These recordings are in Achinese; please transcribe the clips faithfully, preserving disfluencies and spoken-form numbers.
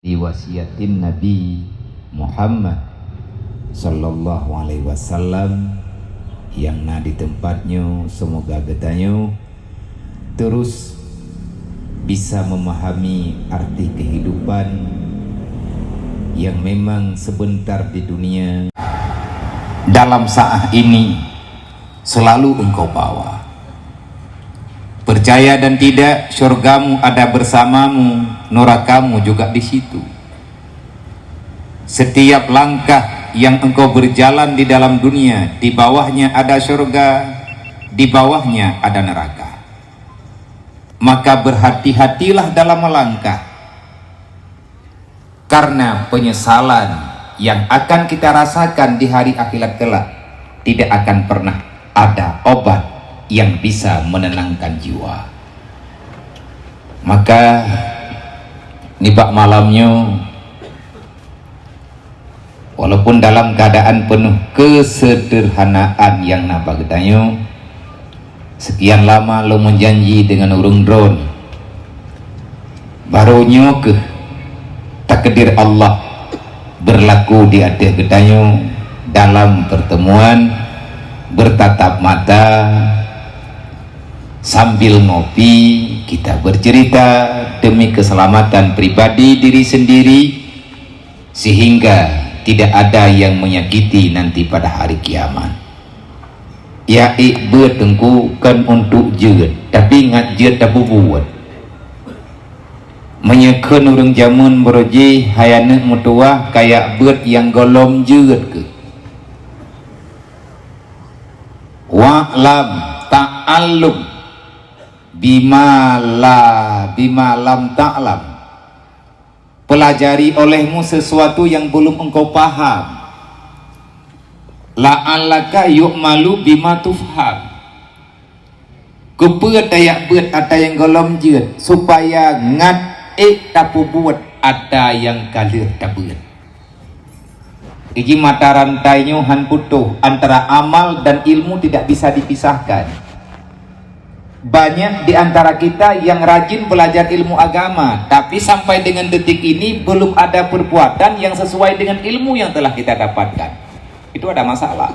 Diwasiatin Nabi Muhammad sallallahu alaihi wasallam nyang na di teumpat nyoe, seumoga geutanyoe terus bisa memahami arti kehidupan yang memang sebentar di dunia. Dalam saat ini selalu engkau bawa. Percaya dan tidak, syurgamu ada bersamamu, nerakamu juga di situ. Setiap langkah yang engkau berjalan di dalam dunia, di bawahnya ada syurga, di bawahnya ada neraka. Maka berhati-hatilah dalam melangkah. Karena penyesalan yang akan kita rasakan di hari akhirat kelak tidak akan pernah ada obat yang bisa menenangkan jiwa. Maka nibak malam nyoe, walaupun dalam keadaan penuh kesederhanaan yang na bak geutanyoe, sekian lama lôn meujanji dengan ureuëng droen, barô nyoe keuh takdir Allah berlaku di ateueh geutanyoe dalam pertemuan bertatap mata sambil ngopi, kita bercerita demi keselamatan pribadi diri sendiri, sehingga tidak ada yang menyakiti nanti pada hari kiamat. Ya, ék beuet teungku kon untuk jeuet, tapi ngat jeuet tapeubuet. Meunyoe kheun ureuëng jameun barô jih hai aneuëk meutuwah kayak beuet nyang gohlom jeuet keuh. Wa'lam, ta'allum, bima la, bima lam ta'lam. Pelajari olehmu sesuatu yang belum engkau paham. La'allaka yu'malu bima tufham. Keupeue tayak beuet ata nyang gohlom jeuet, supaya ngat ék tapeubuet ata nyang ka lheueh tabeuet. Iji mata rantai nyoe han putôh, antara amal dan ilmu tidak bisa dipisahkan. Banyak di antara kita yang rajin belajar ilmu agama, tapi sampai dengan detik ini belum ada perbuatan yang sesuai dengan ilmu yang telah kita dapatkan. Itu ada masalah.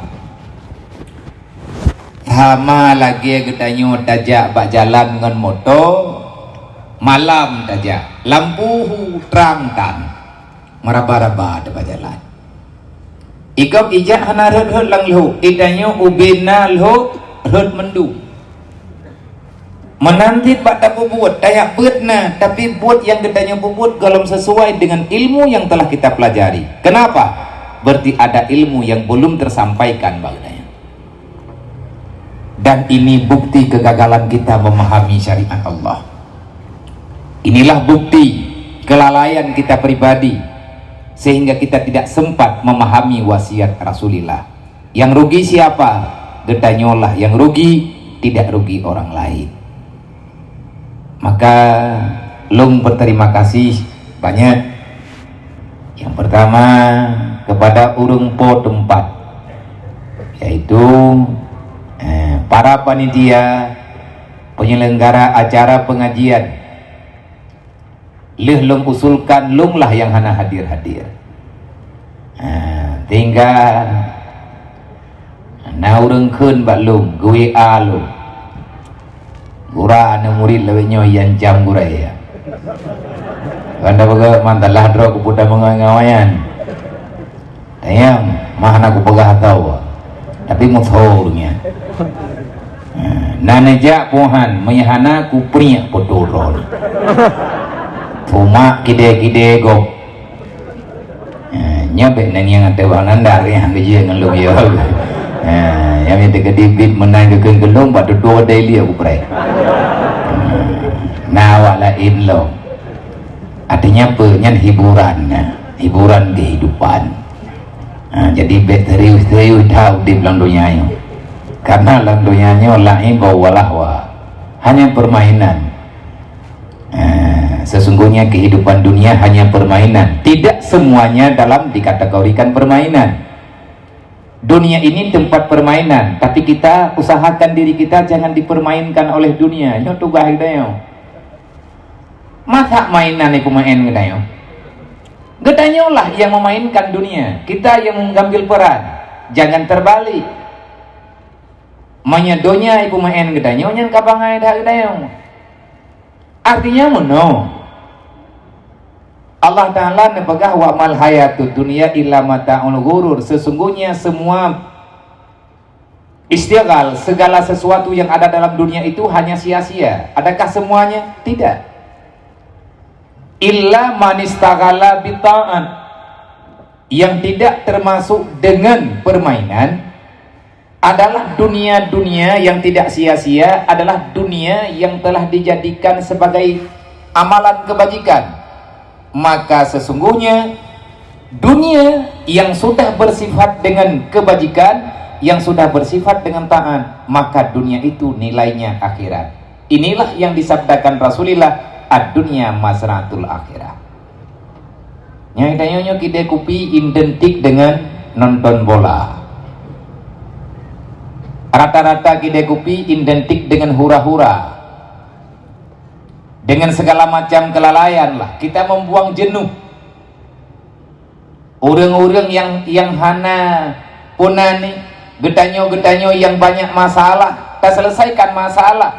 Sama lagée geutanyoe tajak bak jalan ngon moto, malam tajak, lampu hu trang tan, meuraba-raba teuh bak jalan. Ikab ijak hana rhot-rhot lam lhok, geutanyoe ubé na lhok rhot mandum. Meunan cit bak tapeubuet, tayak beuet na, tapi buet nyang geutanyoe peubuet gohlom sesuai dengan ilmu yang telah kita pelajari. Kenapa? Berarti ada ilmu yang belum tersampaikan bak geutanyoe. Dan ini bukti kegagalan kita memahami syariat Allah. Inilah bukti kelalaian kita pribadi, sehingga kita tidak sempat memahami wasiat Rasulullah. Yang rugi siapa? Geutanyoe lah yang rugi, tidak rugi orang lain. Maka lôn berterima kasih banyak. Yang pertama, kepada ureuëng po teumpat, yaitu, eh, para panitia penyelenggara acara pengajian. Lheueh lôn usulkan, lôn lah nyang hana hadir-hadir. Ha, tinggai na ureuëng kheun bak lôn, geu-W A lôn. Gura aneuk murit lawét nyoe nyang jam gurée. Ban tapeugah mantalah droe kuputa meungawa-ngawa nyan. Tanyong, mah hana kupeugah tau, tapi meuthô ureuëng nyan. Ha, na neujak puhan, meunyo hana kupriek poto droe. Cuma kide-kide gob. Ha, nyan bék nanggieng ateueh bak nanda, nyang geujeuet ngon lôn yoh. Ha, nyang mita keudibit meunan geukheun keu lôn, bak tutoe dai liek kupreh. Ha, na awak laén lom. Artinya apa? Nyan hiburan, nah. Hiburan kehidupan. Ha, jadi bék serius-serius that udeb lam donya nyoe. Karena lam donya nyoe la'ibun wa lahwa. Hanya permainan. Ha, sesungguhnya kehidupan dunia hanya permainan. Tidak semuanya dalam dikategorikan permainan. Dunia ini tempat permainan, tapi kita usahakan diri kita jangan dipermainkan oleh dunia. Nyoe tugaih geutanyoe. Masa mainan ni pemain geutanyoe? Geutanyoe lah yang memainkan dunia, kita yang mengambil peran. Jangan terbalik. Meunyoe donya ipeumaén geutanyoe, nyan ka bangai that geutanyoe. Artinya meunoe. Allah Ta'ala neupeugah, "Wa mal hayatud dunya illa mata'ul ghurur." Sesungguhnya semua istighal, segala sesuatu yang ada dalam dunia itu hanya sia-sia. Adakah semuanya? Tidak. Illa manistaghala bita'at. Yang tidak termasuk dengan permainan adalah dunia-dunia yang tidak sia-sia, adalah dunia yang telah dijadikan sebagai amalan kebajikan. Maka sesungguhnya dunia yang sudah bersifat dengan kebajikan, yang sudah bersifat dengan taat, maka dunia itu nilainya akhirat. Inilah yang disabdakan Rasulullah, "Ad-dunya mazra'atul akhirah." Nyang tanyoe nyoe kidai kupi identik dengan nonton bola. Rata-rata kidai kupi identik dengan hura-hura. Dengan segala macam kelalaian lah, kita membuang jenuh. Ureuëng-ureuëng yang, yang hana puna ni, geutanyoe-geutanyoe yang banyak masalah, taselesaikan masalah.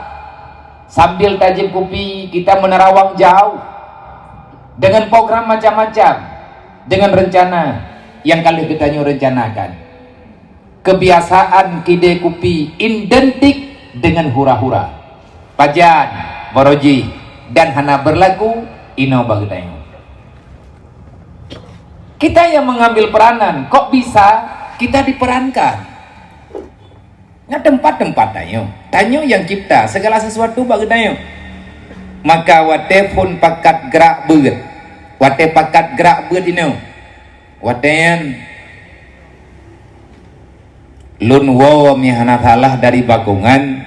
Sambil tajieb kupi, kita menerawang jauh. Dengan program macam-macam, dengan rencana yang ka lheueh geutanyoe rencanakan. Kebiasaan kidai kupi identik dengan hura-hura. Pajan, barojih, dan hana berlaku inoe bak geutanyoe. Kita yang mengambil peranan, kok bisa kita diperankan? Nyan teumpat-teumpat tanyoe. Tanyoe yang cipta segala sesuatu bak geutanyoe. Maka watée phon pakat grak beuet, watée pakat grak beuet inoe, watée nyan lôn woe meuhana salah dari Bakongan,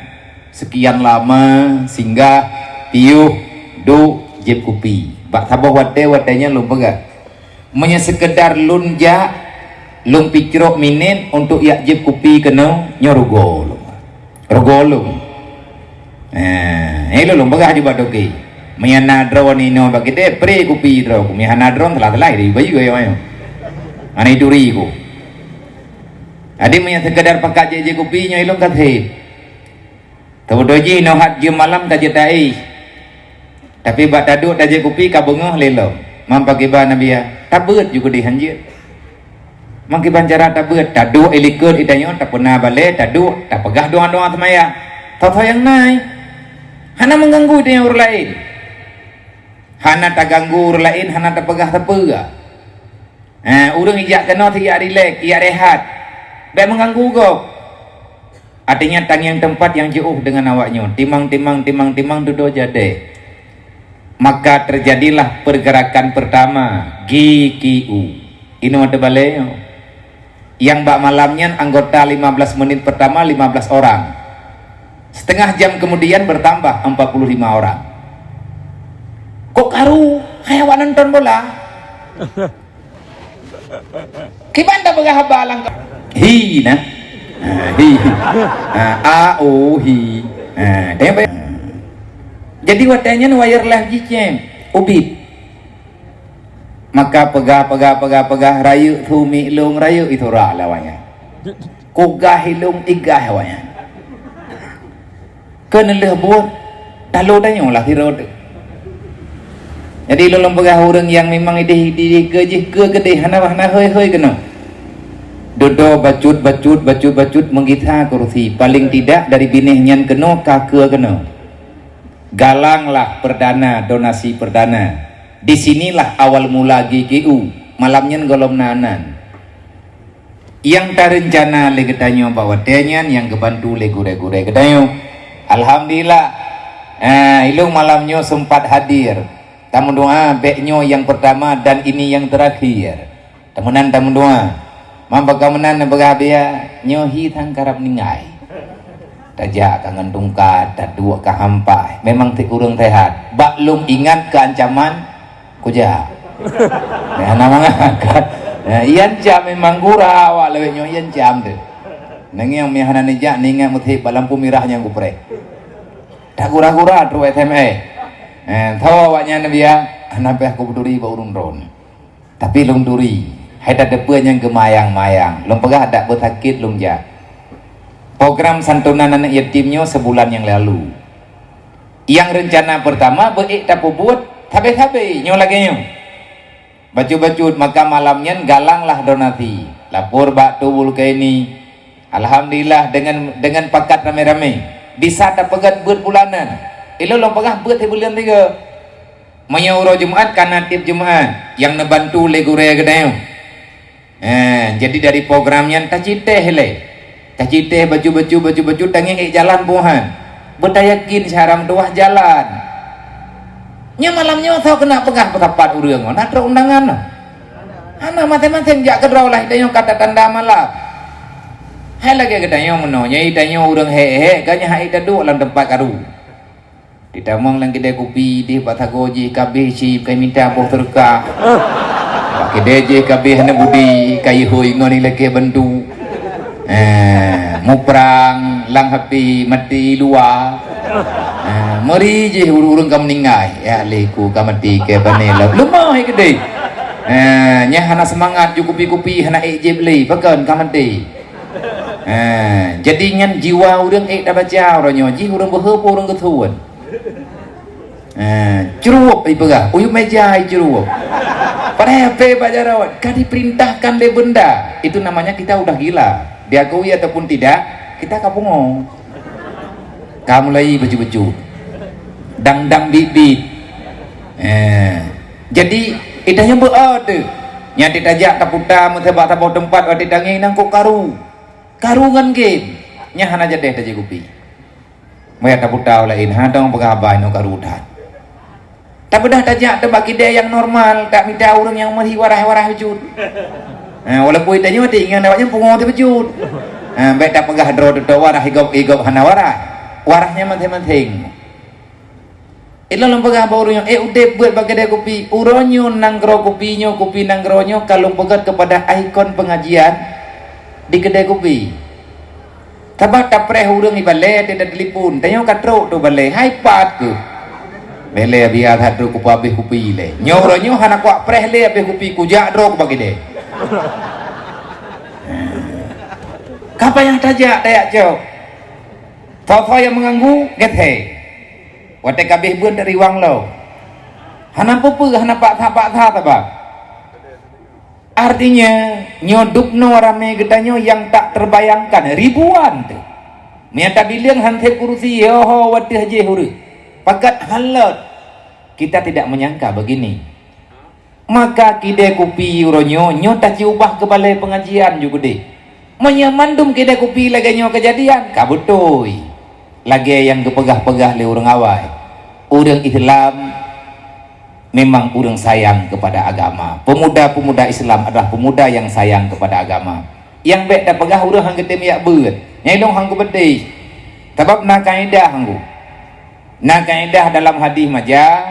sekian lama singgah, piôh, duek, jieb kupi. Bak saboh watée, watée nyan lôn peugah, meunyoe seukeudar lôn jak, lôn picrok minét untuk jak jieb kupi keunoe, nyoe rugoe lôn. Rugoe lôn. Eh, eh, lôn, lôn peugah di bak toke. Meunyoe na droe ninoe bak geude, pre kupi droe. Meunyoe hana droe, telah-telah di bayu ayo, ayo. Hana ituri ku. Jadi meunyoe seukeudar pakat jieb kupi, nyoe ilôn ka sép. Teubeudôh jih nyoe hat jeuem malam ka jeuet taéh. Tapi bak taduek tajieb kupi ka beungoh lé lom. Mam pakiban Nabi ya, tabeuet ju keudeh hanjeuet. Mang kiban cara tabeuet, taduek i likot i tanyoe, tapeuna balée, taduek, tapeugah doa-doa seumayang. Tho-tho nyang na, hana meuganggu i tanyoe ureuëng laén. Hana taganggu ureuëng laén, hana tapeugah sapeue. Ha, ureuëng ijak keunoe sijak rilek, ijak rehat. Bék meuganggu gob. Artinya tangieng teumpat nyang jiôh deungon awaknyoe. Timang, timang, timang, timang dudoe jadeh. Maka terjadilah pergerakan pertama, G Q U. Inoe teubalée nyoe. Yang bak malam nyan anggota lima belas menit pertama lima belas orang. Setengah jam kemudian bertambah empat puluh lima orang. Kok karu, kayak awak nonton bola. Kiban tapeugah haba lam ka-, hi nah. Ha, hi. Ha, a, o, hi. Ha, tengok. Jadi watée nyan wireless jicém, ubit. Maka peugah, peugah, peugah, peugah, rayeuk su miet lôn, rayeuk itôra lé awaknyan. Kugah ilôn, igah awaknyan. Keu neulheueh buet, talo tanyoe lah sidroe teuh. Jadi lôn lôn peugah ureuëng nyang memang ideh, ideh keue jih keue keudeh, hana, hana hôi-hôi keunoe. Dudoe bacut, bacut, bacut, bacut meugisa kursi, paling tidak dari binéh nyan keunoe ka keue keunoe. Galanglah perdana, donasi perdana. Di sinilah awal mula G Q U. Malam nyan gohlom na nan. Nyang tarencana lé geutanyoe bak watée nyan nyang geubantu lé gurée-gurée geutanyoe. Alhamdulillah. Ah, ilôn malam nyoe sempat hadir. Tameudoa bék nyoe nyang pertama dan ini nyang terakhir. Tameunan tameudoa. Mam baka meunan neupeugah biya, nyoe hi sang karab ninggai. Tajak ka ngon tungkat, taduek ka hampai. Memang ti ureuëng sehat. Bak lôn ingat keu ancaman Kujak. Nah, hana mangat. Nah, ian cam memang gura awak lewat nyoe ian cam tu. Nang nyang meuhana neujak ningat meuthép bak lampu mirah nyang kupreh. Tak gura-gura trok S M S. Eh, tho awaknyan biya, hana payah kubuduri bak ureuëng droe. Tapi lôn turi, hai tateupeue nyang geumayang-mayang, lôn peugah dak beusakét lôn jak. Program santunan aneuk yatim nyoe sibulan nyang lalu. Nyang reuncana peurtama beu ék tapeubuet sabe-sabe nyoe lagée nyoe. Bacut-bacut maka malam nyan galanglah donasi, lapor bak Tubul Kaini. Alhamdulillah, dengan dengan pakat ramé-ramé bisa tapeugét beuet bulanan. Ilôn lôn peugah beuet sibuleuen tiga. Meunyoe uroe Jumat ka na tieb Jumat nyang neubantu lé gurée geutanyoe. Eh, jadi dari program nyan taciteh lé. Taciteh bacut-bacut, bacut-bacut, tangieng ék jalan puhan. Beutayakin syara meutuwah jalan. Nyoe malam nyoe soe keuneuk peugah peusapat ureuëng, na trok undangan. Hana, maséng-maséng jak keudroe lah, tanyoe ka tatanda malam. Hai lagée geutanyoe meunoe, nyai tanyoe ureuëng hék-hék, ganya hai taduek lam teumpat karu. Ditamong lam keudée kupi, dih bak sagoe jih kabeh cit, kai mita boh teureukah. Bak keudée jih kabeh hana budi, kai hôi ngon ilakée bantu. Eh, muprang lam api mati luwa. Eh, meuri jih ureuëng ka meuninggai. Ya lé ku ka mati ke bane lom. Leumah hai keudeh. Eh, nyang hana seumangat ju kupi-kupi hana ék jép lé, pakon ka mati. Eh, jadi nyan jiwa ureuëng ék tabaca uroe nyoe, jih ureuëng beuhe po ureuëng geuthon. Eh, curup ipeugah, uyup meja icurup. Padahai pe bak jaroe ka diperintahkan lé benda. Itu namanya kita udah gila. Diakui ataupun tidak, kita ka pungo. Ka mulai beujeuet-beujeuet. Dang-dang bit-bit. Eh, jadi, ita nyoe beu teuh. Nyang tajak taputa meusaboh-saboh teumpat watée tangieng nangkok karu. Karu ngon game. Nyang hana jadeh tajak kupi. Meuya taputa laén, ha dong peugah haba inoe karu that. Tabeudôh tajak teubak kidée nyang normal, tak mita ureuëng nyang meuhi warah-warah beujeuet. Ha, walaupun tanyoe teuingat awaknyan pungo teuh beujeuet. Ha, bék tapeugah droe teutoe warah igop-igop hana warah. Warahnya maséng-maséng. Ilôn lôn peugah bak ureuëng nyoe, ék udeb beuet bak keudée kupi. Uroe nyoe nanggroe kupi nyoe, kupi nanggroe nyoe ka lôn peugét keupada ikon pengajian di keudée kupi. Sabab tapreh ureuëng ibalée teuh tatelepon, tanyoe ka trok tu balée, hai pat keuh. Belée biasa trok kupa abéh kupi lé. Nyoe uroe nyoe hana kuak preh lé abéh kupi, kujak droe kuba keudée. Ka payah tajak, tajak cok. Soe-soe nyang meuganggu, gét he. Watée kabéh beuet riwang lo. Hana peue-peue, hana paksa-paksa sabab. Artinya, nyoe dubnoe ramé geutanyoe nyang tak terbayangkan, ribuan teuh. Meunyo tabileueng han sép kurusi, yoho wateuh jih ureuëng. Pakat halot. Kita tidak menyangka begini. Maka kidée kupi uroe nyoe, nyoe taciubah keu balée pengajian ju keudeh. Meunyoe mandum kidée kupi lagée nyoe keujadian, ka beutôi. Lagée nyang geupeugah-peugah lé ureuëng awai, ureuëng Islam memang ureuëng sayang kepada agama. Pemuda-pemuda Islam adalah pemuda yang sayang kepada agama. Nyang bék tapeugah ureuëng han geutem jak beuet, nyang ilong han geubeudeh. Sabab na kaedah nggu. Na kaedah dalam hadis maja,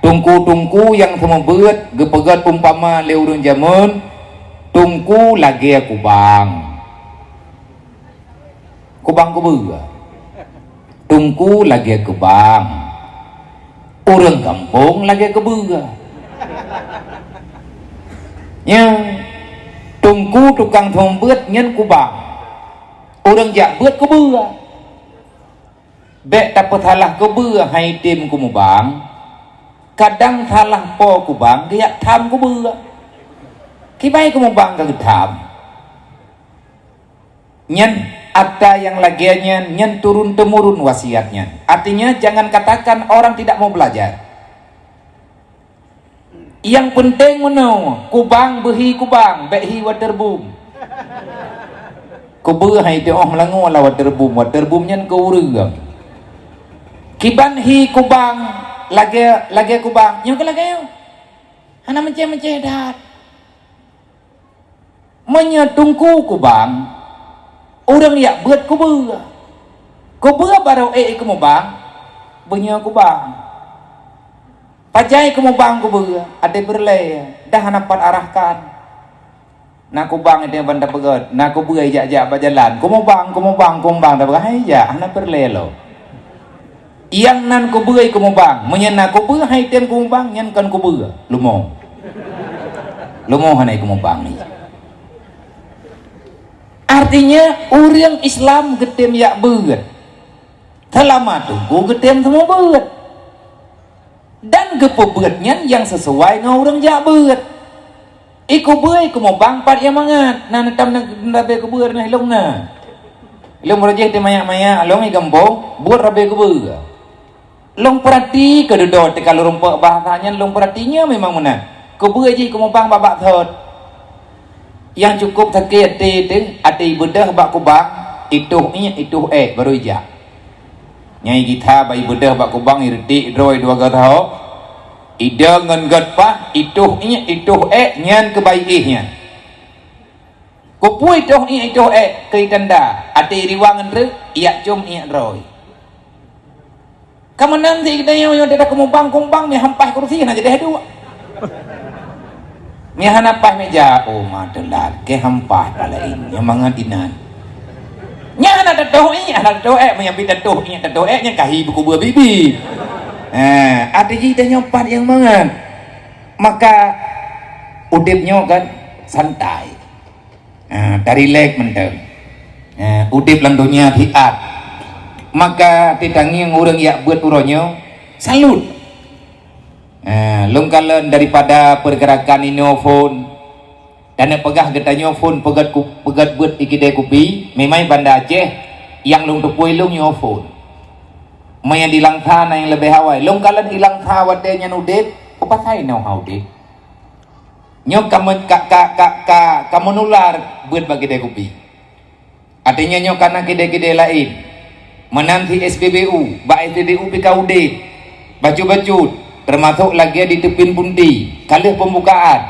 tungku-tungku nyang seumeubeuet geupeugét umpama lé ureuëng jameun, tungku lagée kubang. Kubang kubeue. Tungku lagée kubang. Ureuëng gampông lagée kubeue. Nyan, tungku tukang seumeubeuet nyan kubang. Ureuëng jak beuet kubeue. Bék tapeusalah kubeue hai tem kumubang, kadang salah po kubang geujak tham kubeue. Kibai kumubang ka geutham. Nyan atra nyang lagée nyan, nyan turun-temurun wasiat nyan. Artinya, jangan katakan orang tidak mau belajar. Nyang peunteng meunoe, kubang beuhi kubang, bék hi waterboom. Kubeue hai teuh óh meulangue lam waterboom, waterboom nyan keu ureuëng. Kiban hi kubang lagée, lagée kubang, nyoe keu lagée nyoe. Hana meucéh-meucéh that. Meunyoe tungku kubang, ureuëng jak beuet kubeue. Kubeue barô ék kumubang, beunyoe kubang. Pajai kumubang kubeue, até peureulée, dah hana pat arahkan. Na kubang ideh ban tapeugét, na kubeue jak-jak bak jalan. Kumubang, kumubang, kumubang, tapeugét, hai jak, hana peureulée lom. Nyang nan kubeue kumubang, meunyoe na kubeue hai tem kumubang, nyan kon kubeue, leumo. Leumo hana ikumeubang ni. Artinya, ureuëng Islam geutem yak beuet. Seulama teungku geutem seumeubeuet. Dan geupeubeuet nyan nyang sisuai ngon ureuëng jak beuet. Ikubeue ikumeubang pat nyang mangat, na neutam na rabe kubeue na ilong na. Ilong meurajih teumayak-mayak, along i gampông, buet rabe kubeue. Long peurati keu dudoe teuka lôn rumpok bahasa nyan long peurati nyoe memang meunan. Kubeue jih kumubang bak-bak thot. Nyang cukup sakét até teuh, até ibeudoh bak kubang, itoh iék, itoh ék baru ijak. Nyang igitha bak ibeudoh bak kubang ireutik droe dua gata ho. Idong ngon got pah, itoh iék, itoh ék nyan keubai éh nyan. Kupeue itoh iék, itoh ék keu itanda, até iriwang ngon treuk, iyak com iék droe. Ka meunan si geutanyoe nyoe teuka kumubang-kumubang meuhampah kursi hana jadeh duek. Meuhana paih meja, oh ma teulat, keu hampah palaén nyang mangat inan. Nyan hana tatoh iék, hana tatoh ék, meunyo pi tatoh iék, tatoh ék nyan kahi beukubeue bibi. Eh, até jih tanyoe pat nyang mangat. Maka udeb nyoe kan santai. Ha, tarilek mantong. Ha, udeb lam donya siat. Maka titangieng ureuëng yak beuet uroe nyoe, salut. Ha, lôn kalon daripada pergerakan inoe phon, dan peugah geutanyoe phon peugét ku-, peugét beuet di kidai kupi, memang Banda Aceh nyang lôn tupui lôn nyoe phon. Meunyo di Langsa na nyang leubeh awai, lôn kalon di Langsa watée nyan udeb, peue pasai nyoe ha udeb. Nyoe ka men-, ka, ka, ka, ka, ka meunular beuet bak kidai kupi. Artinya nyoe ka na kidai-kidai laén. Meunan si S B B U, bak S B B U pih ka udeb. Bacut-bacut, teumasok lagée di Teupin Punti, ka lheueh peumbukaan.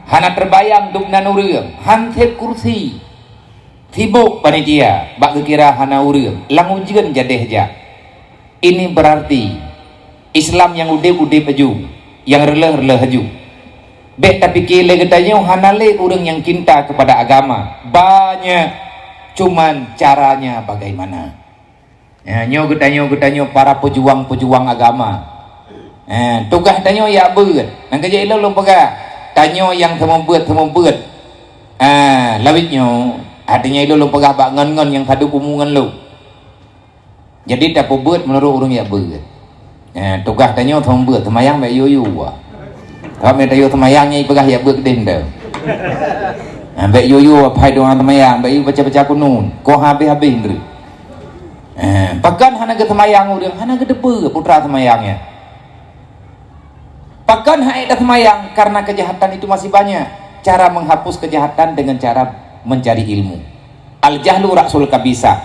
Hana teubayang dub nan ureuëng, han sép kursi. Sibok panitia, bak geukira hana ureuëng, lam ujeuen jadeh jak. Ini berarti Islam nyang udeb-udeb laju, nyang reuloh-reuloh laju. Bék tapike lé geutanyoe hana lé ureuëng nyang cinta kepada agama. Banyak, cuman caranya bagaimana. Ya, nyoe geutanyoe, geutanyoe para pejuang-pejuang agama. Eh, tugaih tanyoe yak beuet. Nyang keujak ilôn lôn peugah, tanyoe nyang seumeubeuet-seumeubeuet. Ah, lawét nyoe, artinya ilôn lôn peugah bak ngon-ngon nyang sadub umu ngon lôn. Jadi tapeubuet meunurot ureuëng yak beuet. Eh, tugaih tanyoe seumeubeuet, seumayang bék yue-yue. Sabab meunyo tayue seumayang nyan ipeugah yak beuet keudeh nte. Eh, bék yue-yue apai doa seumayang, bék yue baca-baca kunut. Koh habéh-habéh nte. Eh, pakon hana geuseumayang ureuëng, hana geuteupeue putra seumayang nyan. Pakon han ék taseumayang? Karena kejahatan itu masih banyak. Cara menghapus kejahatan dengan cara mencari ilmu. Al-jahlu ra'sul kabisah.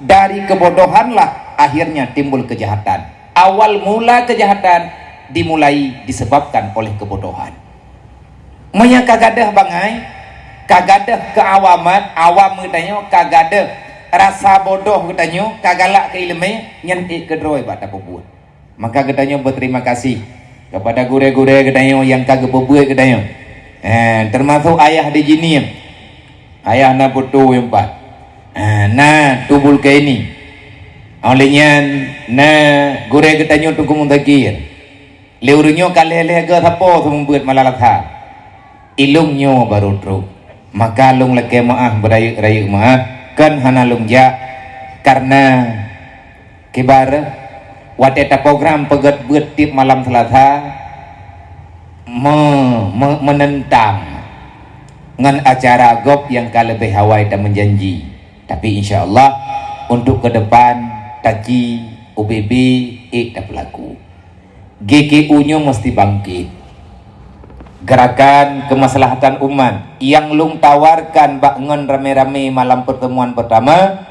Dari kebodohanlah akhirnya timbul kejahatan. Awal mula kejahatan dimulai disebabkan oleh kebodohan. Meunyo ka gadôh bangai, ka gadôh keuawaman, awam geutanyoe ka gadôh rasa bodoh geutanyoe, ka galak keu iéleumé, nyan ék keudroe bak tapeubuet. Maka geutanyoe beuterima kasih kepada gurée-gurée geutanyoe nyang ka geupeubuet geutanyoe. Eh, teumasok ayah di jinie. Ayah na putoe nyang pat. Eh, na tubul kaini. Óh lheueh nyan na gurée geutanyoe Teungku Muzakir. Lé ureuëng nyoe ka lhée-lhée geuh sapo seumeubeuet malalakha. Ilông nyoe barô trok. Maka lông lakée meuáh beurayeuk-rayeuk meuáh, kon hana lông jak, kareuna kiban watée taprogram peugét beuet tieb malam Seulasa me-, me-, meunentang ngon acara gob nyang ka leubeh awai tameujanji. Tapi insya Allah untuk ke depan taci U B B ék tapeulaku. G K U nyoe mesti bangkit. Gerakan kemaslahatan umat nyang lông tawarkan bak ngon ramé-ramé malam pertemuan pertama,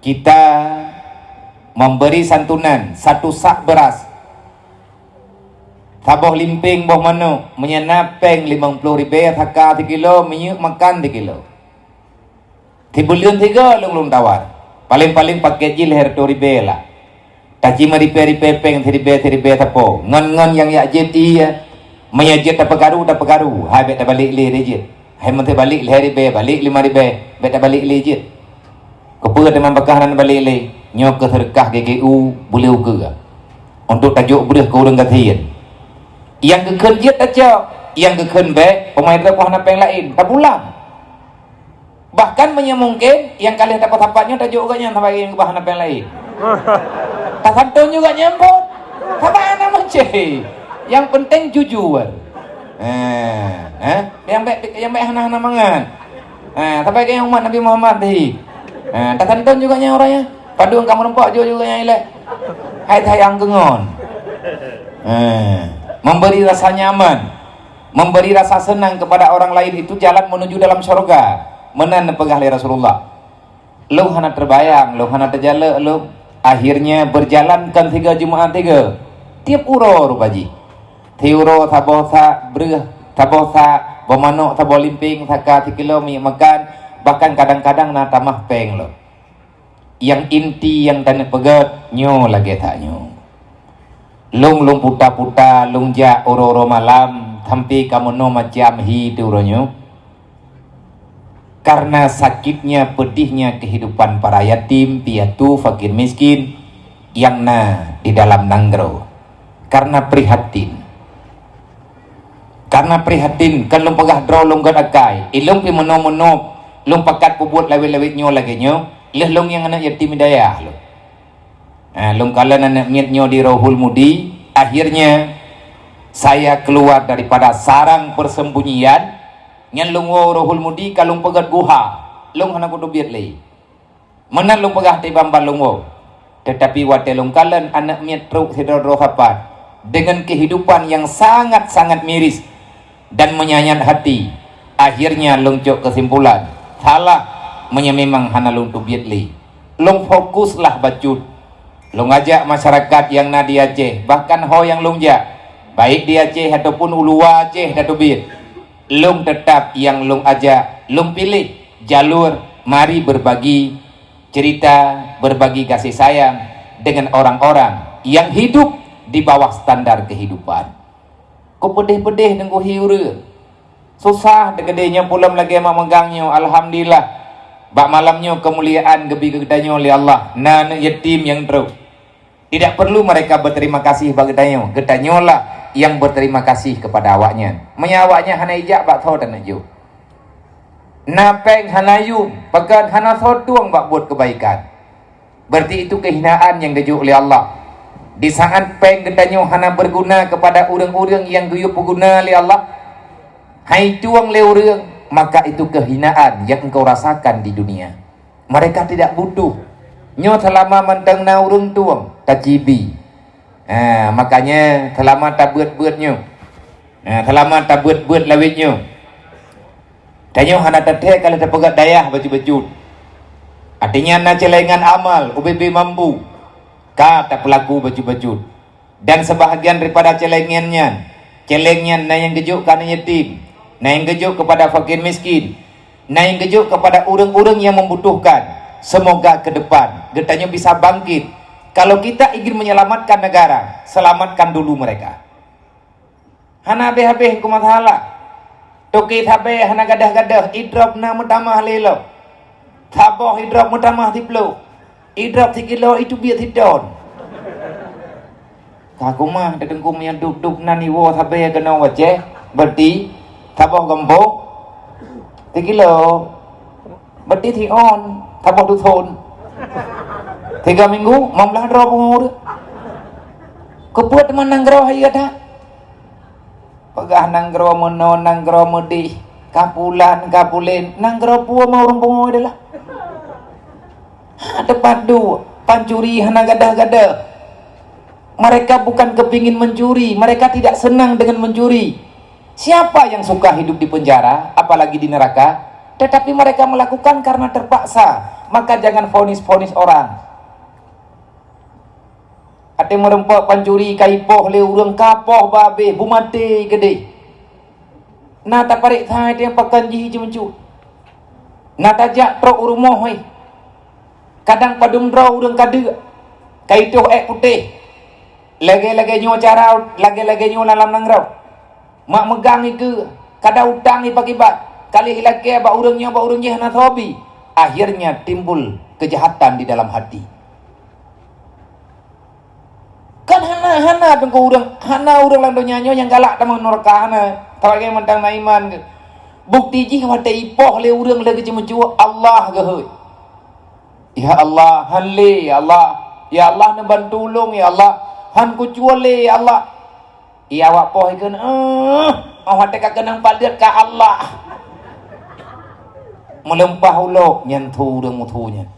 kita memberi santunan satu sak beras, saboh limpéng boh manok, meunyo na péng limong ploh ribée saka sikilo, minyeuk makan sikilo. Sibuleuen sigoe lông-lông tawar. Paleng-paleng pakét jih lhée reutôh ribée lah. Taci meuribée-ribée péng siribée-siribée sapo. Ngon-ngon nyang jak jeuet ie. Meunyo jeuet tapeukaru, tapeukaru. Hai bék tabalek lé jeuet. Hai meunteuk balek lhée ribée, balek limong ribée, bék tabalek lé jeuet. Keupeue teuma bakah nan balek lé? Nyoe keu seudeukah G K U buleue ukeue. Untuk tajok breueh keu ureuëng gasien. Nyang geukheun jeuet tacok. Nyang geukheun bèk, pemain trok hana péng laén, tapulang. Bahkan meunyoe mungken, nyang ka lheueh tapat-tapat nyoe tajok gobnyan saban nyang keubah hana péng laén. Tasanton juga nyan pun. Saban hana meucé. Yang penting jujur. Eh, eh, yang baik, yang baik hana-hana mangat. Eh, saban nyang umat Nabi Muhammad tadi. Eh, tasanton juga nyan orang ya. Padum kamu nampak jok juga nyan ilek. Hai sayang gengon. Eh, memberi rasa nyaman. Memberi rasa senang kepada orang lain itu jalan menuju dalam syurga. Meunan neupeugah lé Rasulullah. Lôn hana teubayang, lôn hana teujalok lôn. Akhirnya berjalan kan tiga Jumaat tiga. Tiep uroe rupa jih. Tiep uroe saboh sak breuh, saboh sak, boh manok saboh limping, saka sikilo minyeuk makan, bahkan kadang-kadang na tamah péng lom. Nyang inti nyang taneuk peugét nyoe lagée that nyoe. Lôn, lôn puta-puta, lôn jak uroe-uroe malam, sampai ka meunoe macam hi teuh uroe nyoe. Karena sakitnya, pedihnya kehidupan para yatim, piatu, fakir miskin yang na di dalam nanggroe. Karena prihatin. Karena prihatin, kan lôn peugah droe lôn gét akai, ilôn pi meunoe-meunoe, lôn pakat peubuet lawét-lawét nyoe lagée nyoe, lheueh lôn nyang aneuk yatim hidayah lôn. Ha, lôn kalon aneuk miet nyoe di Rohul Mudi, akhirnya saya keluar daripada sarang persembunyian, nyan lôn woe Rohul Mudi ka lôn peugét guha, lôn hana kuteubiet lé. Meunan lôn peugah teuh ban-ban lôn woe. Tetapi watée lôn kalon aneuk miet trok sidroe-droe sapat, dengan kehidupan yang sangat-sangat miris dan menyayat hati, akhirnya lôn cok kesimpulan, salah meunyoe memang hana lôn teubiet lé. Lôn fokuslah bacut. Lôn ajak masyarakat nyang na di Aceh, bahkan ho nyang lôn jak, baik di Aceh ataupun u luwa Aceh, tateubiet. Lôn teutap nyang lôn ajak, lôn piléh jalur mari berbagi cerita, berbagi kasih sayang dengan orang-orang yang hidup di bawah standar kehidupan. Kok peudeh-peudeh teungku hi ureuëng. Susah teukeudeh nyoe pulom lagée mak meugang nyoe, alhamdulillah. Bak malam nyoe keumuliaan geubri keu geutanyoe lé Allah, na aneuk yatim nyang trok. Tidak perlu mereka berterima kasih bak geutanyoe, geutanyoe lah nyang berterima kasih kepada awaknyan. Meunyoe awaknyan hana ijak bak soe taneuk jok. Na péng hana yum, pakon hana soe tueng bak buet keubaikan. Berarti itu kehinaan nyang geujok lé Allah. Di saat péng geutanyoe hana berguna kepada ureuëng-ureuëng nyang geuyue peuguna lé Allah, hai tueng lé ureuëng, maka itu kehinaan yang engkau rasakan di dunia. Mereka tidak butuh. Nyoe seulama mantong na ureuëng tueng, tacibi. Ha, makanya seulama tabeuet-beuet nyoe. Ha, seulama tabeuet-beuet lawét nyoe. Tanyoe hana tathée ka lheueh tapeugét dayah bacut-bacut. Artinya na celengan amal, ubé-bé mampu. Ka tapeulaku bacut-bacut. Dan sebahagian daripada celengan nyan, celeng nyan na nyang geujok keu aneuk yatim, na nyang geujok kepada fakir miskin, na nyang geujok kepada ureuëng-ureuëng nyang membutuhkan. Semoga ke depan geutanyoe bisa bangkit. Kalau kita ingin menyelamatkan negara, selamatkan dulu mereka. Hana habéh-habéh keu masalah. Toke sabe hana gadoh-gadoh, idrop na meutamah lé lom. Saboh idrop meutamah siplôh. Idrop sikilo itu biet siton. Ka kumah teutengku meunyoe dub-dub nan iwoe sabe keunoe wacée, berarti saboh gampông sikilo. Berarti siôn, saboh dusun. Tiga minggu, lima belas droe pungo ureuëng. Keupeue teuma nanggroe hai gata? Peugah nanggroe meunoe, nanggroe meudih, ka pulan, ka pulen, nanggroe peue ma ureuëng pungo adalah? Ha, teupadu, pancuri hana gadoh-gadoh. Mereka bukan kepingin mencuri, mereka tidak senang dengan mencuri. Siapa yang suka hidup di penjara, apalagi di neraka? Tetapi mereka melakukan karena terpaksa, maka jangan vonis-vonis orang. Até meureumpok pancuri ka ipoh lé ureuëng, ka poh babeh, beumaté keudeh. Na tapareksa até pakon jih ceumeucut. Na tajak trok u rumoh wéh. Kadang padum droe ureuëng ka deuk, ka itôh ék putéh. Lagée-lagée nyoe cara, lagée-lagée nyoe lam nanggroe. Mak meugang ikeue, kada utang ipakibat, ka lheueh ilakée bak ureuëng nyoe bak ureuëng jih hana soe bi. Akhirnya timbul kejahatan di dalam hati. Kan hana, hana teungku ureuëng, hana ureuëng lam donya nyoe nyang galak tamong neuraka hana. Saban mantong na iman geuh. Bukti jih watée ipoh lé ureuëng lagée ceumeucue, Allah geuhôi. Ya Allah, han lé, ya Allah. Ya Allah, neubantu ulôn, ya Allah. Han kucue lé, ya Allah. Iya awak poh ikheun, "Eh, oh watée ka keunong padeuet ka Allah." Meuleumpah ulok nyan thu ureuëng muthu nyan.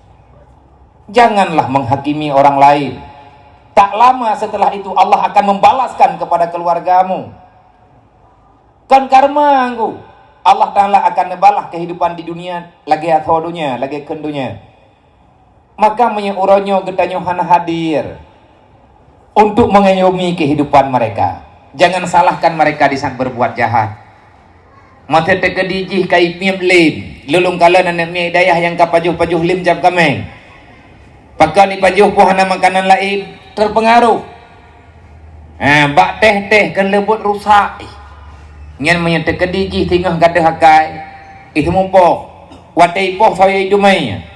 Janganlah menghakimi orang lain. Tak lama setelah itu Allah akan membalaskan kepada keluargamu. Kon karma ngku. Allah Taala akan neubalah kehidupan di dunia lagée atho dunia, lagée kheun dunia. Maka meunyoe uroe nyoe geutanyoe hana hadir untuk mengayomi kehidupan mereka, jangan salahkan mereka di saat berbuat jahat. Mata teukeudi jih ka ipiep lem, lulung kalon aneuk miet dayah nyang ka pajoh-pajoh lem cap kaméng. Pakon ipajoh poh hana makanan laén, terpengaruh. Ha, bak teh-teh kan leubot rusak. Nyan meunyoe teukeudi jih singoh gadôh akai, ih teumopoh. Watée ipoh sayoe idumai.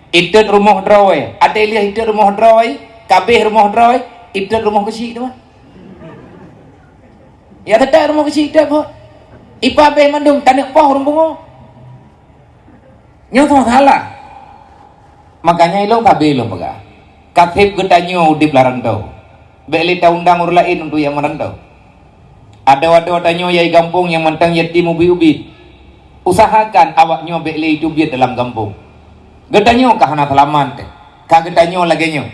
Itot rumoh droe, até liah itot rumoh droe, kabeh rumoh droe, itot rumoh keuchik tu mah. Ya tetap rumoh keuchik itot buet. Ipa beh mandum taneuk poh ureuëng pungo. Nyoe soe salah. Makanya ilong tabe lom peugah. Kaseb geutanyoe udeb lam rantau. Bék lé ta-undang ureuëng laén untuk nyang meurantau. Adoe-adoe tanyoe nyang gampông nyang mantong yatim ubit-ubit. Usahakan awak nyoe bék lé itubiet dalam gampông. Geutanyoe ka hana seulamat teuh. Ka geutanyoe lagée nyoe.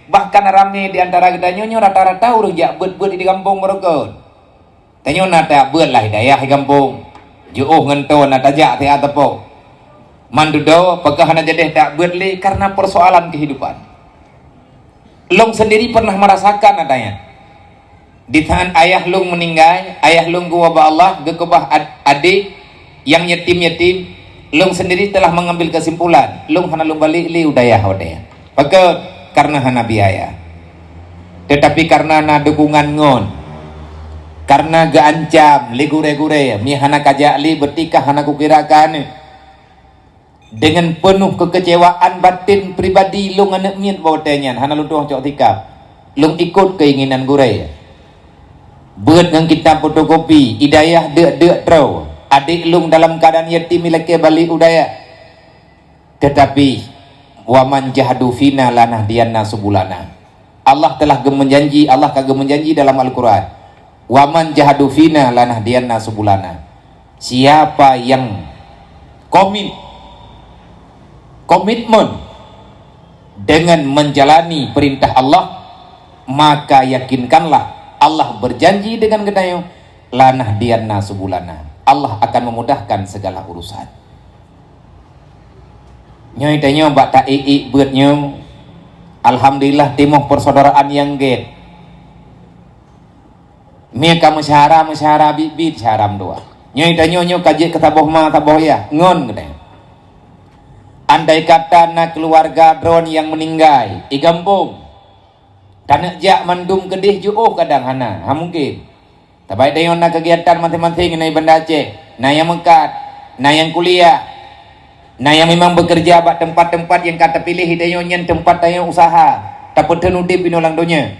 Bahkan ramé di antara geutanyoe nyoe rata-rata ureuëng jak beuet-beuet di gampông beureugon. Tanyoe na tajak beuet lah hidayah di gampông. Jiôh ngon toe na tajak siat teupok. Mandudoe pakon hana jadeh tajak beuet lé karena persoalan kehidupan. Lôn sendiri pernah merasakan adanya. Di saat ayah lôn meninggai, ayah lôn geuwoe bak Allah, geukeubah ad-, adék nyang yatim-yatim, lôn sendiri telah mengambil kesimpulan, lôn hana lôn balek lé u dayah watée nyan. Pakon? Karena hana biaya. Tetapi karena na dukungan ngon, karena geuancam lé gurée-gurée, mi hana kajak lé, beutika hana kukira ka aneuk. Dengan penuh kekecewaan batin pribadi lôn aneuk miet bak watée nyan, hana lôn tueng cok sikap. Lôn ikot keinginan gurée. Beuet ngon kitab fotokopi, i dayah deuk-deuk droe. Adék lôn dalam keadaan yatim ilakée balek u dayah. Tetapi, "Wa man jahadu fina lanahdiyanna subulana." Allah telah geumeujanji, Allah ka geumeujanji dalam Al-Quran, "Wa man jahadu fina lanahdiyanna subulana." Siapa yang komit, komitmen dengan menjalani perintah Allah, maka yakinkanlah Allah berjanji dengan geutanyoe, "Lanahdiyanna subulana." Allah akan memudahkan segala urusan. Nyoe tanyoe bak taék-ék beuet nyoe, alhamdulillah timoh persaudaraan nyang gét. Mie ka meusyahara-meusyahara biet-biet syahara meudoa. Nyoe tanyoe nyoe ka jeuet keu saboh ma saboh yah ngon geutanyoe. Andai kata na keuluwarga droen nyang meuninggai i gampông, taneuk jak mandum keudeh jiôh kadang hana, ha mungken. Tabai tanyoe na keugiatan maséng-maséng na i Banda Aceh, na nyang meukat, na nyang kuliah, na nyang memang beukeureuja bak teumpat-teumpat nyang ka tapiléh tanyoe nyan teumpat tanyoe useuha, tapeutheun udeb inoe lam donya.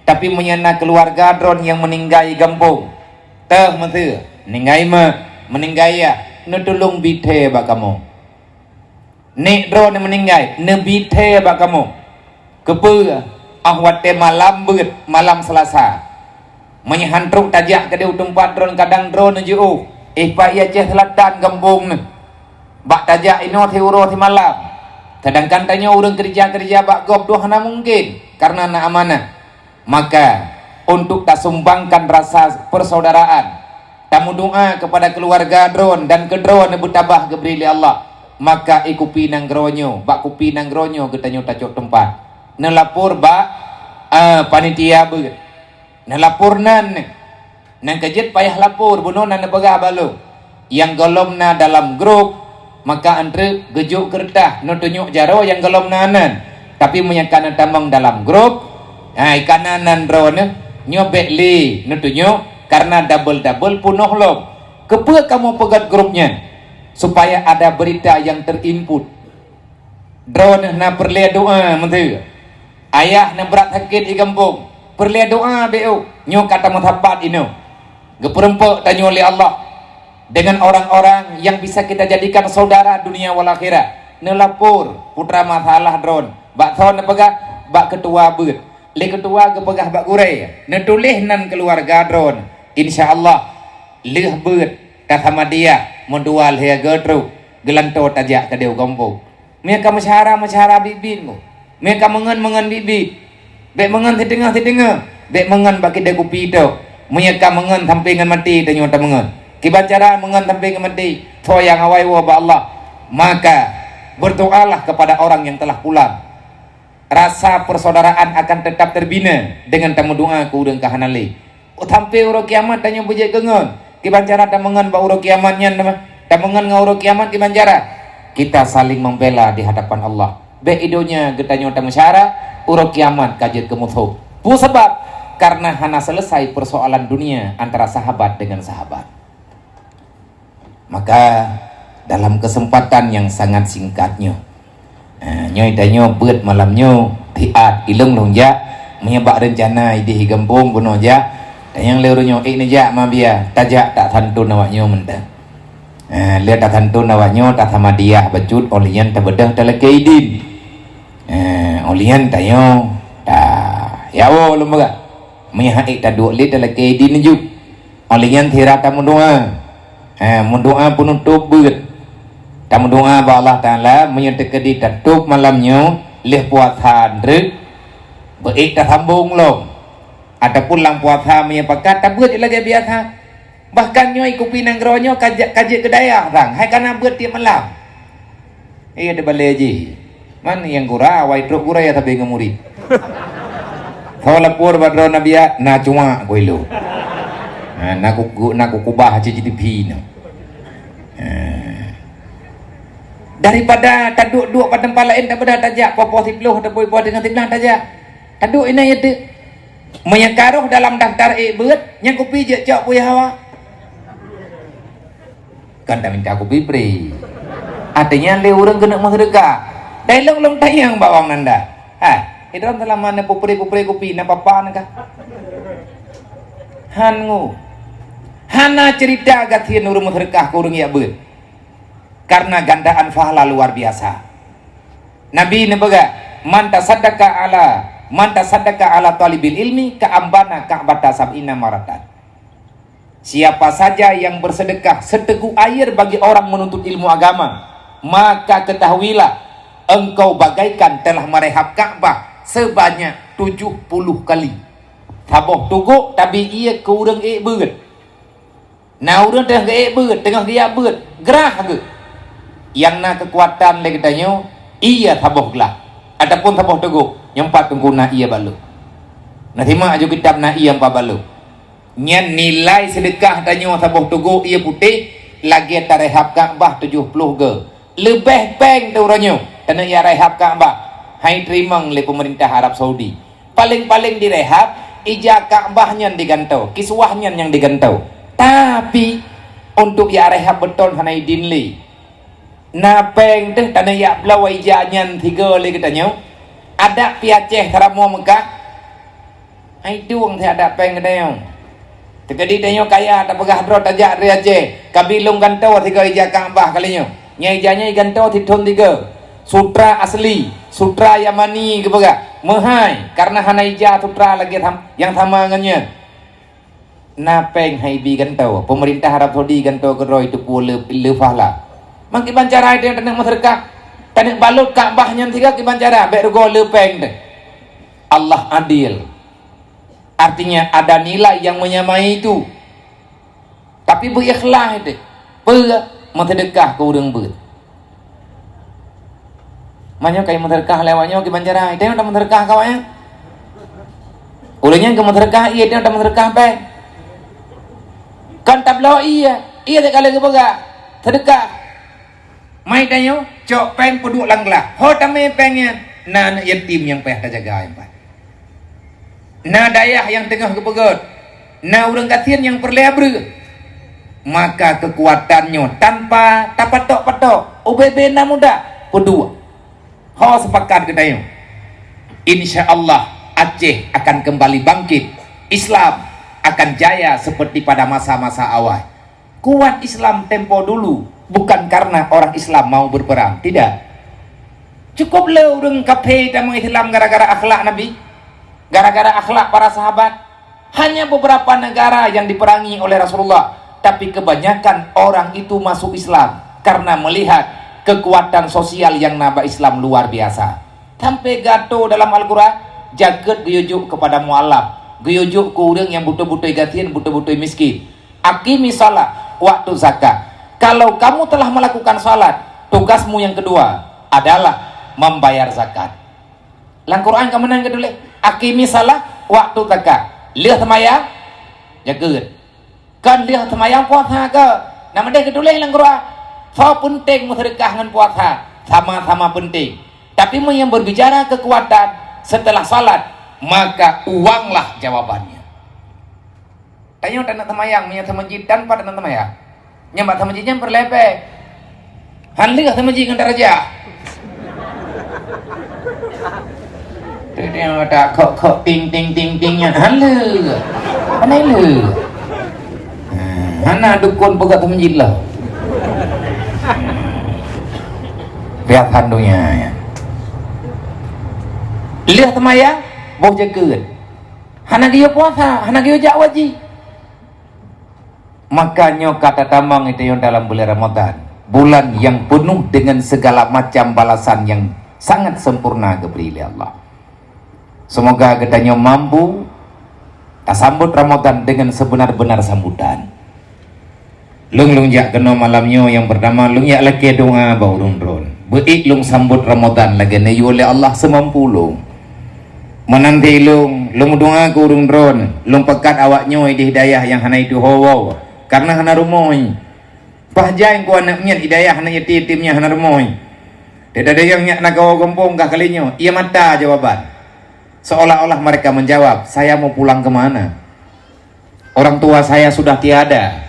Tapi meunyoe na keuluwarga droen nyang meuninggai i gampông, teuh meuseu, meuninggai mak, meuninggai yah, neutulông bi thée bak kamoe. Nek droeneuh meuninggai, neubi thée bak kamoe. Keupeue? Ah watée malam beuet, malam Seulasa. Meunyoe han trok tajak keudeh u teumpat droeneuh, kadang droeneuh jiôh, éh, bak i Aceh Seulatan gampông neuh. Bak tajak inoe siuroe simalam. Seudangkan tanyoe ureuëng keureuja-keureuja bak gob dua hana mungken, kareuna na amanah. Maka, untuk tasumbangkan rasa persaudaraan, tameudoá keupada keuluwarga droen dan keu droeneuh beutabah geubri lé Allah, maka i kupi nanggroe nyoe, bak kupi nanggroe nyoe geutanyoe tacok teumpat. Neulapor bak, a, panitia beuet. Neulapor nan, nan ka jeuet payah lapor, bunoe na neupeugah bak lôn. Nyang gohlom na dalam grup, maka antre geujok keureutah neutunyok jaroe nyang gohlom na nan. Tapi meunyoe ka na tamong dalam grup, hai ka na nan droeneuh, nyoe bék lé neutunyok, kareuna double-double peunoh lom. Keupeue kamoe peugét grup nyan? Supaya ada berita yang terinput. Droeneuh na peureulée doá meuseu. Ayah na brat sakét i gampông, peureulée doá bék, nyoe ka tameusapat inoe. Geupeureumpok tanyoe lé Allah dengan orang-orang yang bisa kita jadikan saudara dunia wal akhirat. Neulapor putra masalah droen, bak soe neupeugah, bak keutua beuet. Lé keutua geupeugah bak gurée, neutuléh nan keuluwarga droen. Insya Allah, lheueh beuet, tasamadiah, meudua lhée goe trok, geulantoe tajak keudéh u gampông. Meunyoe ka meusyara-meusyara biet-biet, meunyoe ka meungon-meungon biet-biet, bék meungon siteungoh-siteungoh, bék meungon bak kidée kupi tok. Meunyoe ka meungon sampoe ngon maté tanyoe tameungon. Kiban cara meungon sampoe ngon maté, soe nyang awai woe bak Allah, maka berdoalah kepada orang yang telah pulang. Rasa persaudaraan akan tetap terbina dengan tameudoa keu ureuëng ka hana lé. Sampoe uroe kiamat tanyoe beujeuet keu ngon. Kiban cara tameungon bak uroe kiamat nyan teuma. Tameungon ngon uroe kiamat kiban cara? Kita saling membela di hadapan Allah. Bék i donya geutanyoe tameusyara, uroe kiamat ka jeuet keu musoh. Peue sabab? Karena hana selesai persoalan dunia antara sahabat dengan sahabat. Maka dalam kesempatan yang sangat singkat nyoe, eh, nyoe tanyoe beuet malam nyoe, tiat ilong lôn jak, meunyoe bak reuncana idéh i gampông bunoe jak, tanyong lé ureuëng nyoe, "Ék neujak ma biya, tajak tasantun awak nyoe mantong." Eh, lé tasantun awak nyoe, tasamadiah bacut, óh lheueh nyan tabeudôh talakée idin. Eh, óh lheueh nyan tanyoe, ta, ya woe lôn peugah. Meunyoe han ék taduek lé talakée idin ju. Óh lheueh nyan sira tameudoa. Ha, meudoa peunutôp beuet. Tameudoa bak Allah Taala, meunyoe teukeudi tatôp malam nyoe, lheueh puasa treuk, beuék tasambong lom. Ataupun lam puasa meunyoe pakat, tabeuet lagée biasa. Bahkan nyoe kupi nanggroe nyoe ka jeuet, ka jeuet keu dayah sang, hai kana beuet tieb malam. Iya, di balée jih. Man nyang gura, awai trok gura ya sabe ngon murit. Ho lapor bak droe na biya, na cuak ku ilong. Ha, na ku, na kukubah C C T V nyoe. Ha. Daripada taduek-duek bak teumpat laén, daripada tajak poh-poh siploh ataupun poh teungoh siblaih tajak. Taduek inan ya teuk. Meunyoe ka roh dalam daftar ék beuet, nyang kupi jeuet cok buya hawa. Kan taminta kupi pri. Artinya lé ureuëng keuneuk meuseudeukah. Dai lôn-lôn tanyong bak awak nanda. Hai, idrom selama na pupri-pupri kupi, na papa na kah? Han ngu. Hana cerita gasien ureuëng meuseudeukah keu ureuëng jak beuet. Karena gandaan pahala luar biasa. Nabi neupeugah, "Man tasaddaqa ala, man tasaddaqa ala talibil ilmi ka ambana ka'bata sab'ina maratan." Siapa saja yang bersedekah seteguk air bagi orang menuntut ilmu agama, maka ketahuilah engkau bagaikan telah merehab Ka'bah sebanyak tujuh puluh kali. Saboh tugok tabi ié keu ureuëng ék beuet. Na ureuëng teungoh geuék beuet, teungoh geujak beuet, grah geuh. Nyang na keukuatan lé geutanyoe, ié saboh glah, ataupun saboh tugok, nyang pat teungku na ié balok. Na simak aju kitab na ié empat balok. Nyan nilai seudeukah tanyoe saboh tugok ié putéh lagée tarehab Ka'bah tujoh ploh goe. Leubeh péng teuh uroe nyoe taneuk jak rehab Ka'bah, hai teurimong lé peumeurintah Arab Saudi. Paleng-paleng direhab, ija Ka'bah nyan digantoe, kiswah nyan nyang digantoe. Tapi, untuk jak rehab beutôi hana idin lé. Na péng teuh taneuk jak bloe ija nyan sigoe lé geutanyoe. Adak pih Aceh taramoe Meukah. Hai dong siat adak péng geutanyoe. Teukeudi tanyoe kaya tapeugah droe tajak dari Aceh, kabi lôn gantoe sigoe ija Ka'bah kali nyoe. Nyang ija nyoe gantoe sithon tiga. Sutra asli, sutra Yamani geupeugah. Meuhai, karena hana ija sutra lagée nyang sama ngon nyan. Na péng hai bi gantoe, peumeurintah Arab Saudi gantoe keudroe teupeue le, le pahala. Mangkiban cara tanyoe taneuk meuseudeukah, taneuk balot Ka'bah nyan sigoe kiban cara, bék rugoe le péng teuh. Allah adil. Artinya ada nilai yang menyamai itu. Tapi beu ikhlas deh. Peue meuseudeukah keu ureuëng beuet. Manyoe kai meuseudeukah lewat nyoe kiban cara, itu yang meuseudeukah kawan ya. Ulun yang ke meuseudeukah, iya itu yang meuseudeukah pe. Kan tabloe iya, iya tak kala geupeugah. Sedekah. Mai tanyoe, cok péng peuduek lam glah. Ho tamé péng nyan, na aneuk yatim nyang payah tajaga nyan pat. Na dayah nyang teungoh geupeugét, na ureuëng gasien nyang peureulée breueh. Maka keukuatan nyoe tanpa tapatok-patok, ubé-bé na muda, peuduek. Ho seupakat geutanyoe. Insya Allah, Aceh akan kembali bangkit. Islam akan jaya seperti pada masa-masa awal. Kuat Islam tempo dulu bukan karena orang Islam mau berperang, tidak. Cukup le ureuëng kafé tamong Islam gara-gara akhlak Nabi, gara-gara akhlak para sahabat. Hanya beberapa negara yang diperangi oleh Rasulullah, tapi kebanyakan orang itu masuk Islam karena melihat kekuatan sosial yang naba Islam luar biasa. Sampai gato dalam Al-Quran, jakeuet geuyue jok kepada mualaf, geuyue jok keu ureuëng yang beutôi-beutôi gasien, beutôi-beutôi miskin. Aqimi salat, waktu zakat. Kalau kamu telah melakukan salat, tugasmu yang kedua adalah membayar zakat. Lam Quran ka meunan geutuléh, "Aqimi salat, waktu zakat." Lheueh seumayang, jakeuet. Kon lheueh seumayang puasa ke? Nama deh geutuléh lam Quran. Soe peunteng meuseudeukah ngon puasa? Sama-sama peunteng. Tapi meunyoe berbicara kekuatan setelah salat, maka uanglah jawabannya. Tanyoe taneuk seumayang, meunyoe seumeujid tan pat taneuk seumayang. Nyang bak seumeujid nyan peureulée bée. Han lheueh seumeujid ngon darajah. Teudiang tak khok-khok ting ting ting ting nyan han lheueh. Hana lheueh. Hana dukon peugah seumeujid lah. Riasan donya nyan. Lheueh seumayang, boh jakeuet. Hana geuyue puasa, hana geuyue jak haji. Maka nyoe ka tatamong geutanyoe dalam bulan Ramadan, bulan yang penuh dengan segala macam balasan yang sangat sempurna geubri lé Allah. Semoga geutanyoe mampu tasambot Ramadan dengan sebenar-benar sambutan. Lôn, lôn jak keunoe malam nyoe nyang peurtama, lôn jak lakée doá bak ureuëng droen. Beuék lôn sambot Ramadan lagée neuyue lé Allah seumampu lôn. Meunan lé lôn, lôn meudoá keu ureuëng droen, lôn peukat awak nyoe idéh dayah nyang hana ituho woe, kareuna hana rumoh. Paih jai keu aneuëk miet idayah aneuëk yatim, yatim nyang hana rumoh. Teudeungoe nyak na kawoe gampông kah kali nyoe, ie mata jawaban. Seolah-olah mereka menjawab, "Saya mau pulang ke mana? Orang tua saya sudah tiada."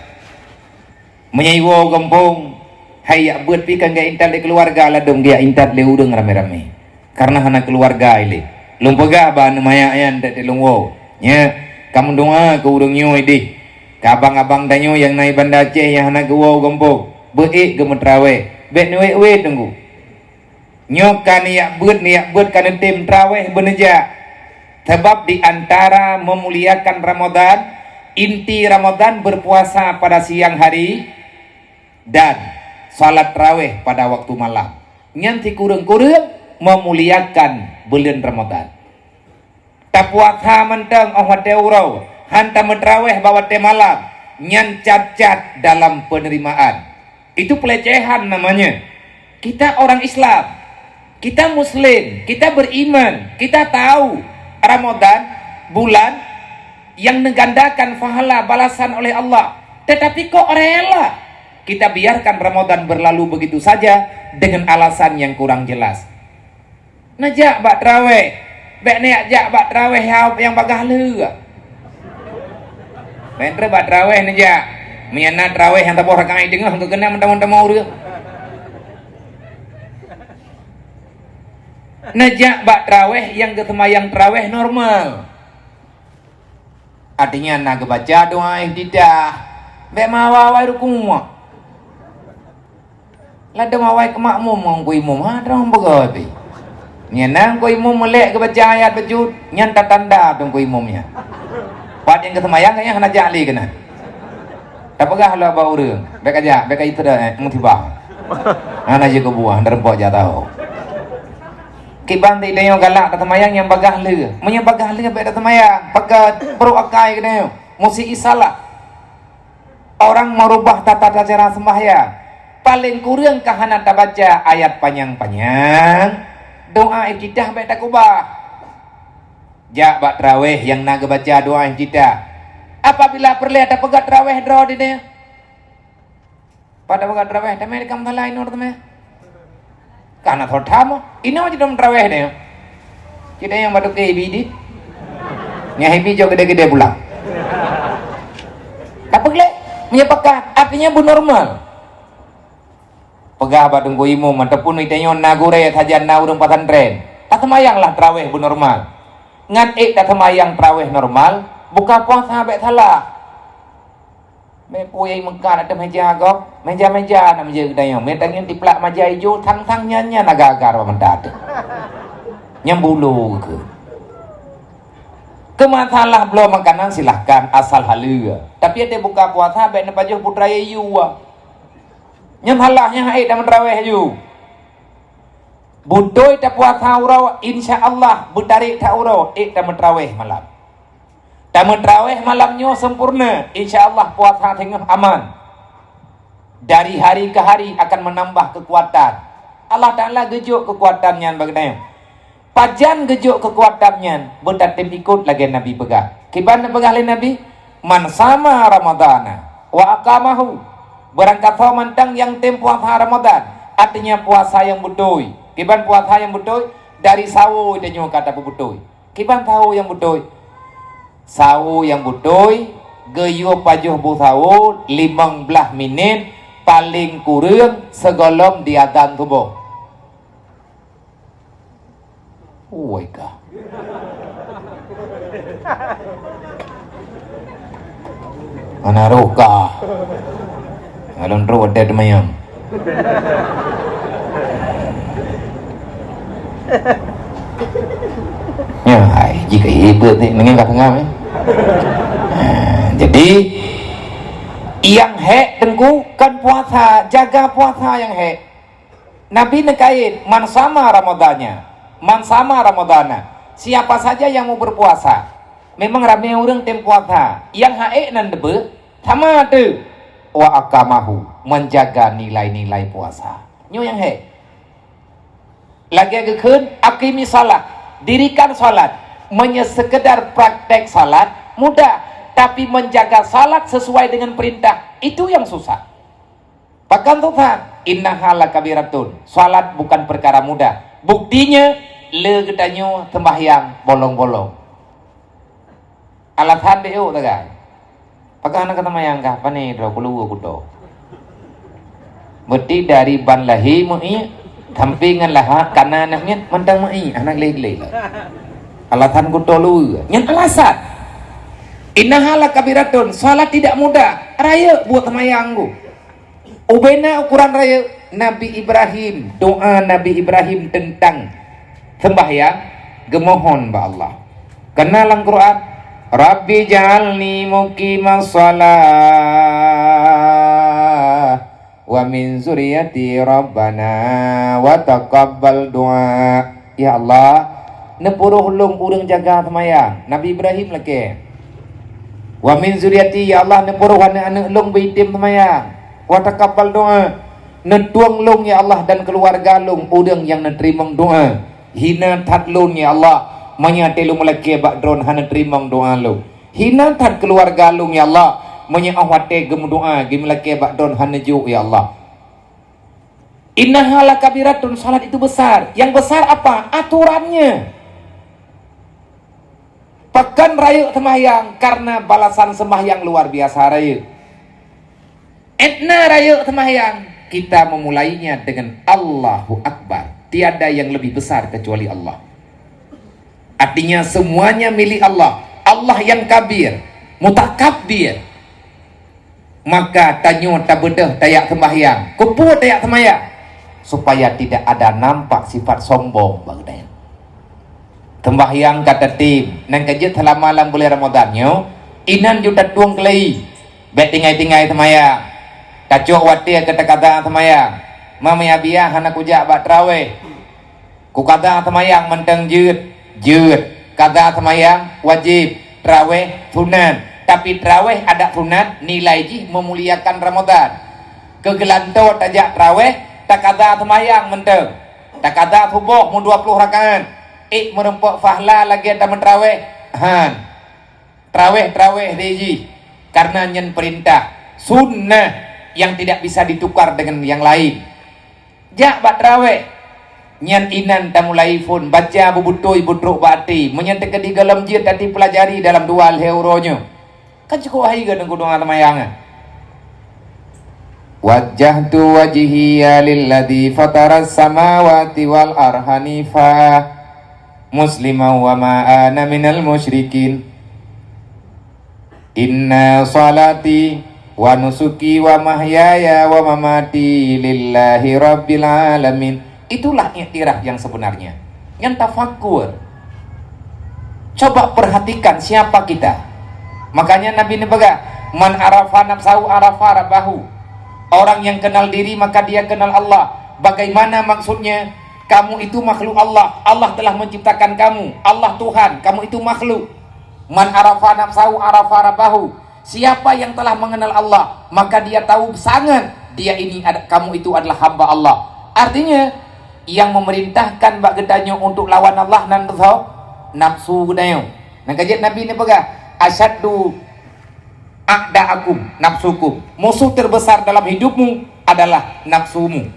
Meunyoe iwoe gampông, hai yak beuet pi kan geuintat lé keuluwarga ladôm geuyak intat lé ureuëng ramé-ramé. Kareuna hana keuluwarga ilée. Lôn peugah bak aneuëk manyak nyan teuka lôn woe. Nyak, kamoe doá keu ureuëng nyoe idéh. Keu abang-abang tanyoe nyang na i Banda Aceh nyang hana geuwoe gampông, beuék geumeutraweh. Bék neuwét-wét teungku. Nyoe ka neujak beuet, neujak beuet ka neutem traweh beuneujak. Sabab di antara meumuliakan Ramadan, inti Ramadan berpuasa pada siang hari dan salat traweh pada waktu malam. Nyan sikureueng-kureueng meumuliakan buleuen Ramadan. Tapuasa mantong óh watée uroe, han tameutraweh bak watée malam, nyan cacat dalam penerimaan. Itu pelecehan namanya. Kita orang Islam, kita muslim, kita beriman, kita tahu Ramadan bulan yang menggandakan pahala balasan oleh Allah. Tetapi kok rela kita biarkan Ramadan berlalu begitu saja dengan alasan yang kurang jelas? Neujak bak traweh. Bék neujak bak traweh nyang bagaih le. Bék treb bak traweh neujak. Meunyoe na traweh nyang saboh rakaat teungoh, keukeunong meutamong-tamong ureuëng. Neujak bak traweh nyang geuseumayang traweh normal. Artinya na geubaca doa iftitah. Bék meuawai-awai rukuk. Ladôm awai keu makmum ngon Teungku Imum, ha, droe beugöt pih. Nyan na Teungku Imum meulek geubaca ayat bacut, nyan tatanda Teungku Imum nyan. Pat nyang geuseumayang nyan hana jak lé keunan. Tapeugah lom bak ureuëng, bék kajak, bék ka iteudeh, eh, musibah. Hana jeuet keu buah, hana reumpok jak tahu. Kiban ti tanyoe galak taseumayang nyang bagaih le. Meunyoe bagaih le bék taseumayang, pakat brok akai geutanyoe. Musi isalah. Orang merubah tata cara sembahyang. Paléng kureueng ka hana tabaca ayat panyang-panyang, doa iftitah bék takubah. Jak bak traweh nyang na geubaca doa iftitah. Apabila peureulée tapeugöt traweh droe dinoe, pada peugah traweh, tamé di kamoe salah inoe tamé. Ka na thot tham, inoe jidong traweh deh. Kita nyang batuk ke ibi di. Nyang ibi jok gede-gede pulang. Tapi glek, meunyoe pakat, artinya bu normal. Peugah bak Teungku Imum ataupun ita nyoe na gurée sajan na ureuëng pesantren. Taseumayanglah traweh bu normal. Ngan ék taseumayang traweh normal, Buka puasa bèk salah. Meupeue nyang meukat ateueh meja gob, meja-meja na meja geutanyoe. Meutanyoe tiplak meja ijo, sang-sang nyan-nyan aga-aga bak mata teuh. Nyang bulu keu. Keu masalah bloe makanan silahkan, asal haleue. Tapi até buka puasa bèk neupajoh putra yue. Nyan salah, nyan hak ék tameutraweh aju. Beutôi tapuasa uroe, insya Allah beutarek that uroe, ék tameutraweh malam. Tameutraweh malam nyoe sempurna, insya Allah puasa teungoh aman. Dari hari ke hari akan menambah kekuatan. Allah Taala geujok kekuatan nyan bak geutanyoe. Pajan geujok kekuatan nyan? Beutatem ikot lagèe Nabi peugah. Kiban neupeugah lé Nabi, "Man sama Ramadana wa aqamahu." Barangkasoe mantong nyang tem puasa Ramadan, artinya puasa nyang beutôi. Kiban puasa nyang beutôi? Dari sawo tanyoe ka tapeubeutôi. Kiban sawo nyang beutôi? Sawo nyang beutôi geuyue pajoh bu sawo limong blaih minét, paleng kureueng sigohlom diazan suboh. Woi kah. Hana roh kah. Alon roh ada teumanyong. Ya, hai, jika hebat ni, mending kah tengah, eh. Ha, jadi, nyang hék teungku kan puasa, jaga puasa nyang hék. Nabi neukait, "Man sama Ramadanya, man sama Ramadana." Siapa saja yang mau berpuasa, memang ramé ureuëng tem puasa, nyang hak ék nan deubeuh, sama teuh, "wa aqamahu," menjaga nilai-nilai puasa. Nyoe nyang hék. Lagèe geukheun, "Aqimi shalah," dirikan salat. Meunyoe sekedar praktek salat, mudah. Tapi menjaga salat sesuai dengan perintah, itu yang susah. Pakon susah? "Innaha lakabiratun." Salat bukan perkara mudah. Buktinya, le geutanyoe sembahyang bolong-bolong. Alasan deh, oh, tagai. Pakon hana ka sembahyang kah? Pane droe keuluwa kuto. Berarti dari ban lahé meuiek, sampai ngon laha kana aneuk miet mantong meuiek, hana gleh-gleh. Alasan kuto luwa. Nyan alasan. "Innaha lakabiratun," salat tidak mudah. Rayeuk buet sembahyang ku. Ubena ukuran rayeuk Nabi Ibrahim, doa Nabi Ibrahim tentang sembahyang, geumohon bak Allah. Kana lam Quran, "Rabbi ja'alni muqimas shalah wa min zuriyati rabbana wa taqabbal du'a." Ya Allah, neupuroh lôn ureuëng jaga seumayang. Nabi Ibrahim lakée. "Wa min zuriyati," ya Allah, neupuroh aneuëk-aneuëk lôn beuitem seumayang. "Wa taqabbal du'a," neutueng lôn, ya Allah, dan keuluwarga lôn ureuëng nyang neuteurimong doá. Hina that lôn, ya Allah, meunyoe até lôn meulakée bak droen hana teurimong doá lôn. Hina that keuluwarga lôn, ya Allah, meunyoe óh watée geumeudoá, geumeulakée bak droen hana jok, ya Allah. Innaha lakabiratun, salat itu besar. Yang besar apa? Aturannya. Pakon rayeuk seumahyang, karena balasan seumahyang luar biasa rayeuk. Etna rayeuk seumahyang, kita memulainya dengan Allahu Akbar. Tiada yang lebih besar kecuali Allah. Artinya semuanya milik Allah. Allah yang kabir, mutakabbir. Maka tanyoe tabeudôh tajak seumahyang. Keupeue tajak seumahyang? Supaya tidak ada nampak sifat sombong bak geutanyoe. Seumahyang ka tatem, nyang ka jeuet seulama lam buleuen Ramadhan nyoe, inan ju tatueng keulai. Bék tinggai-tinggai seumahyang. Tacok watée keu takaza seumahyang. Meunyoe biah hana kujak bak traweh. Keu kaza seumayang mantong jeuet, jeuet. Kaza seumayang wajéb, traweh sunat. Tapi traweh adak sunat nilai jih meumuliakan Ramadhan. Keu geulantoe tajak traweh, takaza seumayang mantong. Takaza suboh meudua ploh rakaat, ék meurumpok fahla lagée tameutraweh? Han. Traweh-traweh lé jih, karena nyan peurintah, sunnah nyang tidak bisa ditukar dengan nyang laén. Jak bak traweh, nyan inan tamulai phon, baca beubeutôi beutrok bak até, meunyan teukeudi gohlom jeuet tapeulajari dalam dua lhée uroe nyoe. Kan cukôp hai geuh deungon doá seumayang nyan. Wajjahtu wajhiya lilladzi fataras samawati wal arda hanifa musliman wa ma ana minal musyrikin. "Inna salati wa nusuki wa mahyaya wa mamati lillahi rabbil alamin." Itulah iktiraf yang sebenarnya. Nyan tafakur. Coba perhatikan siapa kita. Makanya Nabi neupeugah, "Man arafa nafsahu arafa rabbahu." Orang yang kenal diri, maka dia kenal Allah. Bagaimana maksudnya? Kamu itu makhluk Allah. Allah telah menciptakan kamu. Allah Tuhan, kamu itu makhluk. "Man arafa nafsahu arafa rabbahu." Siapa yang telah mengenal Allah, maka dia tahu sangat dia ini ada, kamu itu adalah hamba Allah. Artinya, yang memerintahkan bak geutanyoe untuk lawan Allah nan soe? Nafsu geutanyoe. Nyang ka jeuet Nabi neupeugah, "Asyaddu a'da'akum nafsukum." Musuh terbesar dalam hidupmu adalah nafsumu.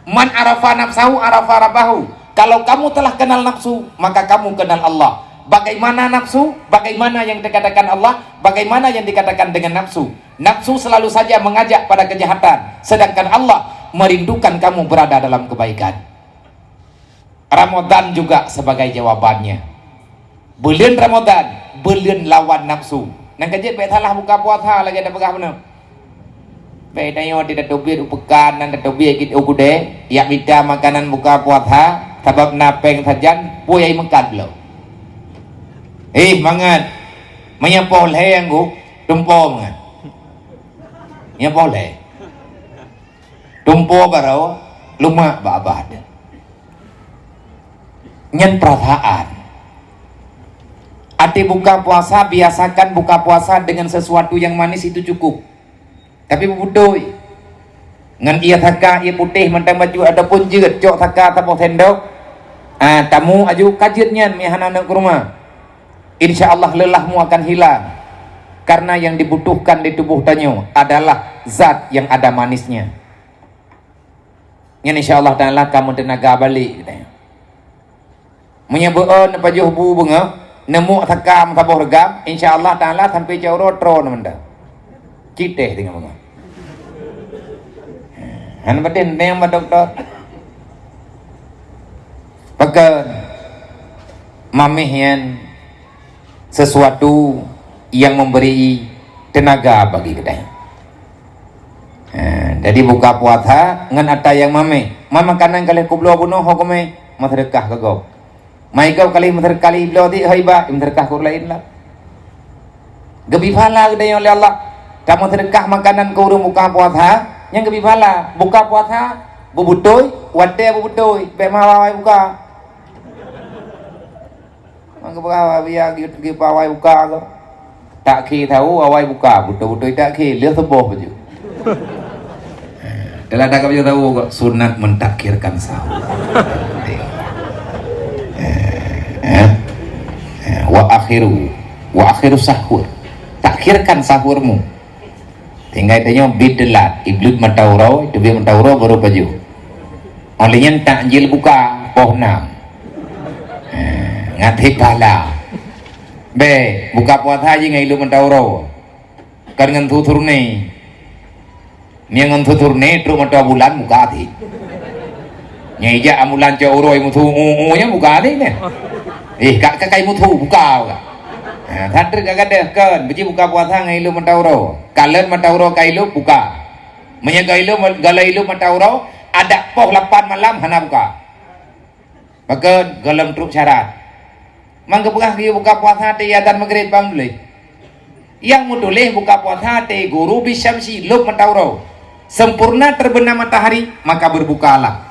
"Man arafa nafsahu arafa rabbahu." Kalau kamu telah kenal nafsu, maka kamu kenal Allah. Bagaimana nafsu? Bagaimana yang dikatakan Allah? Bagaimana yang dikatakan dengan nafsu? Nafsu selalu saja mengajak pada kejahatan, sedangkan Allah merindukan kamu berada dalam kebaikan. Ramadan juga sebagai jawabannya. Buleuen Ramadan, buleuen lawan nafsu. Nyang ka jeuet bék salah buka puasa lagée tapeugah bunoe. Bék tanyoe di tateubiet u peukan nan tateubiet cit u keudè, jak mita makanan buka puasa, sabab na péng sajan, peue nyang meukat bloe. Eh, mangat. Meunyoe poh lhèe nyang guk, tumpo mangat. Meunyoe poh lhèe. Tumpo baroe, lumak bak babah teuh. Nyan perasaan. Até buka puasa, biasakan buka puasa dengan sesuatu yang manis itu cukup. Tapi beubeutôi. Ngon ié saka, ié putéh mantong bacut ataupun jeuet cok saka saboh sendok. Ah, tamu aju ka jeuet nyan meuhana neuk keu rumoh. Insya Allah lelahmu akan hilang. Karena yang dibutuhkan di tubuh tanyoe adalah zat yang ada manisnya. Nyan insya Allah Taala ka meuteunaga balek geutanyoe. Meunyoe beu-o neupajoh bu beungoh, neumuek saka meusaboh reugam, insya Allah Taala sampoe cot uroe troe neumanda. Cit teh teungoh beungoh. Hana patéh neueng bak dokto. Pakon mamèh nyan sesuatu yang memberi tenaga bagi geutanyoe. Ha, jadi buka puasa ngon ata nyang mamèh. Man makanan ka lheueh kubloe bunoe ho kumè, meuseudeukah keu gob. Man gob ka lheueh meuseudeukah lé bloe dit ho iba, meuseudeukah keu ureueng laén lah. Geubri pahala geutanyoe lé Allah. Kamoe seudeukah makanan keu ureueng buka puasa, nyan geubri pahala. Buka puasa beubeutôi, watèe beubeutôi, bèk meuawai buka. Meukeubah biya geupeue awai buka keu. Takhé sahur awai buka, beutôi-beutôi takhé, lheueh suboh baju. Dalam takab baju sahur keu sunat mentakhirkan sahur. Eh, eh, eh, wa akhiru, wa akhiru sahur. Takhirkan sahurmu. Tinggai tanyoe bit teulat, iblut mata uroe, teubiet mata uroe baru pajoh. Óh lheueh nyan takjil buka, poh nam. Ha, ngat hé pahala. Bèk, buka puasa jih ngon iblut mata uroe. Kon ngon su surné. Nyan ngon su surné, trok mata bulan buka cit. Nyan ijak ambulan cot uroe musu u-u nyan buka cit nyan. Eh, ka, ka kai musu buka ka. Ha, that treuk ka gadôh kon, beuji buka puasa ngon iblut mata uroe. Kalon mata uroe ka ilop buka. Meunyoe ka ilop, galak ilop mata uroe, adak poh lapan malam hana buka. Pakon? Gohlom trok syarat. Man geupeugah geuyue buka puasa watèe azan Maghrib, ban tuléh. Nyang meutuléh buka puasa watèe ghurubi syamsi, lop mata uroe. Sempurna terbenam matahari, maka berbukalah.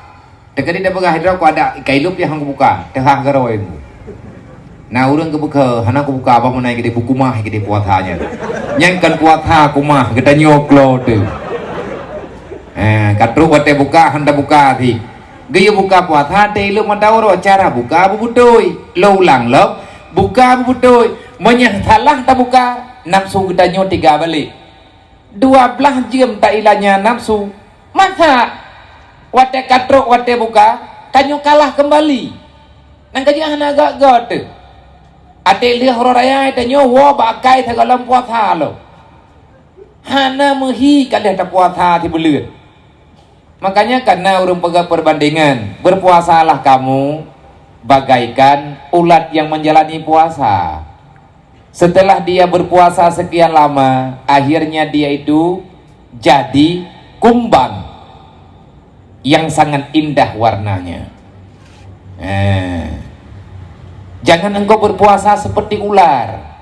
Teukeudi tapeugah droe keu adak ka ilop nyang hana geubuka, teuhah garoe mu. Na ureueng geubuka, hana geubuka, bah meunan geude bukumah geude puasa nyan. Nyan kon puasa kumah, geutanyoe klo teuh. Eh, ka trok watèe buka, hana buka cit. Geuyue buka puasa watèe ilop mata uroe, cara buka beubeutôi. Lôn ulang lom, buka beubeutôi. Meunyoe salah tabuka, nafsu geutanyoe teuga balek. Dua blaih jeuem tailanya nafsu. Masa watèe ka trok watèe buka, tanyoe kalah keumbali. Nyang ka jeuet hana göt-göt teuh. Watèe lheueh uroe raya tanyoe woe bak akai sigohlom puasa lom. Hana meuhi ka lheueh tapuasa sibuleuen. Makanya kana ureueng peugah perbandingan, "Berpuasalah kamu bagaikan ulat yang menjalani puasa." Setelah dia berpuasa sekian lama, akhirnya dia itu jadi kumbang yang sangat indah warnanya. Eh, jangan engkau berpuasa seperti ular.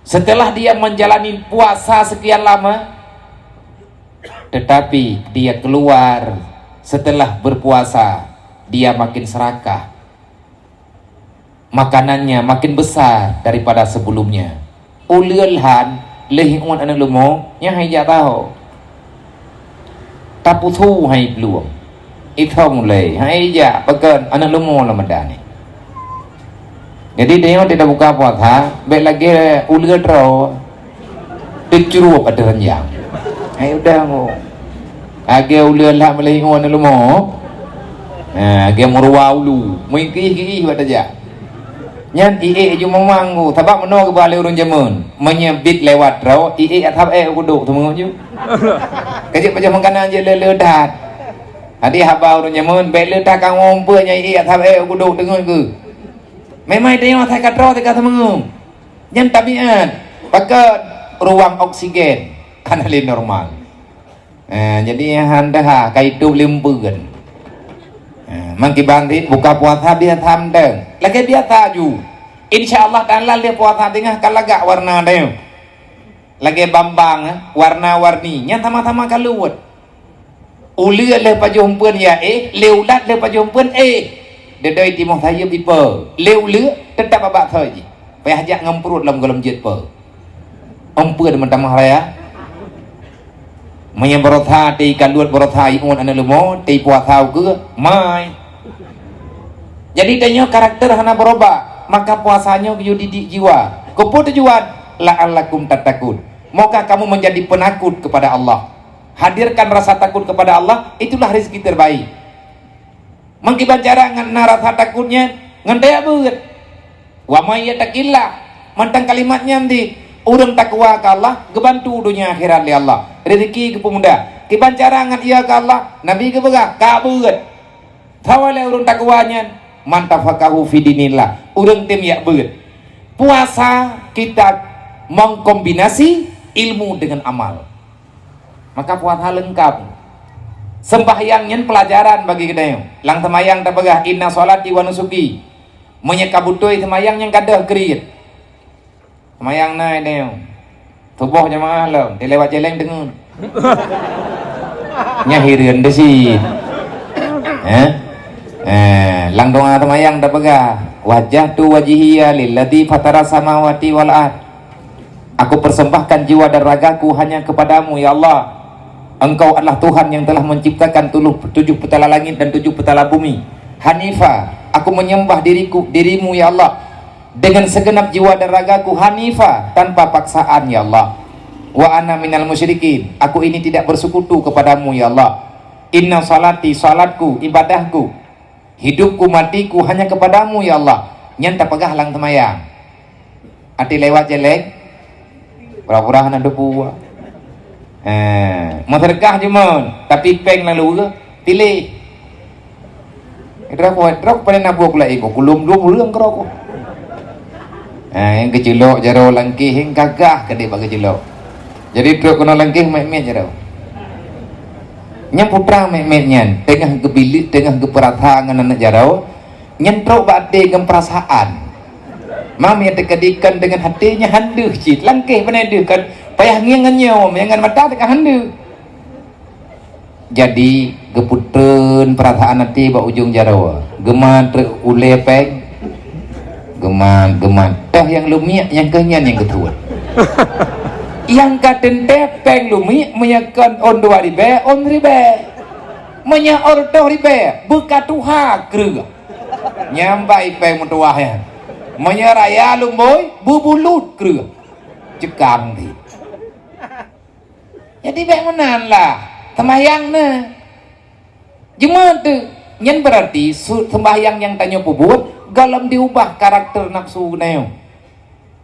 Setelah dia menjalani puasa sekian lama, tetapi dia keluar setelah berpuasa, dia makin serakah. Makanannya makin besar daripada sebelumnya. Uleue lhan lheueh iuet aneuk leumo, nyan hai jak taho. Taputhu hai plueng. Ithom ulée, hai jak pakon aneuk leumo lam meudan nyan. Jadi, tanyoe tabuka puasa, bék lagée uleue droe. Teucrueb ateueh ranjang. Hai udah mo. Lagée uleue lhah meulaion leumo. Ha, lagée meuruwa ulu. Meuikéh-ikéh bak tajak. Nyan iék jumawang tu. Sabab meunoe geuba lé ureuëng jameun. Meunyoe bit lewat droe, iék athab ék gudok teumeuju. Kajak pajoh makanan jih le-le that. Hadi haba ureuëng jameun, bék le that kangong peue nyang iék athab ék gudok teungeut keu. Memang tanyoe asai ka droe teuka teumeugu. Nyan tabiat, pakon ruang oksigen hana lé normal. Eh, jadi hana ka idup lé umpeuen. Eh, mangkiban cit buka puasa biasa mantong. Lagée biasa ju. Insya Allah Taala lé puasa teungoh ka lagak warna deh. Lagée bambang, eh, warna-warni. Nyan sama-sama ka luwet. Uleue lheueh pajoh umpeuen ya éh, lé ulat lheueh pajoh umpeuen éh. Dedoi timoh sayeuep ipe. Lé uleue teutap abak thoi jih. Payah jak ngon pruet lom gohlom jeuet pe. Umpeuen meutamah raya. Meunyoe beurota teuka luwet beurota iuet aneuk leumo, teupuasa ukeue, mai. Jadi tanyoe karakter hana beurubah, maka puasa nyoe geuyue didik jiwa. Keupeue tujuan? La'allakum tattaqun. Maukah kamu menjadi penakut kepada Allah? Hadirkan rasa takut kepada Allah, itulah rezeki terbaik. Meukiban cara ngon na rasa takut nyan, ngon tajak beuet. Wa may yattaqillah, mantong kalimat nyan di, ureuëng takwa keu Allah, geubantu donya akhirat lé Allah. Rezeki geupeumudah. Kiban cara ngon iya keu Allah, Nabi geupeugah, ka beuet. Sawa lé ureuëng takwa nyan, man tafaqahu fi dinillah, ureuëng tem jak beuet. Puasa kita mengkombinasi ilmu dengan amal. Maka puasa leungkap. Sembahyang nyan pelajaran bagi geutanyoe. Lam seumayang tapeugah, "Inna sholati wa nusuki." Meunyoe ka beutôi seumayang nyan ka deuh kriet. Seumayang na geutanyoe. Tuboh jamaah lom, di lewat jeleng deungon. Nyan hireuen deusi. Eh? Eh, lam doa seumayang tapeugah, "Wajjahtu wajhiya lilladzi fatara samawati wal ard." Aku persembahkan jiwa dan ragaku hanya kepadamu, ya Allah. Engkau adalah Tuhan yang telah menciptakan tuluh-, tujuh petala langit dan tujuh petala bumi. Hanifa, aku menyembah diriku, dirimu, ya Allah, dengan segenap jiwa dan ragaku, hanifa, tanpa paksaan, ya Allah. Wa ana minal musyrikin, aku ini tidak bersekutu kepadamu, ya Allah. Inna salati, salatku, ibadahku, hidupku, matiku hanya kepadamu, ya Allah. Nyan tapeugah lam seumayang. Até lewat jeleng, pura-pura hana debu. Eh, meuseudeukah jumeuet, tapi péng lalu piléh. Droe, droe paléng na buet kula ibu, kulum dua buleuen keudroe. Eh, nyang geuceulok jaroe langkéh, nyang gagah keudéh bak geuceulok. Jadi trok keunoe langkéh mét-mét jaroe. Nyang putra mét-mét nyan, teungoh geubileuk, teungoh geupeurasa ngon aneuk jaroe, nyan trok bak até ngon peurasaan. Mam nyang teukeudikon deungon até nyan han deuh cit, langkéh beuneudeuh kan, payah ngieng ngon nyoe, nyang ngon mata teuka han deuh. Jadi, geupeuteun peurasaan até bak ujong jaroe. Geumat trok ulée péng. Geumat, geumat. Toh nyang lumiek nyang keu nyan nyang geutuwot. Nyang ka teuntée péng lumiek meunyoe kon ôn dua ribée, ôn ribée. Meunyoe ôn reutôh ribée, beuka tuha kreueh. Nyang bai péng meutuwah nyan. Meunyoe raya lumbôi, beubulut kreueh. Cekang di. Jadi bék meunan lah, seumayang na. Jeumaat tu, nyan beurati su-, seumbahyang nyang tanyoe peubuet gohlom diubah karakter nafsu geutanyoe.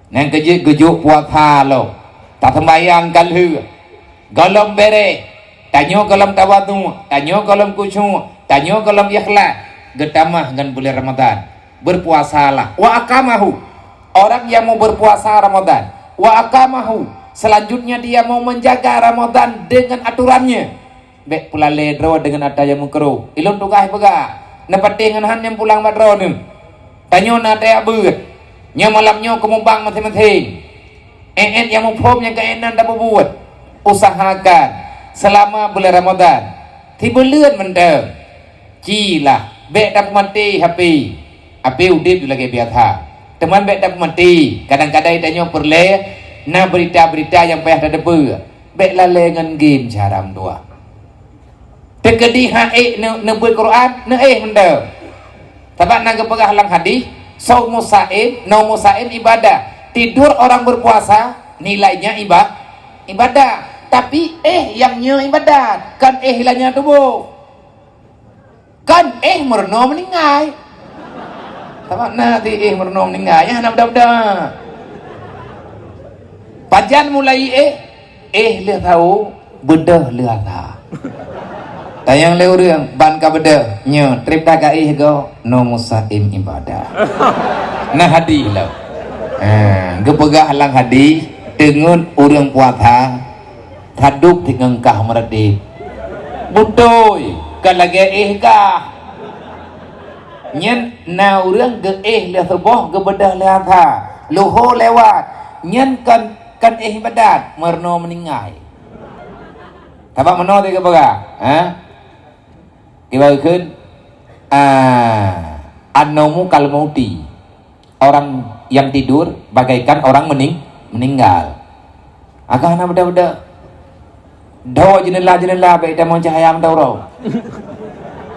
Nyang keujeuet geujok puasa lom, taseumbahyang ka lheueh, gohlom béreh, tanyoe gohlom tawadhu, tanyoe gohlom khusyuk, tanyoe gohlom ikhlas, geutamah ngon buleuen Ramadhan. Berpuasalah. Wa aqamahu. Orang yang mau berpuasa Ramadan, wa aqamahu, selanjutnya dia mau menjaga Ramadan dengan aturannya. Bék peulalé droe deungon atra nyang meukruh. Ilôn tugaih peugah, neupatéh ngon han nyang pulang bak droeneuh. Tanyoe na tajak beuet. Nyoe malam nyoe keumubang maséng-maséng. Ék-ék nyang muphom nyang keunan tapeubuet. Usahakan selama bulan Ramadan, sibuleuen mantong. Cilah, bék tapeumaté H P. H P udeb lagée biasa. Teuma bék tapeumaté. Kadang-kadang tanyoe peureulée na beurita-beurita nyang payah tateupeue. Bék lalée ngon game cara meutuah. Teukeudi han ék neu-, neubeuet Quran, neuéh mantong. Sabab na geupeugah lam hadis, "Saumu saim, naumu saim ibadah." Tidur orang berpuasa nilainya iba-, ibadah. Tapi éh nyang nyoe ibadat, kon éh lanya tuboh. Kon éh meurunoe meuninggai. Sabab na ti éh meurunoe meuninggai, nyan hana mudah-mudah. Pajan mulai éh, éh lheueh sawo, beudôh lheueh asa. Tanyong lé ureuëng, ban ka beudôh, nyoe treb dah ka éh go, noe musaim ibadah. Na hadis lom. Ha, geupeugah lam hadis, teungeut ureuëng puasa, Sadub teungeungkah meureuti. Beutôi, ka lagée éh kah. Nyan na ureuëng geuéh lé suboh geubeudôh lé asa. Luho lewat. Nyan kon, kon éh ibadat, meurunoe meuninggai. Sabab meunoe teuka peugah, ha? Kiban kheun, ah, an-naumu kal mauti. Orang yang tidur bagaikan orang mening-, meninggal. Agak hana beda-beda. Dho jeunela-jeunela bék tamong cahya mata uroe.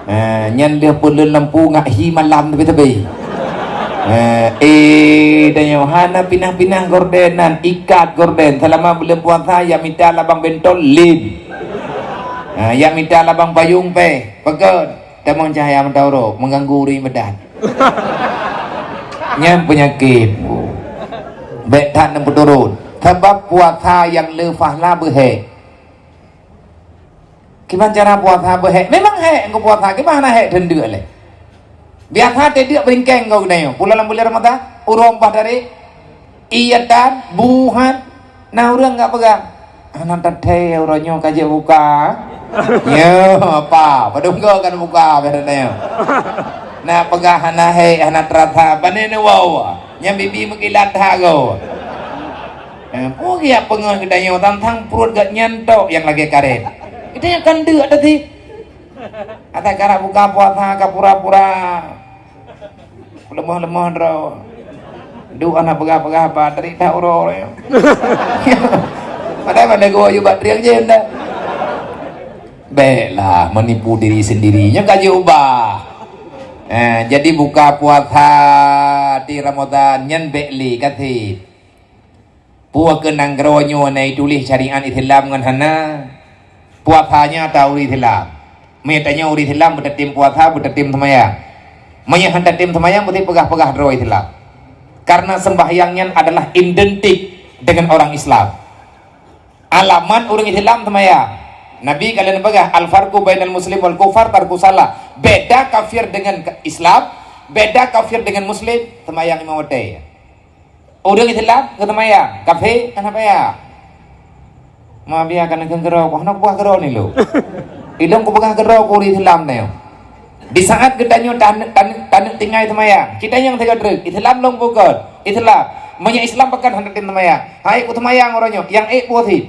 Eh, nyan lheueh peuleuen lampu ngak hi malam teubé-teubé. Eh, eh, tanyoe hana pinah-pinah gorden nan, ikat gorden. Selama buleuen puasa, ya mita labang bentol, lem. Eh, ya mita labang payong, peh. Pakon? Tamong cahya mata uroe, mengganggu ureuëng ibadat. Nyan peunyakét. Bék that neupeuturot. Sabab puasa nyang le pahala beuhék. Kiban cara puasa beuhék? Memang hék engkau puasa, kiban hana hék teundeuk lé. Biasa teundeuk beringkeng kau geutanyoe. Pulo lam bulan Ramadan, uroe empat hari. Iya tan, buhan. Na ureuëng ka peugah, "Hana tathée uroe nyoe ka jeuet buka." Nyoe apa? Padum goe ka buka biasa nyoe. Na peugah hana hék, hana teurasa, pane neuwoe. Nyang bibi meukilat that goe. Eh, peue geujak peungeuh geutanyoe, tang-tang pruet geuh nyan tok nyang lagée karet. Geutanyoe kan deuk tadi. Ata karab buka puasa ka pura-pura. Leumoh-leumoh droe. Duek hana peugah-peugah haba, tarik that uroe. Padahai mandum geuwoe yue bak trieng jén dah. Béklah menipu diri sendiri. Nyoe ka jiubah. Eh, jadi buka puasa di Ramadan nyan bék lé ka seb. Peue keuh nanggroe nyoe na ituléh syariat Islam ngon hana? Puasa nyan ata ureuëng Islam. Meunyoe tanyoe ureuëng Islam beutatem puasa, beutatem seumayang. Meunyoe han tatem seumayang, beutôi peugah-peugah droe Islam. Karena sembahyang nyan adalah identik dengan orang Islam. Alamat ureuëng Islam seumayang. Nabi ka lheueh peugah, "Al-farqu bainal muslim wal kufar tarku salah." Beda kafir dengan Islam, beda kafir dengan muslim, seumayang lima watée. Ureuëng Islam geuseumayang, kafé hana payah. Ma biar kana keu keudroe, hana kupeugah keudroe ni lôn. Ilôn kupeugah keudroe keu ureuëng Islam nyoe. Di saat geutanyoe taneuk, taneuk, taneuk tinggai seumayang, geutanyoe nyang sigoe treuk, Islam lôn bukon, Islam. Meunyoe Islam pakon hana tem seumayang. Hai ku seumayang uroe nyoe, nyang ék peue sit.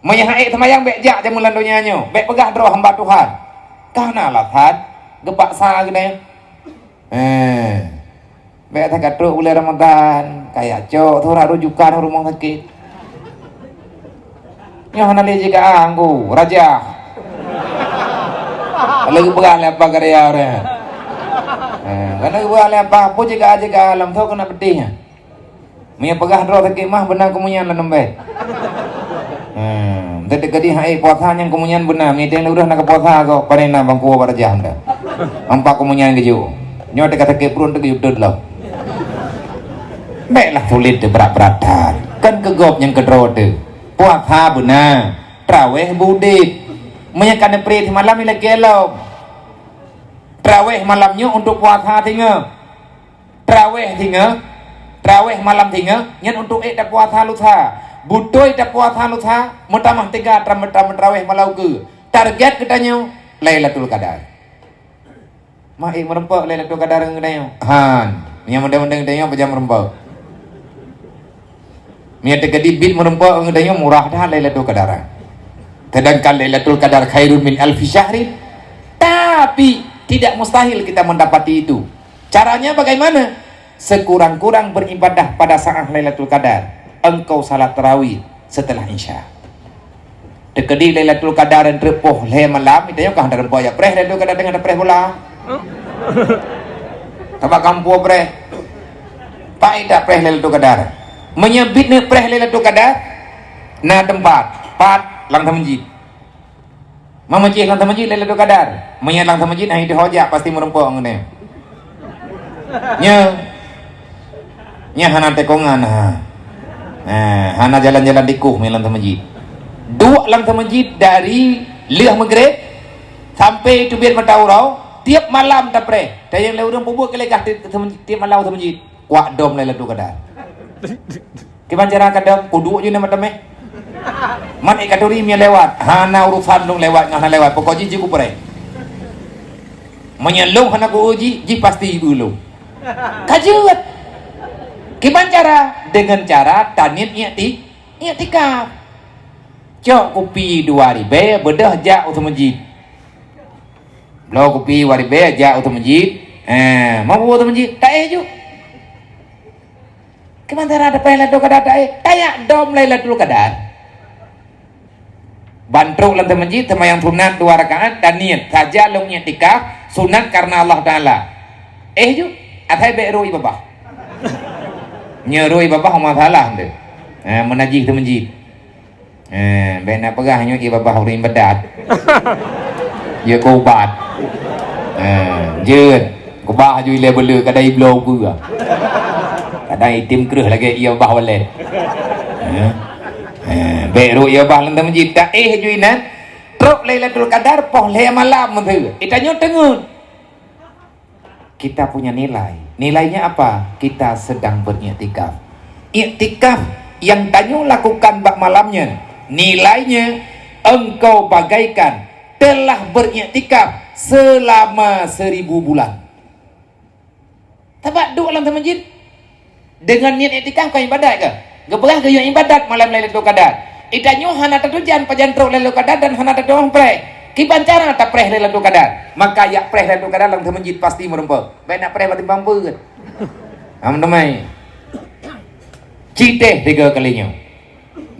Meunyoe han ék seumayang, bék jak jameun lam donya nyoe, bék peugah droe hamba Tuhan. Ka na alasan geupaksa geutanyoe. Eh, bék that ka trok bulan Ramadan, kaya cok surat rujukan u rumoh sakét. Nyoe hana lé jika anggu, raja. Lagi peugah lé apa karya orang. Eh, kana peugah lé apa, apa jika, jika alam tu kena pedih. Meunyoe peugah droe sakét mah, beuna keumeunyang lam dompet. Hmm, teuka di hai puasa nyang keumeunyang beuna, meunyoe ureuëng na keu puasa kok, pane na bangku barajah dah. Ampa keumeunyang geujok. Nyoe teuka sakét pruet teuka yutut lom. Béklah sulet teu brat-bratan. Kan keu gob nyang keudroe teu. Puasa beuna, traweh beudeb. Meunyoe ka neupreh simalam ilakée lom. Traweh malam nyoe untuk puasa singoh. Traweh singoh, Traweh malam singoh, nyan untuk ék tapuasa lusa. Beutôi tapuasa lusa, meutamah teuga tra-, tra-, traweh malam ukeue. Target geutanyoe Lailatul Qadar. Ma ék meureumpok Lailatul Qadar ngon geutanyoe? Han, nyang meudeng-meudeng geutanyoe pajan meureumpok. Meunyoe teukeudi bit meureumpok ngon geutanyoe, murah that Lailatul Qadar. Sedangkan Lailatul Qadar khairun min alfi syahrin. Tapi tidak mustahil kita mendapati itu. Caranya bagaimana? Sekurang-kurang beribadah pada saat Lailatul Qadar. Engkau salat tarawih setelah Isya. Teukeudi Lailatul Qadar treuk poh lhèe malam, geutanyoe ka hana teureumpok jak preh Lailatul Qadar deungon tapreh bola. Sabab kamoe preh. Pat jak preh Lailatul Qadar? Meunyoe bit neupreh Lailatul Qadar, na teumpat, pat lam sameujid. Meumeucéh lam sameujid Lailatul Qadar. Meunyoe lam sameujid, hai teuh ho jak, pasti meureumpok ngon nyan. Nyoe. Nyan hana teukongan, ha. Ha, hana jalan-jalan tikoh meunan lam sameujid. Duek lam sameujid dari lheueh Maghrib sampai teubiet mata uroe, tiep malam tapreh. Tanyong lé ureueng peubuet keu lé kah tiep, tiep malam sameujid. Kuak dom Lailatul Qadar. Kiban cara ka dom, kuduek ju nyan meuteumé. Man ék katuri mie lewat, hana urusan lôn lewat ngon hana lewat, pokok jih jih kupreh. Meunyoe lôn hana kueu jih, jih pasti ieu lôn. Ka jeuet. Kiban cara? Deungon cara taniet ikti-, iktikaf. Cok kupi dua ribèe, beudôh jak u sameujid. Bloe kupi dua ribèe, jak u sameujid. Eh, mau u sameujid, taéh ju. Kiban cara tapreh Lailatul Qadar taéh? Tajak dom Lailatul Qadar. Ban trok lam sameujid, seumayang sunat dua rakaat, taniet, saja lôn iktikaf, sunat karena Allah Taala. Éh ju, asai bèk rôh ié babah. Nyoe rôh ié babah masalah tu. Eh, meunajih sameujid. Eh, bèk na peugah nyoe ié babah ureueng ibadat. Ié keu ubat. Eh, jeuet. Keubah ju ilèe beuleu, kadang ibloe ukeue. Kadang item kreueh lagèe ié babah walét. Eh, eh, bèk rôh ié babah lam sameujid, taéh ju inan. Trok Lailatul Qadar poh lhèe malam meuteue. Itanyoe teungeut. Kita punya nilai. Nilainya apa? Kita sedang beriktikaf. Iktikaf yang tanyoe lakukan bak malam nyan, nilainya engkau bagaikan telah beriktikaf selama seribu bulan. Sabab duek lam sameujid, deungon niet iktikaf kon ibadat kah? Geupeugah geuyue ibadat malam Lailatul Qadar. Itanyoe hana tatujan pajan trok Lailatul Qadar dan hana tatuan preh. Kiban cara tapreh Lailatul Qadar? Maka jak preh Lailatul Qadar lam sameujid pasti meureumpok. Bèk na preh bak timpang beuet. Am teumai. Cit teuh tiga kali nyoe.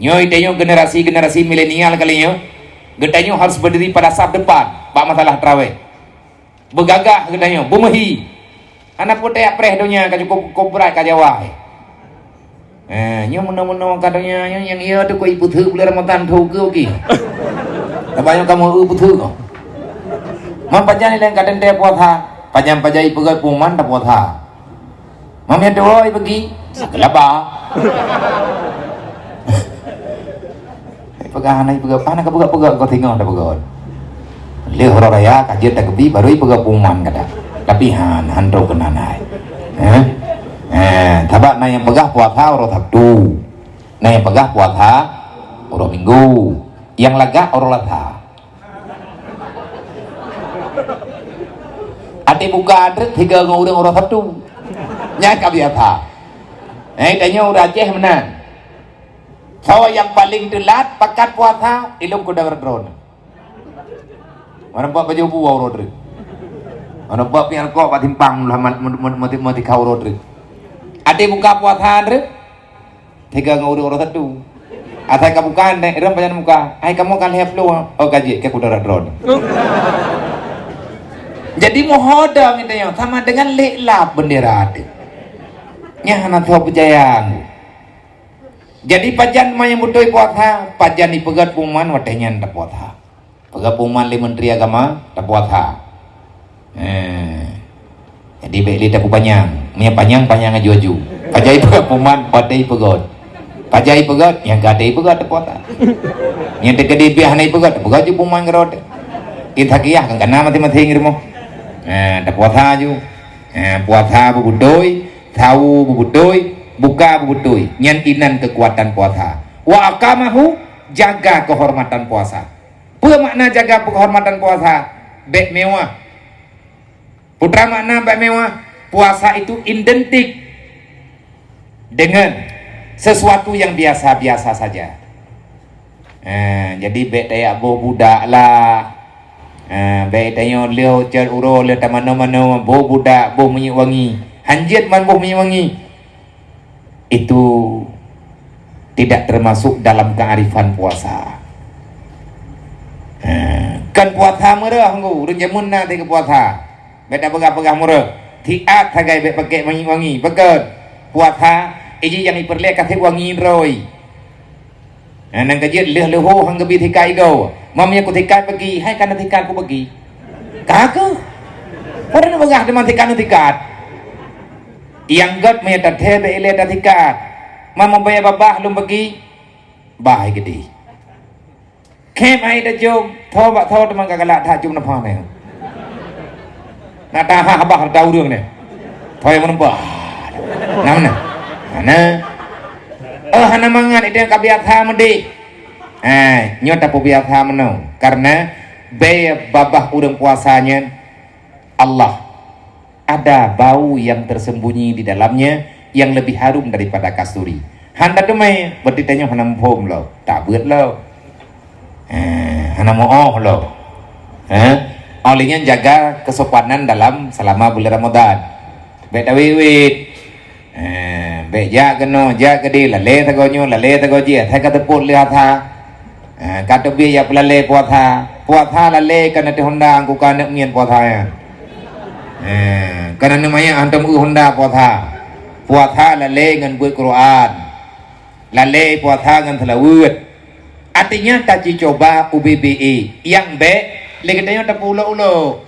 Nyoe itanyoe generasi-generasi milenial kali nyoe. Geutanyoe harus berdiri pada saf depan bak masalah tarawih. Beugagah geutanyoe, beumeuhi. Hana peue tajak preh donya ka cukup, cukup brat ka Jawa. Eh, nyoe meunoe-meunoe ka donya nyoe nyang iya teuh keu ipeutheuk buleuen Ramadhan tho keu ki. Tabanyong kamoe eu peutheuk. Man pajan ilèe ka teuntèe puasa, pajan-pajan ipeugöt pengumuman tapuasa. Mamiet tuwoe bagi sakeulaba. Peugah hana peugah, hana ka peugah-peugah, engkau singoh dah peugah. Lheueh uroe raya ka jeuet takeubit, baru ipeugah pengumuman kata. Tapi han, han trok keunan hai. Eh? Eh, sabab na nyang peugah puasa uroe Sabtu. Na nyang peugah puasa uroe Minggu. Nyang lagak uroe Lasa. Até buka treuk tiga ngon ureueng uroe Sabtu. Nyan ka biasa. Eh, tanyoe ureueng Aceh meunan. Soe nyang paleng teulat pakat puasa, ilôn kudang droeneuh. Meureumpok baju bu uroe treuk. Meureumpok piep rukok bak simpang meuti-, meuti-, meuti-, meutika uroe treuk. Até buka puasa treuk. Tiga ngon ureueng uroe Sabtu. Asai ka buka, nèk rem pajan muka. Hai kamoe ka lhèe ploh. Oh, ka jeuet, ka kudara droeneuh. Jadi meuho dong geutanyoe sama dengan lé lap bendera teuh. Nyan hana soe peucaya. Jadi pajan ma nyang beutôi puasa, pajan ipeugöt pengumuman watèe nyan tapuasa. Peugah pengumuman lé Menteri Agama, tapuasa. Eh. Jadi bèk lé tapeupanjang. Meunyo panjang, panjang aju-aju. Pajan ipeugah pengumuman, pajan ipeugöt. Pajan ipeugöt, nyang ka ipeugöt tapuasa. Nyang teukeudi biah hana ipeugöt, tapeugöt ju pengumuman keudroe. Insa kiyah kan kana maséng-maséng di rumoh. Eh, tapuasa ju. Eh, puasa beubeutôi, sawo beubeutôi. Buka beubeutôi, nyan inan keukuatan puasa. Wa aqamahu, jaga keuhormatan puasa. Peue makna jaga keuhormatan puasa? Bék mewah. Peue makna bék mewah? Puasa itu identik dengan sesuatu yang biasa-biasa saja. Ha, jadi bék tajak boh budak lah. Ha, bék tanyoe lheueh cot uroe lheueh tamanoe-manoe boh budak, boh minyeuk wangi. Hanjeuet man boh minyeuk wangi. Itu tidak termasuk dalam kearifan puasa. Ha, kan puasa meureuh nggu, ureueng jameun na teuka puasa. Bék tapeugah-peugah meureuh. Tiat sagai bék pakai wangi-wangi. Pakon? Puasa, iji nyang ipeureulée ka sép wangi droe. Nah, nyang keujeuet lheueh leuho han geubi sikat igoe. Mam nyang kusikat bagi, hai kana sikat kubagi. Ka keuh. Padahai na bagah teuma sikat na sikat. Nyang gét meunyo tathée bék ilée tasikat. Mam mubaya babah lôn bagi. Bah hai geudeh. Khém hai tajom, tho bak tho teuma ka galak that jom neupah nyan. Nak tahah bah rata ureueng nyan. Thoi meuneumpah. Nah, nah. Nah. Oh, hana mangat itu nyang ka biasa meudeh. Eh, nyoe tapeubiasa meunoe. Karena bék babah ureueng puasa nyan Allah. Ada bau yang tersembunyi di dalamnya yang lebih harum daripada kasturi. Han tateumé, berarti tanyoe hana muphom lom, tabeuet lom. Eh, hana muoh lom. Eh, oleh nyan jaga kesopanan dalam selama bulan Ramadan. Bék tawét-wét. Eh, bék jak keunoe, jak keudeh, lalée sagoe nyoe, lalée sagoe jih, asai ka teupot lé asa. Eh, ka teubiet jak peulalée puasa. Puasa lalée kon ateueh honda, angku ka aneuk miet puasa nyan. Eh, kon aneuk manyak hantom eu honda puasa. Puasa lalée ngon beuet Quran. Lalée puasa ngon seulaweuet. Artinya taci cuba ubé-bé nyang bék lé geutanyoe tapeuulok-ulok.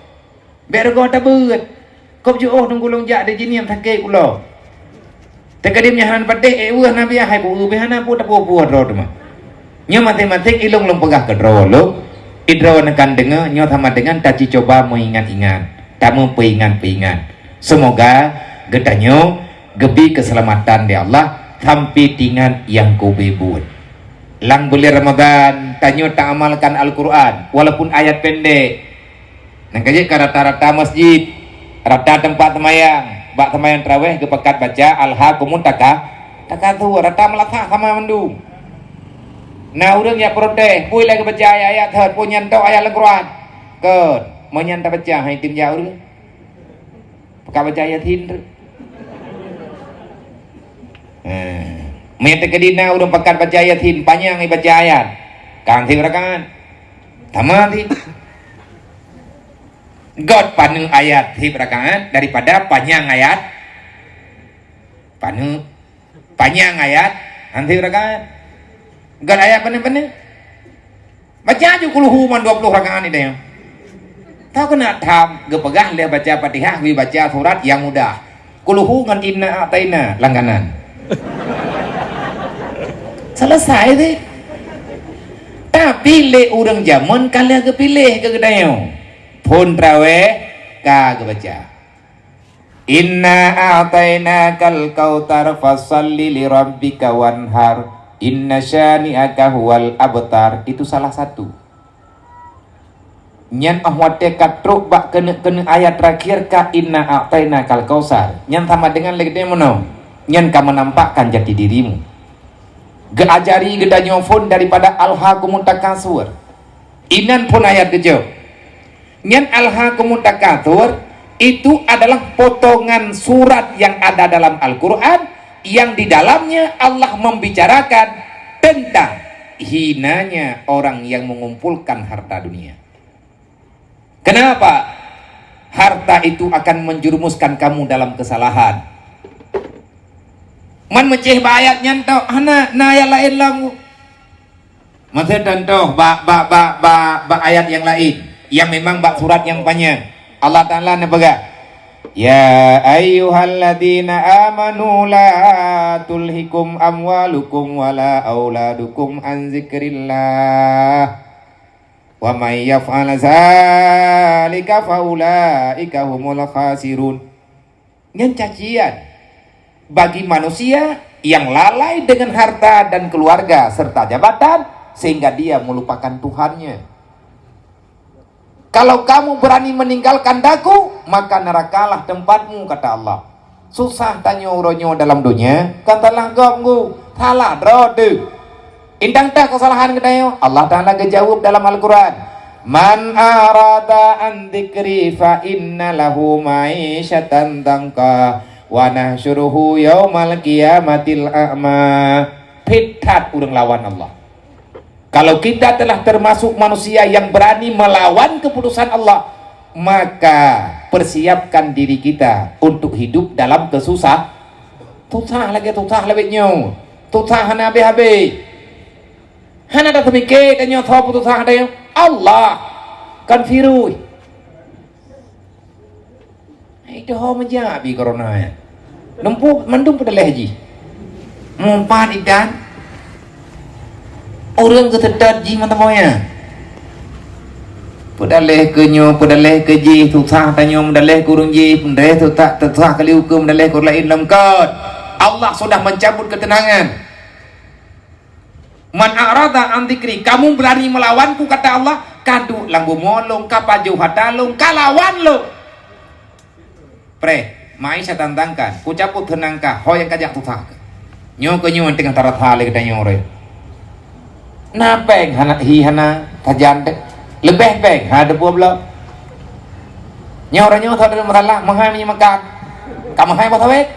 Bék reugoh tabeuet. Kop jiôh teungku lôn jak di jihnyan sakét ulo. Teukeudeh nyan hana patéh, ék weueh na biah hai ku-eu beh hana peue tapuoh-puoh droe teuma. Nyoe maséng-maséng ilôn lôn peugah keu droe lôn, idroe neukan deungoe nyoe sama dengan taci cuba meuingat-ingat, tameupeuingat-peuingat. Seumoga geutanyoe geubi keuseulamatan lé Allah sampoe tingat nyang kube buet. Lam buleuen Ramadhan, tanyoe taamalkan Al-Qur'an, walaupun ayat pendek. Nyang ka jeuet ka rata-rata masjid, rata teumpat seumayang, bak seumayang tarawih geupakat baca Alhakumut taka-, takatsur, rata meulasah sama mandum. Na ureueng nyang protes, "Peue lagée baca ayat-ayat thot, peue nyan tok ayat lam Quran?" Kon, meunyan tabaca, hai tim jak ureueng. Pakat baca Yasin tu. Eh, meunyo teukeudi na ureueng pakat baca Yasin, panyang ibaca ayat. Kan sirakaat. Tamat sih. Göt paneuk ayat sirakaat daripada panyang ayat. Paneuk. Panyang ayat, han sirakaat. Göt ayat paneuk-paneuk. Baca ju kulhu man dua ploh rakaat ni deh. Tahu kena tham geupeugah lé baca Fatihah, wi baca surat nyang mudah. Kulhu ngon inna a'taina langganan. Selesai sih. Tapi lé ureueng jameun ka lheueh geupiléh keu geutanyoe. Phon traweh ka geubaca. Inna a'tainakal kautsar, fasalli li rabbika wanhar, inna syani'aka huwal abtar. Itu salah satu. Nyan óh watée ka trok bak keuneuk-keuneuk ayat terakhir ka inna a'tainakal kautsar. Nyan sama dengan lagée meunoe. Nyan ka menampakkan jati dirimu. Geuajari geutanyoe phon daripada alhakumut takasur. Inan phon ayat keujeuet. Nyan Alhakumut Takatsur itu adalah potongan surat yang ada dalam Al-Quran yang di dalamnya Allah membicarakan tentang hinanya orang yang mengumpulkan harta dunia. Kenapa? Harta itu akan menjerumuskan kamu dalam kesalahan. Man meucéh bak ayat nyan tok, hana na ayat laén lom. Masa contoh bak, bak, bak, bak, bak ayat yang lain, yang memang bak surat yang panjang. Allah Ta'ala neupeugah, "Ya ayyuhalladzina amanu la tulhikum amwalukum wala auladukum an zikrillah. Wa may yaf'al dzalika faulaika humul khasirun." Nyan cacian. Bagi manusia yang lalai dengan harta dan keluarga serta jabatan, sehingga dia melupakan Tuhannya. Kalau kamu berani meninggalkan daku, maka nerakalah tempatmu, kata Allah. Susah tanyoe uroe nyoe dalam dunia, kan salah gob ngu, salah droe deuh. Indang tah keusalahan geutanyoe, Allah Taala geujaweueb dalam Al-Quran, "Man a'rada an dzikri fa inna lahu ma'isyatan dhanka wa nahsyuruhu yaumal qiyamatil a'ma." Phét that ureuëng lawan Allah. Kalau kita telah termasuk manusia yang berani melawan keputusan Allah, maka persiapkan diri kita untuk hidup dalam kesusah. Susah lagée susah lawét nyoe. Susah hana habéh-habéh. Hana taseumike tanyoe soe peususah tanyoe. Allah. Kon virus. Hai, teuho meujak bi corona nyan. Nempu mandum peudaléh jih. Meupat idan. Ureuëng geuseutôt jih mantong nyan. Peudaléh keu nyoe, peudaléh keu jih, susah tanyoe meudaléh keu ureuëng jih, peudaléh susah, susah kali ukeue meudaléh keu ureuëng laén lam kot. Allah sudah mencabut ketenangan. "Man a'rada an dzikri," kamu berani melawanku, kata Allah, ka duek lam bumoe lôn, ka pajoh ata lôn, ka lawan lôn. Preh, ma'isyatan dhanka, kucabut teunangka, ho nyang kajak susah. Nyoe keu nyoe teungoh tarasa lé geutanyoe uroe. Na péng hana hi hana sajan teuh. Leubeh péng hana teupeu bloe. Nyoe uroe nyoe saudara masalah meuhai minyeuk makan. Ka meuhai boh sawét.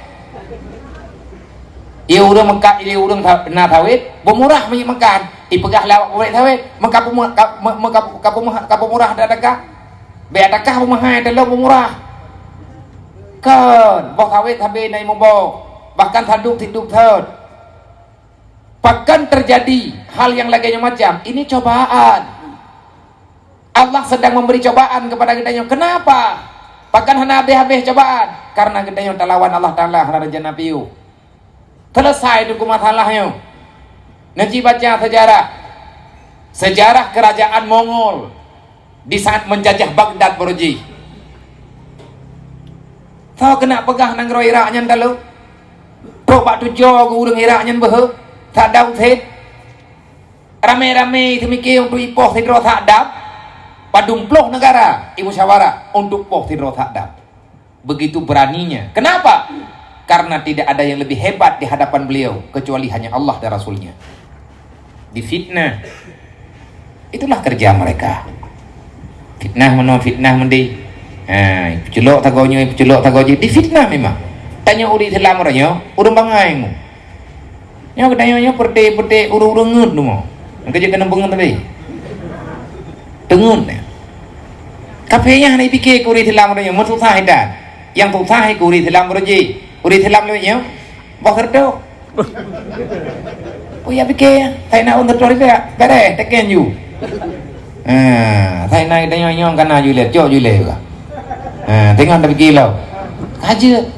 Ie ureuëng meukat, ie ureuëng sa-, na sawét, beumurah minyeuk makan. Ipeugah lé awak pabrék sawét, meuka peumurah, ka, me-, meuka, ka peumurah, ka peumurah dak-dak ka. Bék dak ka beumeuhai, teuh lom beumurah. Kon, boh sawét sabe na imuboh. Bahkan sadub sidub thot. Pakon terjadi hal yang lagée nyoe macam? Ini cobaan. Allah sedang memberi cobaan kepada geutanyoe. Kenapa? Pakon hana habéh-habéh cobaan? Karena geutanyoe talawan Allah Taala hana reujana piôh. Selesai teungku masalah nyoe. Neuci baca sejarah. Sejarah kerajaan Mongol di saat menjajah Baghdad baroe jih. Soe keuneuk peugah nanggroe Irak nyan talo? Trok bak tujoe ureuëng Irak nyan beuhe, Saddam Hussein. Ramé-ramé teumike untuk ipoh sidroe Saddam, padum ploh negara imusyawarah untuk poh sidroe Saddam. Begitu beraninya. Kenapa? Karena tidak ada yang lebih hebat di hadapan beliau kecuali hanya Allah dan Rasulnya. Difitnah. Itulah kerja mereka. Fitnah meunoe, fitnah meudéh. Ha, peuculok sagoe nyoe, peuculok sagoe jih. Difitnah memang. Tanyoe ureuëng Islam uroe nyoe, ureuëng bangai nyoe. Nyoe geutanyoe nyoe peureute-peureute ureuëng-ureuëng ngeut rumoh. Nyang keujeuet keuneuk beungeut tadi. Teungeut nyan. Kafé nyan hana jipike keu ureuëng Islam uroe nyoe, meususah idan. Nyang susah keu ureuëng Islam uroe jih. Ureuëng Islam lawét nyoe, boh reutôh. Oh ya pike, sai na ureuëng reutôh ribèe, beres, teken ju. Ha, sai na geutanyoe nyoe kana ju lé, cok ju lé juga. Ha, teungoh tapike lom. Ka jeuet.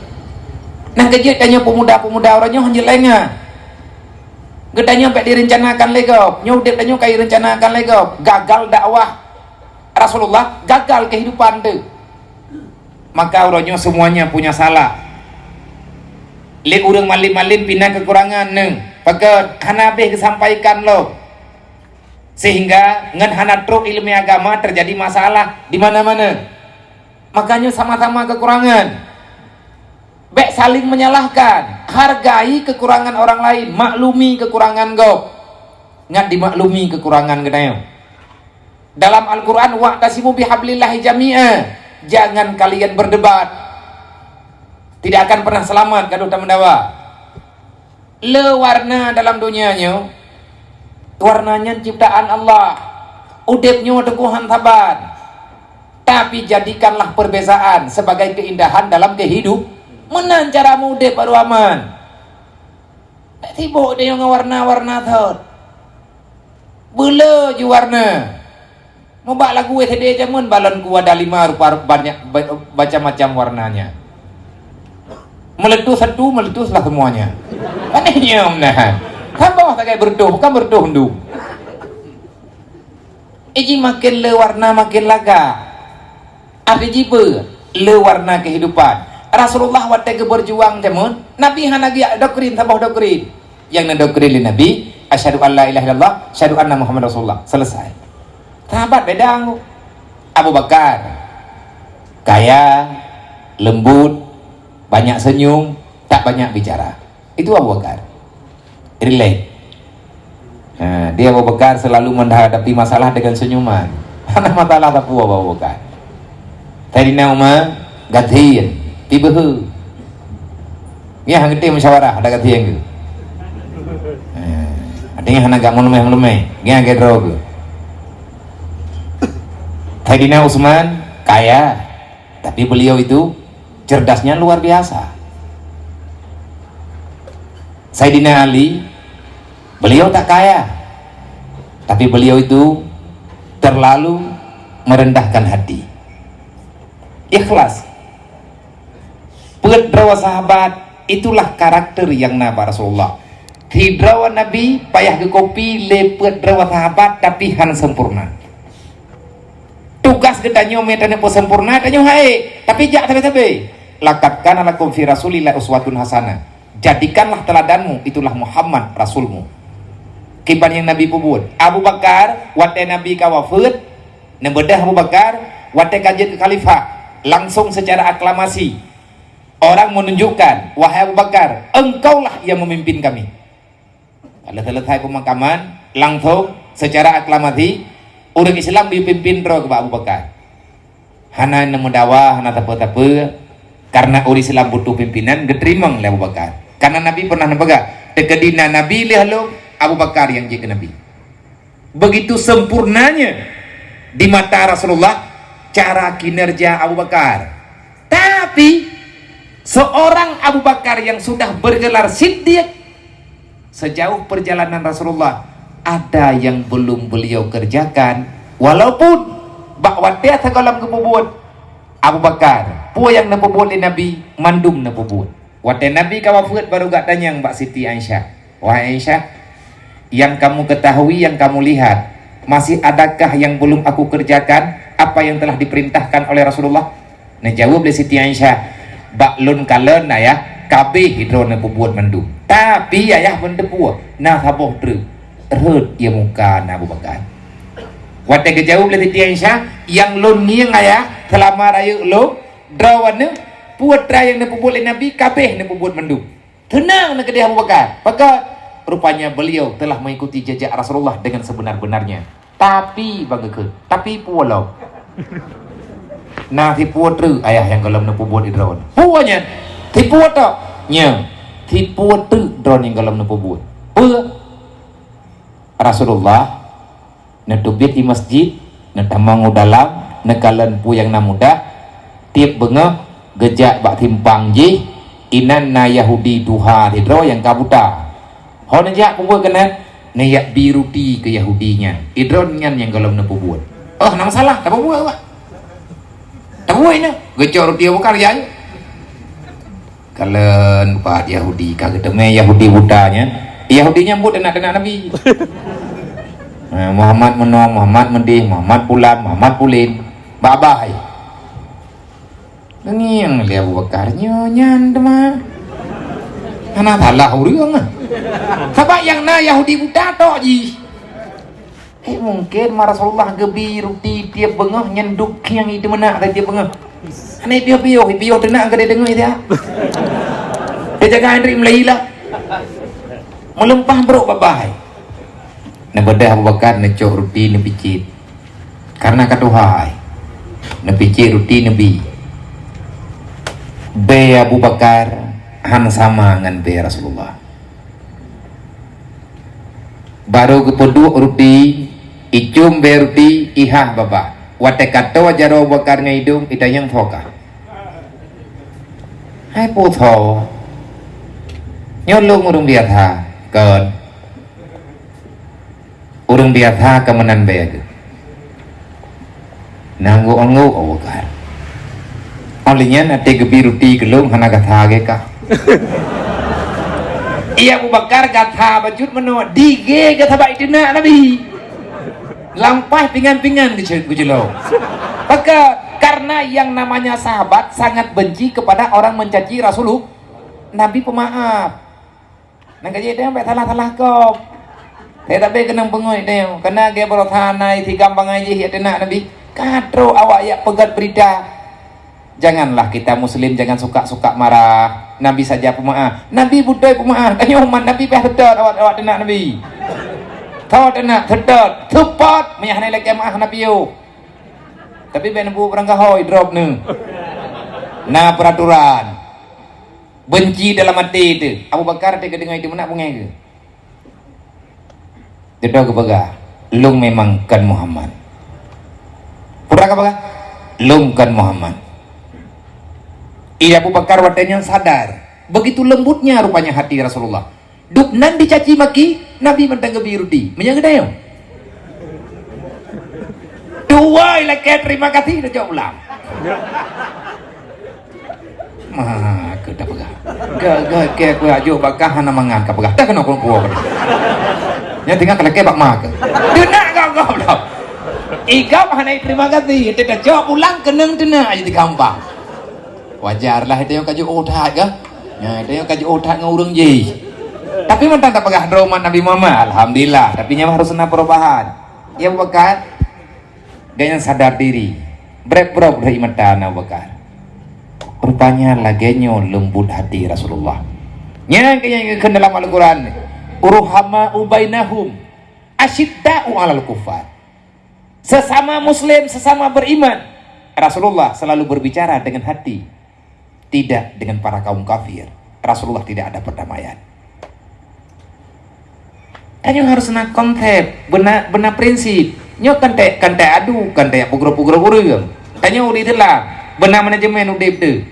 Nyang keujeuet tanyoe pemuda-pemuda uroe nyoe hanjeuet lé nyan. Geutanyoe bék direncanakan lé gob. Nyoe udeb tanyoe ka direncanakan lé gob. Gagal dakwah Rasulullah, gagal kehidupan teuh. Maka uroe nyoe semuanya punya salah. Lé ureuëng malem-malem pih na kekurangan neuh. Pakon hana habéh geusampaikan lom. Sehingga ngon hana trok ileumèe agama terjadi masalah di mana-mana. Makanya sama-sama kekurangan. Bék saling menyalahkan. Hargai kekurangan orang lain, maklumi kekurangan gob. Ngat dimaklumi kekurangan geutanyoe. Dalam Al-Quran, "Wa'tasimu bihablillahi jami'a." Jangan kalian berdebat. Tidak akan pernah selamat gadoh tameudawa. Le warna dalam dunia nyoe, warna nyan ciptaan Allah. Udeb nyoe teuguhan saban. Tapi jadikanlah perbezaan sebagai keindahan dalam kehidup. Meunan cara mudeb baru aman. Bék sibok tanyoe ngon warna-warna thot. Beule ju warna. Mubak lagu S D jameun, balon ku ada lima rupa, banyak, ba-, macam-macam warnanya. Meletus satu, meletuslah semuanya. Aneh nyoe meunan. Saboh sagai beureutoh, bukan beureutoh ndum. Iji makin le warna makin lagak. Arti jipeue? Le warna kehidupan. Rasulullah watée geubeurjuang jameun, Nabi hana geujak doktrin saboh doktrin. Nyang neudoktrin lé Nabi, "Asyhadu an la ilaha illallah, asyhadu anna Muhammad Rasulullah." Selesai. Sahabat beda. Abu Bakar, kaya, lembut, banyak senyum, tak banyak bicara. Itu Abu Bakar. Relax. Ha, dia Abu Bakar selalu menghadapi masalah dengan senyuman. Hana masalah sapeue Abu Bakar. Saidina Umar, gasien, pibeuhe. Ngiah geuti musyawarah, ada gasien ke? Ha, artinya hana gak meulumeh-meulumeh. Ngiah gak droe ke? Saidina Utsman kaya, tapi beliau itu cerdasnya luar biasa. Saidina Ali, beliau tak kaya, tapi beliau itu terlalu merendahkan hati. Ikhlas. Peuet droe sahabat, itulah karakter nyang na bak Rasulullah. Sidroe Nabi payah geukopi lé peuet droe sahabat, tapi hana sempurna. Tugas geutanyoe meutanyoe peusempurna, tanyoe hai, tapi jak sabe-sabe. "Laqad kana lakum fi Rasulillah uswatun hasanah." Jadikanlah teladanmu, itulah Muhammad rasulmu. Kiban nyang Nabi peubuet. Abu Bakar, watée Nabi ka wafeuet, neubeudôh Abu Bakar, watée ka jeuet keu khalifah, langsung secara aklamasi, orang menunjukkan, "Wahai Abu Bakar, engkaulah yang memimpin kami." Kalau selesai pemakaman, langsung secara aklamasi, ureuëng Islam dipimpin droe keu Abu Bakar. Hana neumeudawa, hana sapeue-sapeue, karena ureuëng Islam butuh pimpinan, geuteurimong lé Abu Bakar. Karena Nabi pernah neupeugah, "Teukeudi na Nabi lheueh lôn, Abu Bakar nyang jeuet keu Nabi." Begitu sempurnanya di mata Rasulullah cara kinerja Abu Bakar. Tapi, seorang Abu Bakar yang sudah bergelar Siddiq, sejauh perjalanan Rasulullah, ada yang belum beliau kerjakan, walaupun bak watée sigohlom geupeubuet Abu Bakar, peue nyang neupeubuet lé Nabi, mandum neupeubuet. Watée Nabi ka wafeuet, baru geutanyong bak Siti Aisyah, "Wahai Aisyah, yang kamu ketahui, yang kamu lihat, masih adakah yang belum aku kerjakan apa yang telah diperintahkan oleh Rasulullah?" Neujaweueb lé Siti Aisyah, "Bak lôn kalon, Ayah, ka abéh droeneuh peubuet mandum. Tapi, Ayah, beuneuteupeu, na saboh treuk, rhot ie muka na Abu Bakar." Watée geujaweueb lé Siti Aisyah, "Nyang lôn ngieng, Ayah, seulama rayeuk lôn, droeneuh, peue treuk nyang neupeubuet lé Nabi, ka abéh neupeubuet mandum." Teunang na keudeh Abu Bakar. Pakon? Rupanya beliau telah mengikuti jejak Rasulullah dengan sebenar-benarnya. Tapi, bang geukheun, tapi peue lom? Na sipeue treuk, Ayah, nyang gohlom neupeubuet di droeneuh? Peue nyan? Sipeue tok? Nyoe, sipeue treuk droeneuh nyang gohlom neupeubuet. Peue? Rasulullah neuteubiet di masjid, neutamong u dalam, neukalon peue nyang na mudah, tieb beungoh geujak bak simpang jih, inan na Yahudi tuha sidroe nyang ka buta. Ho neujak peubuet keunan, neujak bi ruti keu Yahudi nyan. Idroen nyan nyang gohlom neupeubuet. Oh, na masalah, tapeubuet awak. Tapeubuet nyan, geucok ruti Abu Bakar, ya. Kalon pat Yahudi, ka geuteumé Yahudi buta nyan. Yahudi nyan buet teunak-teunak Nabi. Ha, Muhammad meunoe, Muhammad meudeh, Muhammad pulan, Muhammad pulen. Babah hai. Geungieng lé Abu Bakar, "Nyoe nyan teuma. Hana salah ureuëng ah." Sabab nyang na Yahudi buta tok jih. Eh, mungken ma Rasulullah geubi ruti tieb beungoh nyan dukhieng itu meunak dari tieb beungoh. Hana piôh-piôh, piôh teunak geude deungoe dia. Dia jaga Hendrik Melayu lah. Meuleumpah brok babah hai. Neubeudôh Abu Bakar neucok ruti neupicit. Karena ka tuha hai. Neupicit ruti neubi. Bée Abu Bakar han sama ngon bée Rasulullah. Barô geupeuduek ruti, icôm bée ruti, ihah babah. Watée ka toe jaroe Abu Bakar ngon idong, itanyong soe kah. Hai po soe. Nyoe lôn ureuëng biasa, kon. Ureuëng biasa ka meunan bée geuh. Nanggo-anggo Abu Bakar. Óh lheueh nyan até geubi ruti keu lôn hana gata gé kah. Iya Abu Bakar gata bacut meunoe digé gata bak iteunak Nabi. Lampah pingan-pingan geucul-, geuculok. Pakat. Karena yang namanya sahabat sangat benci kepada orang mencaci Rasulullah. Nabi pemaaf. Nang ka jeuet teuh bèk salah-salah gob. Saya tak bèk keunong peungui teuh. Karena lagèe baroesa na isigam bangai jih jak teunak Nabi. Ka trok awak jak peugöt beurita. Janganlah kita muslim jangan suka-suka marah. Nabi saja pemaaf. Nabi beutôi pemaaf. Tanyoe umat Nabi payah seutôt awak, awak teunak Nabi. Tho teunak seutôt. Seupôt meunyo hana ilakèe maaf Nabi yoh. Tapi bèk neubuet beurangkaho idrop neuh. Na peuraturan. Benci dalam até teuh. Abu Bakar teuh geudeungoe teuh meunak beungèh geuh. Teudoe geupeugah, "Lôn memang kon Muhammad." Peue geupeugah, "Lôn kon Muhammad." Iya Abu Bakar watèe nyan sadar, begitu lembutnya rupanya hati Rasulullah. Dub nan dicaci maki, Nabi mantong geubri ruti. Meunyo geutanyoe, dua ilakèe terima kasih, tacok pulang. Ma, keu tapeugah. Ga, ga, keu aku jak jok bak kah hana mangat kapeugah. Dah keunoe kumpul. Nyang tinggai ka lakèe bak ma keuh. Teunak gob-gob lom. Igam hana terima kasih. Teuka jok pulang keunong teunak aja di gampang. Wajar lah, itu nyang ka jok utak kah? Nah, itu nyang ka jok utak ngon ureueng jih. Tapi mantong tapeugah droe umat Nabi Muhammad, alhamdulillah. Tapi nyan harus na perubahan. Ya, Abu Bakar. Gobnyan sadar diri. Brek-brok dari mata Abu Bakar. Rupanya lagèe nyoe leumbut hati Rasulullah. Nyan keuh nyang geukheun dalam Al-Quran, "Ruhama'u bainahum, asyidda'u 'alal kuffar." Sesama muslim, sesama beriman, Rasulullah selalu berbicara dengan hati. Tidak dengan para kaum kafir. Rasulullah tidak ada perdamaian. Tanyoe harus na konsep, beuna, beuna prinsip. Nyoe kan teuh, kan teuh adu, kan teuh peugroe-peugroe ureueng. Tanyoe ureueng Islam, beuna manajemen udép teuh.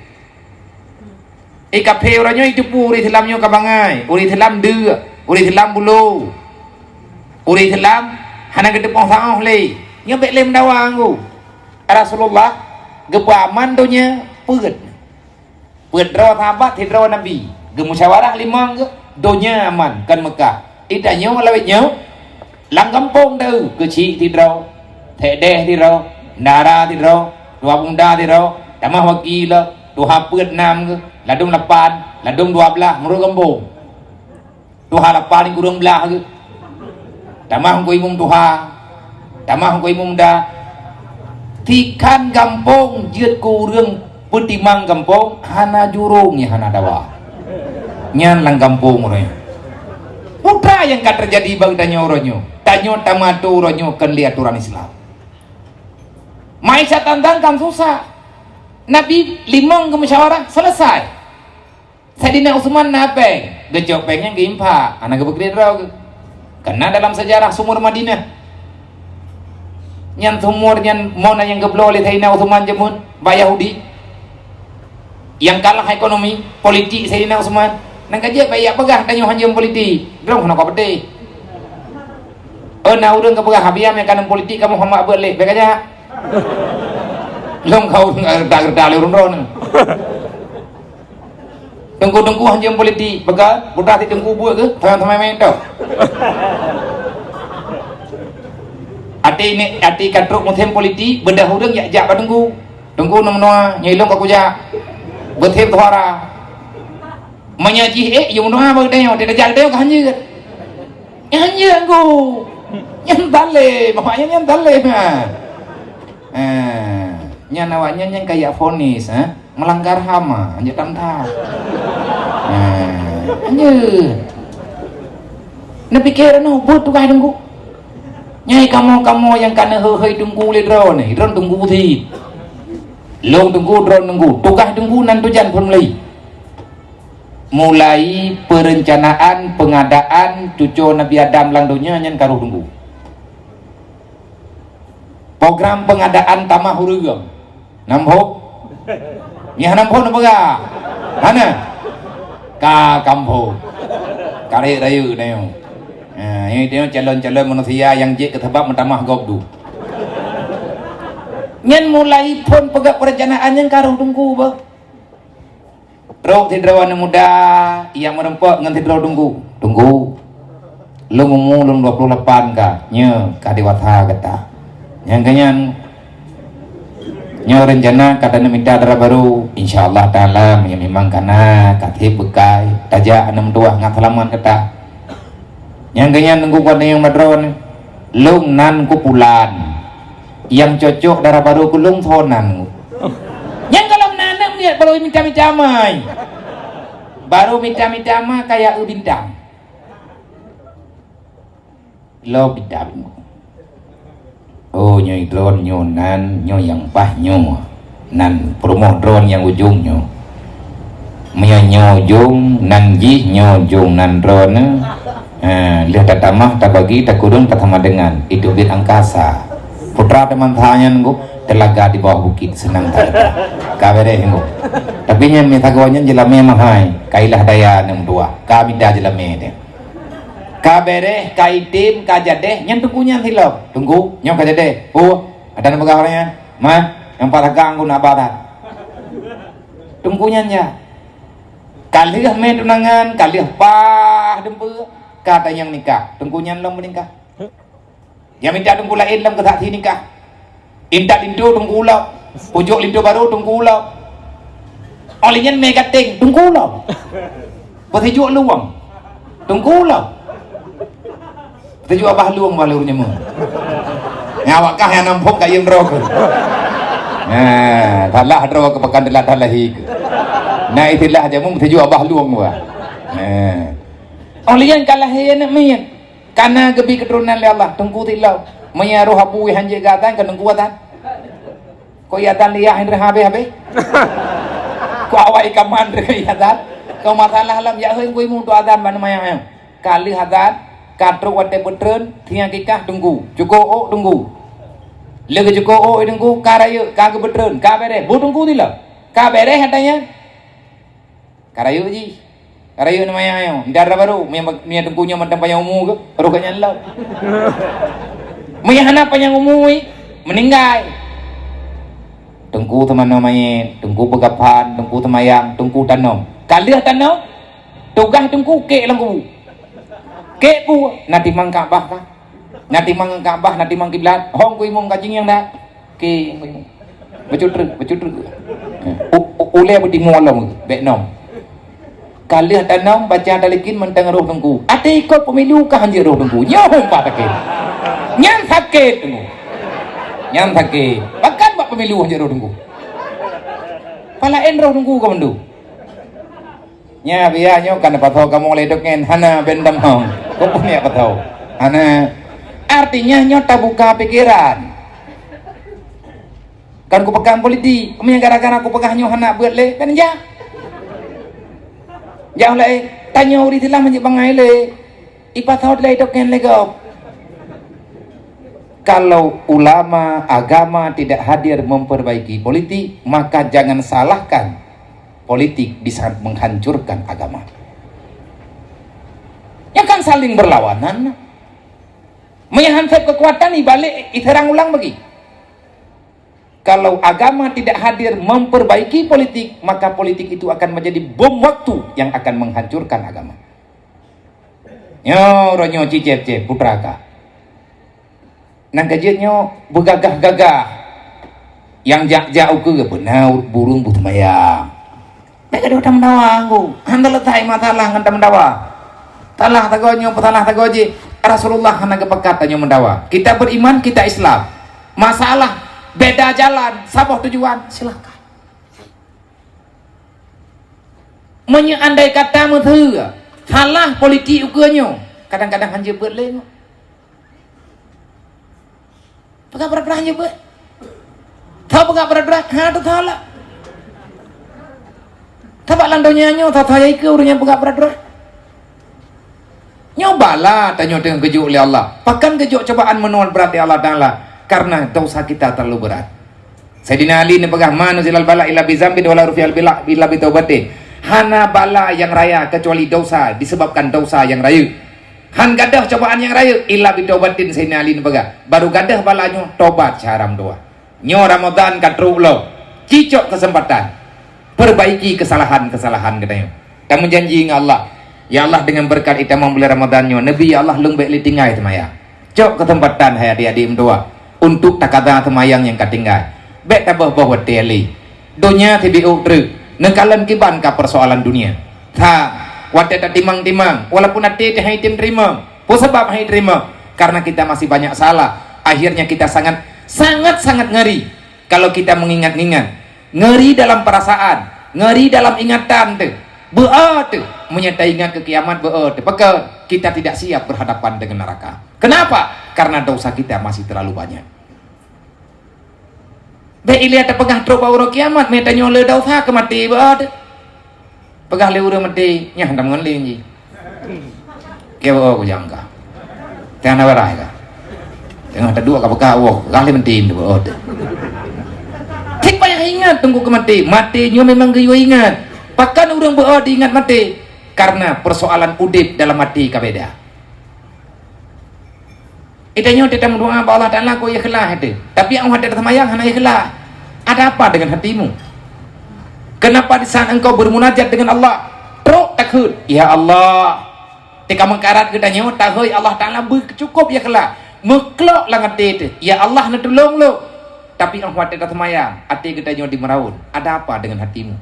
Eh, kafé uroe nyoe jiteupeue ureueng Islam nyoe ka bangai, ureueng Islam deuk, ureueng Islam bulo, ureueng Islam hana geuteupeue saôh lé. Nyoe bèk lé meudawa ngon Rasulullah geupeuaman donya peuet. Peuet droe sahabat sidroe Nabi. Geumusyawarah limong geuh, donya aman, kon Meukah. Di tanyoe lawét nyoe, lam gampông teuh, keuchik sidroe, thèk dèh sidroe, dara sidroe, tuha bunda sidroe, tamah waki lom, tuha peuet nam geuh, ladôm lapan, ladôm dua blaih, meureuh gampông. Tuha lapan ureueng blah geuh. Tamah keu imum tuha. Tamah keu imum da. Tikan gampông jeuet keu ureueng peutimang gampông, hana jurông nyang hana dawa. Nyan lam gampông uroe nyoe. Peue nyang ka teujadi bak tanyoe uroe nyoe? Tanyoe tameuatoe uroe nyoe kon lé atoran Islam. Maisha tantang kan susah. Nabi limong geumusyawarah, selesai. Saidina Utsman na péng, geucok péng nyan geuinfak, hana geupeukriet droe geuh. Karena dalam sejarah sumur Madinah, nyan sumur nyan mona nyang geubloe lé Saidina Utsman jameun bak Yahudi. Nyang kalah ekonomi, politik Saidina Utsman. Nang ka jeuet bèk jak peugah tanyoe hanjeuet politik. Droe hana ka peudeh. Oh, na ureueng ka peugah, "Habiam nyang ka nang politik kamoe hana beuet lé." Bèk ka jak. Lôn ka ureueng, eh, reudah-reudah lé ureueng droeneuh. Teungku-teungku hanjeuet politik, peugah, peugah si teungku buet keuh, sama-sama main tau. Até ni, até ka trok musém politik, beudah ureueng jak, jak bak teungku. Teungku nang meunoe, nyoe ilôn ka kujak. Beusém suara. Meunyoe jih ék, yue meunoe bak geutanyoe, tajak geutanyoe ka hanjeuet. Nyan jeuet teungku. Nyan zalim, awak nyan, nyan zalim, ha. Eh, nyan awak nyan, nyan kaya vonis, ha. Melanggar hama, anjak tam-tam. Eh, anjak. Neupiké droeneuh buet tugaih teungku. Nyai kamoe-kamoe nyang ka neuhôi-hôi teungku lé droeneuh, droeneuh teungku sit. Lôn teungku, droeneuh teungku. Tugaih teungku nan tujan phôn meulayi. Mulai perencanaan pengadaan cuco Nabi Adam lam donya nyan ka roh teungku. Program pengadaan tamah ureueng. Nam phôn? Nyan nam phôn peugah. Hana? Ka kampông. Karek rayeuk na nyoe. Ha, nyoe calon-calon manusia nyang jeuet keu sabab meutamah gob du. Nyan mulai phôn peugah perencanaan nyan ka roh teungku bah. Trok sidroe aneuk muda, nyang meureumpok ngon sidroe teungku. "Teungku, lôn umu lôn dua puluh lapan ka, nyoe ka dewasa gata. Nyang keu nyan, Nyoe rencana ka taneuk mita dara barô, insya Allah Taala, meunyoe memang kana ka sép beukai, tajak aneuk meutuwah ngat seulamat gata. Nyang keunyan teungku kuat nyang madron, lôn nan ku pulan. Nyang cocok dara barô keu lôn soe nan. Nyang gohlom na aneuk miet barô mita-mita mai. Barô mita-mita ma kaya eu bintang. Lo bidang. Oh, nyoe droen nyoe nan, nyoe nyang paih nyoe. Nan peurumoh droen nyang ujong nyoe. Meunyoe nyoe ujong nan jih, nyoe ujong nan droen, eh, lheueh tatamah, tabagi, takureueng, tasama deungan. Itu bit angkasa. Putra teman saya nyan, Teulaga di bawah bukit, seunang that. Ka beureh, Teungku. Tapi nyan meusagoe nyan jeulamé mahai, ka ilah daya aneuk meutuwah. Ka mita jeulamé deh. Ka beureh, ka item, ka jadeh, nyan Teungku nyan silop. Teungku, nyoe ka jadeh. Oh, ada na peugah ureueng nyan? Ma, nyang pat sagang ku na ba that. Teungku nyan ya. Ka lheueh mé tunangan, ka lheueh paih dumpeue, ka tanyong nikah. Teungku nyan lom meuningkah. Nyang mita teungku laén lom keu saksi nikah. Intat linto teungku ulop, pucok linto barô teungku ulop. Óh lheueh nyan mé gateng teungku ulop. Peusijuek luwang teungku ulop. Peusijuek abah luwang bak lôn nyoe. Nyan awak kah nyang nampok kayém droe keuh. Nah, salah droe keuh pakan teulat that lahé keuh. Na istilah jameun peusijuek abah luwang bah. Nah. Óh lheueh nyan ka lahé aneuk miet. Kana geubi keuturonan lé Allah, teungku tilom. Meunyo roh abu han jeuet geuazan, keu teungku azan. Kok iazan liah hindeuh habéh-habéh? Kok awai kaman deungon iazan? Kok masalah lam jak hôi ngui mu tu azan ban mayang ayong. Ka lheueh azan, ka trok watée beutreun, siang kikah teungku. Cukok ôk teungku. Lé geucukok ôk teungku, ka rayeuk, ka geubeutreun, ka beureh. Bu teungku tilom. Ka beureh ata nyan. Ka rayeuk jih. Ka rayeuk neu maya nyoe. Nda dara barô, mia, mia teungku nyoe mantong panyang umu geuh, roh geuh nyan lom. Mia hana panyang umu, meuninggai. Teungku teumanoe manyét, teungku peugaphan, teungku teumayang, teungku tanom. Ka lheueh tanom, tugaih teungku kék lam kubu. Kék bu, na timang Ka'bah ka. Na timang Ka'bah, na timang kiblat. Hong ku imum ka jingieng dah. Oke, beucut treuk, beucut treuk. U-, u-, ulée beudeungoe lom, bék nom. Ka lheueh tanom, baca talikin mantong roh teungku. Até ikot pemilu ka hanjeuet roh teungku. Nyoe umpah sakét. Nyan sakét teungku. Nyan sakét. Bahkan bak pemilu hanjeuet roh teungku. Palaén roh teungku ka mandum. Nya, biya nyoe kan pasoe kamoe lé dok ngen hana ben damhong. Kok pun ya pasoe. Hana. Artinya nyoe tabuka pikiran. Kan kupeugah politik, meunyo gara-gara kupeugah nyoe hana beuet lé, kan jak. Jak lé, tanyoe ureueng Islam jeuet bangai lé. Ipasoe lé dok ngen lé gob. Kalau ulama agama tidak hadir memperbaiki politik, maka jangan salahkan politik bisa menghancurkan agama. Ya kan saling berlawanan. Meunyo han sép keukuatan, ibalek, iseurang ulang bagi. Kalau agama tidak hadir memperbaiki politik, maka politik itu akan menjadi bom waktu yang akan menghancurkan agama. Nyoe, uroe nyoe cicém-cém putra ka. Nang ka jeuet nyoe beugagah-gagah. Nyang jak-jak ukeue beuna burung beuseumayang. Bék gadoh tameudawa, Teungku. Hana leutah masalah ngon tameudawa. Salah sagoe nyoe, peusalah sagoe jih. Rasulullah hana geupakat tanyoe meudawa. Kita beriman, kita Islam. Masalah beda jalan, saboh tujuan, silakan. Meunyoe andai kata meuteue, salah politik ukeue nyoe, kadang-kadang hanjeuet beuet lé nyoe. Peugah brat-brat hanjeuet beuet. Tho peugah brat-brat, ha, teusalah. Sabab lam donya nyoe, tho-tho ikeu ureueng nyang peugah brat-brat. Nyoe bala tanyoe teungoh geujok lé Allah. Pakon geujok cobaan meunoe brat lé Allah Taala? Karena dosa kita terlalu berat. Saidina Ali neupeugah, "Ma nuzilal bala illa bi zambin wala rufi'al bala illa bi taubatin." Hana bala nyang raya kecuali dosa disebabkan dosa nyang rayeuk. Han gadôh cobaan nyang rayeuk illa bi taubatin, Saidina Ali neupeugah. Baru gadôh bala nyoe tobat syedara meutuwah. Nyoe Ramadan ka trok lom. Cicok keuseumpatan. Perbaiki keusalahan-keusalahan geutanyoe. Tameujanji ngon Allah, "Ya Allah, deungon beureukat itamong buleuen Ramadan nyoe, neubi, ya Allah, lôn bék lé tinggai seumayang." Cok keuseumpatan, hai adik-adik meutuwah, untuk takaza seumayang nyang ka tinggai. Bék taböh-böh watée lé. Donya sibiôk treuk, neukalon kiban ka peusoalan dunia. Tha, watée tatimang-timang, walaupun até teuh han tem teurimong, peue sabab han teurimong? Karena kita masih banyak salah. Akhirnya kita sangat, sangat-sangat ngeri kalau kita mengingat-ingat. Ngeri dalam perasaan, ngeri dalam ingatan teuh. Beu-o teuh, meunyoe taingat keu kiamat beu-o teuh. Pakon? Kita tidak siap berhadapan dengan neraka. Kenapa? Karena dosa kita masih terlalu banyak. Bék ilée tapeugah trok bak uroe kiamat, meutanyoe le dosa keu maté beuôt. Peugah lé ureuëng maté, nyan hana meungon lé jih. Kiban kujangka. Teuh hana barah ka. Teungoh taduek ka peugah, wah, peugah lé maté beuôt. Cit payah ingat teungku keu maté. Maté nyoe memang geuyue ingat. Pakon ureuëng beuôt ingat maté? Karena persoalan udeb dalam até ka beda. Geutanyoe teuh tameudoá bak Allah Taala keu ikhlas teuh. Tapi 'oh watée taseumayang hana ikhlas. Ada apa dengan hatimu? Kenapa di saat engkau bermunajat dengan Allah, trok takheun, "Ya Allah," teuka meukarat geutanyoe tahôi Allah Taala beu cukup ikhlas. Meuklok lam até teuh, "Ya Allah, neutulông lôn." Tapi 'oh watée taseumayang, até geutanyoe dimeurawon. Ada apa dengan hatimu?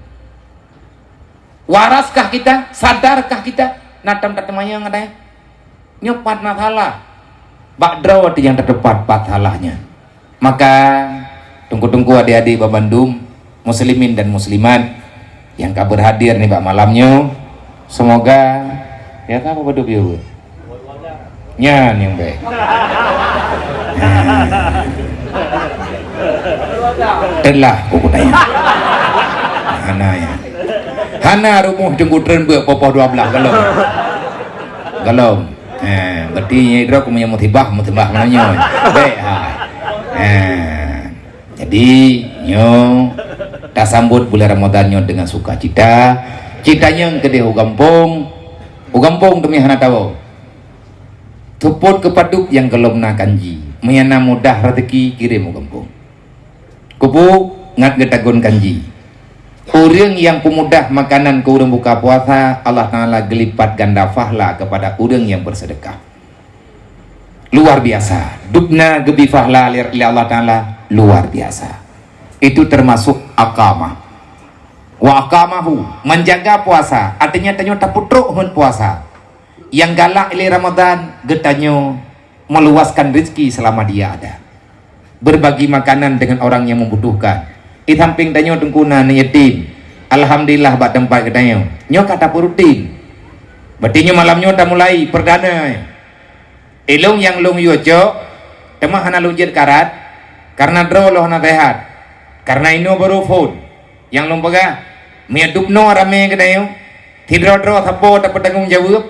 Waraskah kita? Sadarkah kita? Na tom tateumayang ada? Nyoe pat masalah. Bak droe teuh nyang tateupat pat salahnya. Maka, teungku-teungku, adik-adik bandum, muslimin dan muslimat nyang ka berhadir nibak malam nyoe, semoga, ya, ka apa beudôh bieu? Nyan nyang bék. Telah, ku kutanya. Hana ya. Hana rumoh teungku treun beuet poh-poh dua belas, galom. Galom. Eh, berarti nyai droe ku meunyoe musibah, musibah meunyoe. Bék, ha. Eh, jadi, nyoe tasambot bulan Ramadan nyoe dengan sukacita. Cita nyang keudeh u gampông. U gampông teumé hana tawoe. Seupôt keu padub nyang gohlom na kanji. Meunyoe na mudah rezeki, kirém u gampông. Kubu ngat geutagon kanji. Ureuëng nyang peumudah makanan keu ureuëng buka puasa, Allah Taala geulipat ganda pahala kepada ureuëng nyang beuseudeukah. Luar biasa. Dubna geubri pahala lé, lé Allah Taala, luar biasa. Itu termasuk aqamah. Wa aqamahu, menjaga puasa, artinya tanyoe tapeutrok hon puasa. Nyang galak ilée Ramadan, geutanyoe meluaskan rezeki selama dia ada. Berbagi makanan dengan orang yang membutuhkan. Di samping tanyoe teungku na aneuk yatim. Alhamdulillah bak teumpat geutanyoe. Nyoe ka tapeurutin. Berarti nyoe malam nyoe tamulai perdana. Ilông nyang lông yue cok, teuma hana lông jeuet karat, karena droe lôn hana sehat. Karena inoe baru phon. Nyang lông peugah, meunyoe dubnoe ramé geutanyoe, sidroe-droe sapo tapeutanggong jaweueb,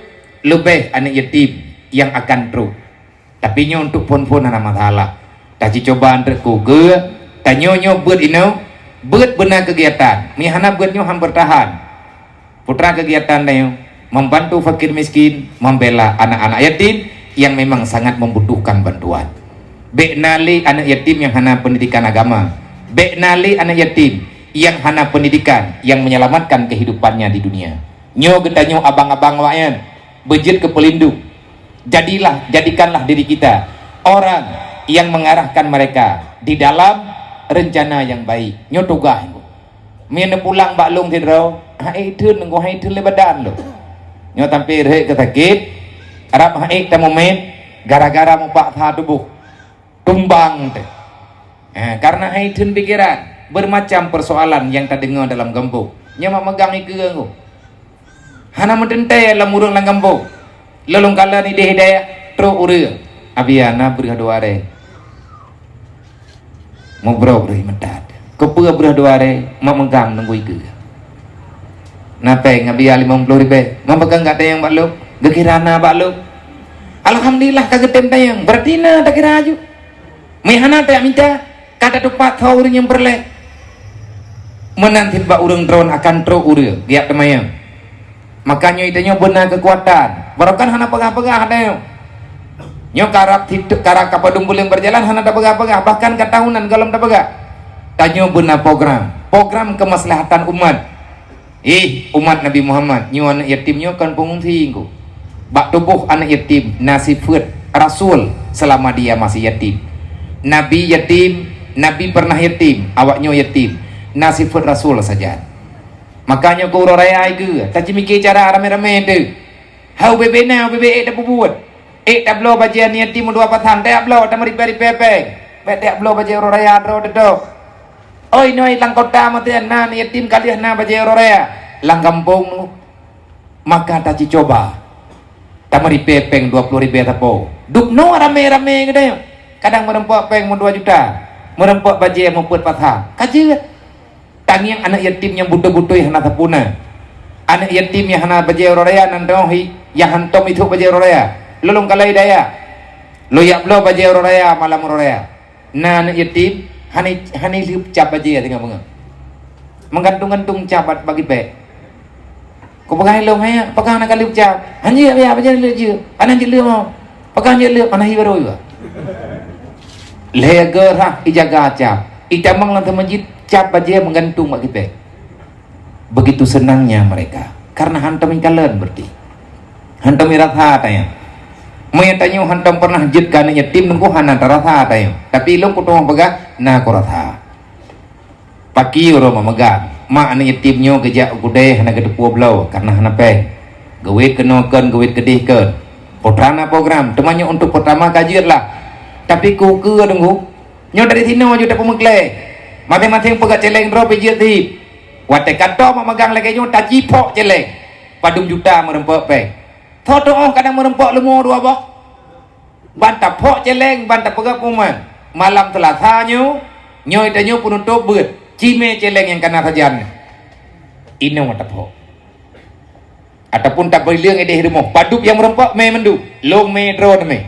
leubeh aneuk yatim nyang akan trok. Tapi nyoe untuk phon-phon hana masalah. Tajicoba antre ku geu, tanyoe nyoe beuet inoe, beuet beuna keugiatan. Meunyoe hana beuet nyoe han beurtahan. Putra kegiatan tanyoe, membantu fakir miskin, membela anak-anak yatim yang memang sangat membutuhkan bantuan. Bék na lé aneuk yatim nyang hana pendidikan agama. Bék na lé aneuk yatim nyang hana pendidikan yang menyelamatkan kehidupannya di dunia. Nyoe geutanyoe abang-abang awaknyan, beujeuet keu peulindung. Jadilah, jadikanlah diri kita orang yang mengarahkan mereka di dalam rencana yang baik. Nyoe tugaih. Meunyoe neupulang bak lông sidroe, han ék theun, ngon han ék theun lé badan lôn. Nyoe sampoe rhot keu sakét, rab han ék tamumet, gara-gara mupaksa tuboh tumbang teuh. Ha, karena han ék theun pikeran, bermacam persoalan nyang tadeungoe dalam gampông. Nyoe mak meugang ikeue ngon. Hana meuteuntèe lam ureueng lam gampông. Lôn lôn kalon idéh hidayah, trok ureueng. Abi ana breuh dua rèe. Mubrok reuh meudat. Keupeue breuh dua rèe, mak meugang nunggu ikeue. Na péng abi limong ploh ribèe, mak peugah gata nyang bak lôn, geukira na bak lôn. Alhamdulillah ka geutem tayang, berarti na takira aju. Meuhana tajak mita, ka tatupat soe ureueng nyang peureulèe. Meunan cit bak ureueng droen akan trok ureueng, geujak teumayang. Maka nyoe tanyoe beuna keukuatan. Barokon hana peugah-peugah tanyoe. Nyoe karab sit-, karab ka padum buleuen beujalan hana tapeugah-peugah, bahkan ka tahunan gohlom tapeugah. Tanyoe beuna program, program keumaslahatan umat. Ih, umat Nabi Muhammad, nyoe aneuk yatim nyoe kon peungungsi engko. Bak tuboh aneuk yatim na sifeuet rasul selama dia masih yatim. Nabi yatim, Nabi pernah yatim, awaknyoe yatim. Na sifeuet Rasul sajan. Makajih keu uroe raya igeue, tacimike cara ramé-ramé teuh. Hau bebe na, bebe ék tapeubuet. Ék tabloe bajée aneuk yatim dua pasang, tajak bloe, tameuripée-ripée péng. Bék tajak bloe bajée uroe raya droe teutôk. Oi, noi lam kota meuteun na aneuk yatim ka lheueh na bajée uroe raya. Lam gampông nu, maka taci cuba. Tameuripée péng dua ploh ribée sapo. Dubnoe ramé-ramé geutanyoe. Kadang meurumpok péng meudua juta, meurumpok bajée meupeuet pasang. Ka jeuet. Tangieng aneuk yatim nyang beutôi-beutôi hana sapeue na. Aneuk yatim nyang hana bajée uroe raya nan dong hi, nyang hantom ithok bajée uroe raya. Lôn kalai daya. Lôn jak bloe bajée uroe raya malam uroe raya. Na aneuk yatim, hana, hana lheueh cap bajée singoh beungoh. Meugantung-gantung cap bak kipék. Kupeugah lom, "Hai, pakon hana ka lheueh cap?" "Hanjeuet, ya, bajée lheueh jeuet." "Hana jeuet lheueh mo?" "Pakon jeuet lheueh, hana hi barô iwa." Lhée geurah ijaga cap. Itamong lam teumajit cap bajée meugantung bak kipék. Begitu senangnya mereka, karena hantom ikalon berarti. Hantom irasa tanyoe. Meunyo tanyoe hantom pernah jeuet keu aneuk yatim, teungku hana tarasa tanyoe. Tapi lôn kutu'oh peugah, na kurasa. Pakri uroe mak meugang, mak aneuk yatim nyoe geujak u keudè hana geuteupeue bloe karena hana péng. Geuwét keunoe kon, geuwét keudeh kon. Putra na program, teuma nyoe untuk pertama ka jeuet lah. Tapi keu ukeue teungku, nyoe dari sinoe ju tapeumeuklé. Maséng-maséng peugah céléng droe pih jeuet sihit. Watée ka tom mak meugang lagée nyoe taci phok céléng. Padum juta meurumpok péng. Tho teu'oh kadang meurumpok leumo dua boh. Ban taphok céléng, ban tapeugah pengumuman. Malam Seulasa nyoe, nyoe tanyoe peunutôb beuet. Cimé céléng nyang kana sajan. Inoe taphok. Ataupun tabri leueng ideh rumoh. Padub nyang meurumpok mé mandum. Lôn mé droe mé.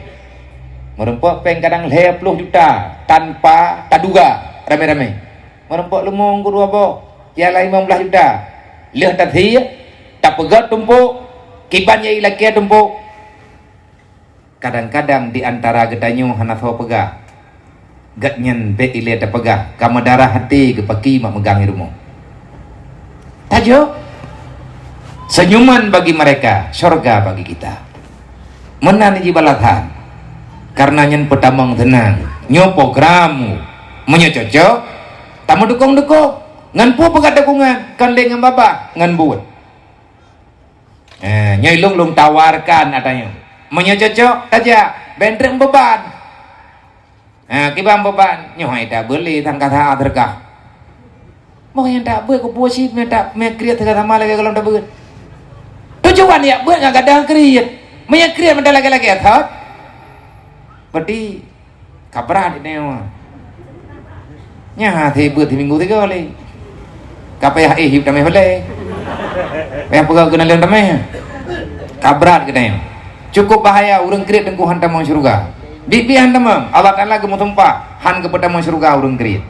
Meurumpok péng kadang lhée ploh juta tanpa taduga ramé-ramé. Meurumpok leumo ngon dua boh. Ialah limong blaih juta. Lheueh tasie, tapeugét tumpôk, kiban nyang ilakée tumpôk. Kadang-kadang di antara geutanyoe hana soe peugah, gobnyan bék ilée tapeugah, ka meudarah até geupaki mak meugang i rumoh. Tajok, senyuman bagi mereka, syurga bagi kita. Meunan jih balasan, karena nyan peutamong seunang. Nyoe program, meunyoe cocok, tameudukong-dukong. Ngon peue peugah dukungan, kon lé ngon babah, ngon buet. Eh, nyoe lôn, lôn tawarkan ata nyoe. Meunyoe cocok, tajak. Bék treuk beban. Ha, kiban beban. Nyoe hai tabeuet lé tangka saat teuka. Meunyoe tabeuet kupeue cit, meunyoe ta-, meunyoe kriet teuka sama lagée gohlom tabeuet. Tujuan jak beuet ngon gadang kriet. Meunyoe kriet meuda lagée-lagée thot. Berarti Ka brat nyoe. Nyan hase beuet siminggu tiga kali. Ka payah éh hiep tameh balée. Payah peugah keunan lôn tameh. Ka brat geutanyoe. Cukup bahaya ureuëng kriet teungku han tamong syeuruga. Biet-biet han tamong. Allah Taala geumeusumpah han geupeutamong syeuruga ureuëng kriet.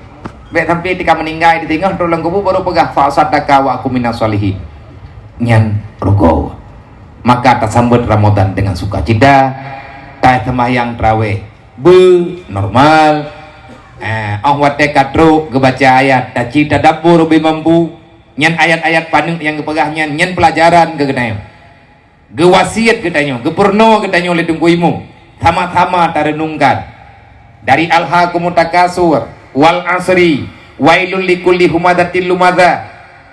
Bék sampai tika meuninggai di teungoh trok lam kubu baru peugah fa saddaqa wa aku minas sholihin. Nyan rugoe. Maka tasambot Ramadan dengan sukacita, taseumbahyang tarawih. Beu normal. Eh, óh watée ka trok geubaca ayat, taci tadabbur beu mampu. Nyan ayat-ayat paneuk nyang geupeugah nyan, nyan peulajaran keu geutanyoe. Geuwasiet geutanyoe, geupeurunoe geutanyoe lé Teungku Imum. Sama-sama tareunungkan. Dari Alhaakumut Takasur, wal asri, wailul likulli humazatil lumazah.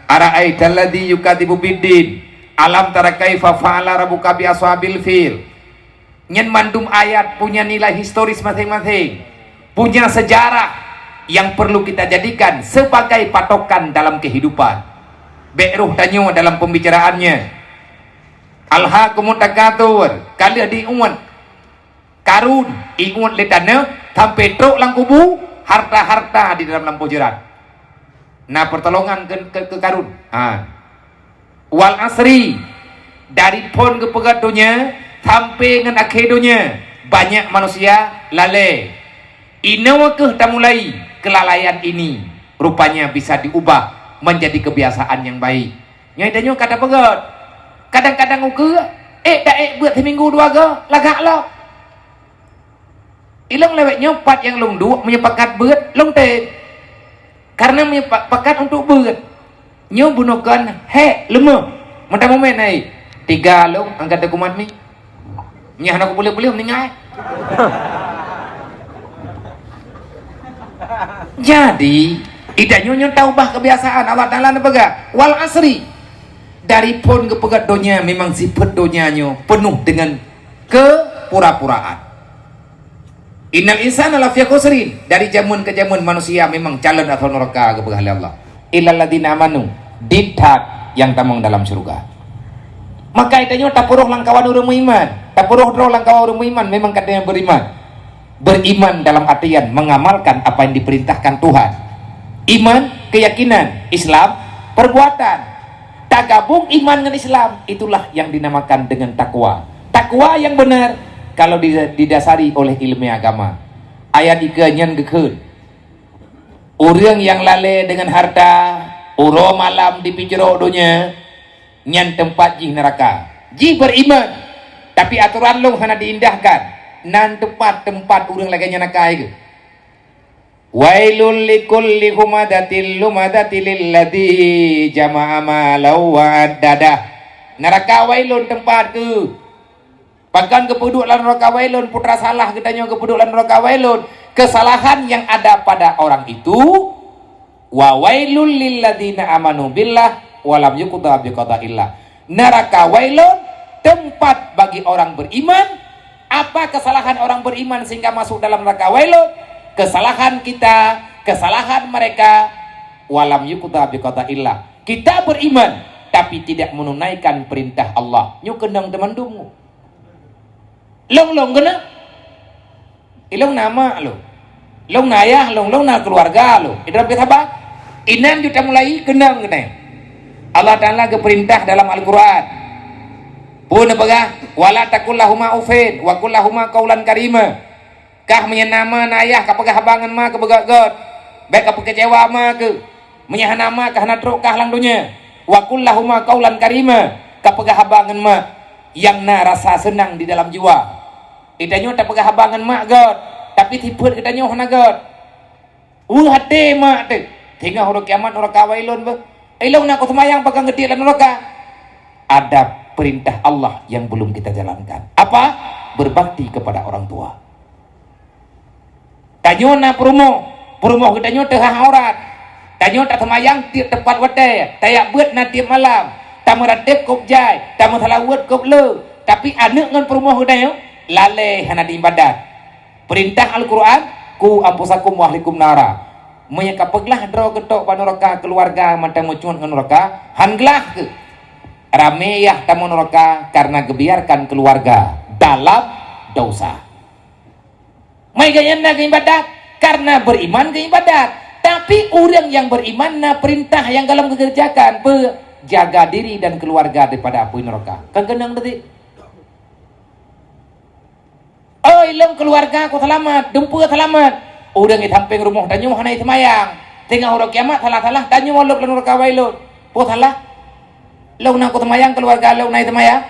Ara'aital ladzi yukadzibu biddin. Alam tara kaifa fa'ala rabbuka bi ashabil fil. Nyan mandum ayat punya nilai historis maséng-maséng, punya sejarah yang perlu kita jadikan sebagai patokan dalam kehidupan. Bék roh tanyoe dalam pembicaraannya. Alhaakumut takatsur, ka lheueh diingat Karun, ingat lé tanoh, sampai trok lam kubu, harta-harta di dalam lampôh jeurat. Na pertolongan keu, keu, keu Karun. Ha. Wal asri, dari phon geupeugah donya sampai ngon akhé donya, banyak manusia lalée. Inoe kheueh tamulai kelalaian ini, rupanya bisa diubah menjadi kebiasaan yang baik. Nyoe tanyoe ka tapeugét. Kadang-kadang ukeue, ék ta ék beuet siminggu dua go, lagak lom. Ilong lewat nyoe pat nyang lôn duek meunyoe pakat beuet, lôn tem. Karena meunyoe pa-, pakat untuk beuet. Nyoe bunoe kon hék leumoh. Meutamong mé nai. Tiga lôn angkat kumat mi. Nyah na kupeuleuh-peuleuh meuninggai. Jadi, itanyoe nyoe taubah kebiasaan. Allah Taala neupeugah, "Wal asri." Dari phon geupeugah donya, memang sifat donya nyoe penuh dengan kepura-puraan. "Innal insana lafi khusrin." Dari jameun ke jameun manusia memang calon atau neraka geupeugah lé Allah. "Illal ladzina amanu." Ditat yang tamong dalam syurga. Maka itanyoe tapeurôh lam kawan ureuëng meuiman. Tapeurôh droe lam kawan ureuëng meuiman memang kata yang beriman. Beriman dalam artian mengamalkan apa yang diperintahkan Tuhan. Iman, keyakinan, Islam, perbuatan. Tagabung iman ngon Islam, itulah yang dinamakan dengan takwa. Takwa yang benar kalau di- didasari oleh ilmu agama. Ayat tiga nyan geukheun. Ureuëng nyang lalée deungon harta, uroe malam dipicrok donya, nyan teumpat jih neuraka. Jih beriman, tapi atoran lôn hana diindahkan. Nan teumpat-teumpat ureuëng lagée nyan akai geuh. "Wailul likulli humazatil lumazatil ladzi jama'a malau wa addadah." Neuraka wailun teumpat keu Pakon geupeuduek lam neuraka wailun, putra salah geutanyoe geupeuduek lam neuraka wailun. Kesalahan yang ada pada orang itu, wa wailul lilladzina amanu billah wa lam yuqda biqadaillah. Neraka wailun tempat bagi orang beriman. Apa kesalahan orang beriman sehingga masuk dalam neraka wailun? Kesalahan kita, kesalahan mereka, wa lam yuqda biqadaillah. Kita beriman tapi tidak menunaikan perintah Allah. Nyoe keunong teumandum. Lôn-lôn keunoe. Ilôn na mak lôn. Lôn na ayah lôn, lôn na keuluwarga lôn. Idrob pih saban. Inan ju tamulai keunong keunoe. Allah Taala geupeurintah dalam Al-Qur'an. Peue neupeugah, "Wala taqul lahuma uffin wa qul lahuma qaulan karima." Kah meunyoe na ma na ayah ka peugah haba ngon ma keu beugöt-göt, bék ka peukeucewa ma keu. Meunyoe hana ma ka hana trok kah lam donya, wa qul lahuma qaulan karima, ka peugah haba ngon ma nyang na rasa seunang di dalam jiwa. Geutanyoe tapeugah haba ngon mak göt, tapi sifeuet geutanyoe hana göt. Weueh até mak teuh, singoh uroe kiamat neuraka wailun beuh. Ilôn na kuseumayang pakon geutiek lam neuraka. Ada perintah Allah yang belum kita jalankan. Apa? Berbakti kepada orang tua. Tanyoe na peurumoh, peurumoh geutanyoe teuhah aurat. Tanyoe taseumayang tiep teupat watée, tajak beuet na tiep malam, tameuratéb kôb jai, tameuseulaweuet kôb le. Tapi aneuëk ngon peurumoh geutanyoe lalée hana diibadat. Peurintah Al-Qur'an, "Qu anfusakum wa ahlikum nara." Meunyoe ka peuglah droe geutok bak neuraka keuluwarga mantong meucuet ngon neuraka, han glah keuh. Ramé yah tamong neuraka karena geubiarkan keuluwarga dalam dosa. Meuigayan na geuibadat, karena beriman geuibadat. Tapi ureuëng nyang beriman na peurintah nyang golom geukeureujakan, beujaga diri dan keuluwarga daripada apui neuraka. Kan keunong tadi? Oi, lôn keuluwarga ku seulamat, dumpeue seulamat. Ureuëng di sampéng rumoh tanyoe hana jiseumayang. Teungoh uroe kiamat salah-salah tanyoe lôb lam neuraka wailun. Peue salah? Lôn na kuseumayang keuluwarga lôn hana jiseumayang.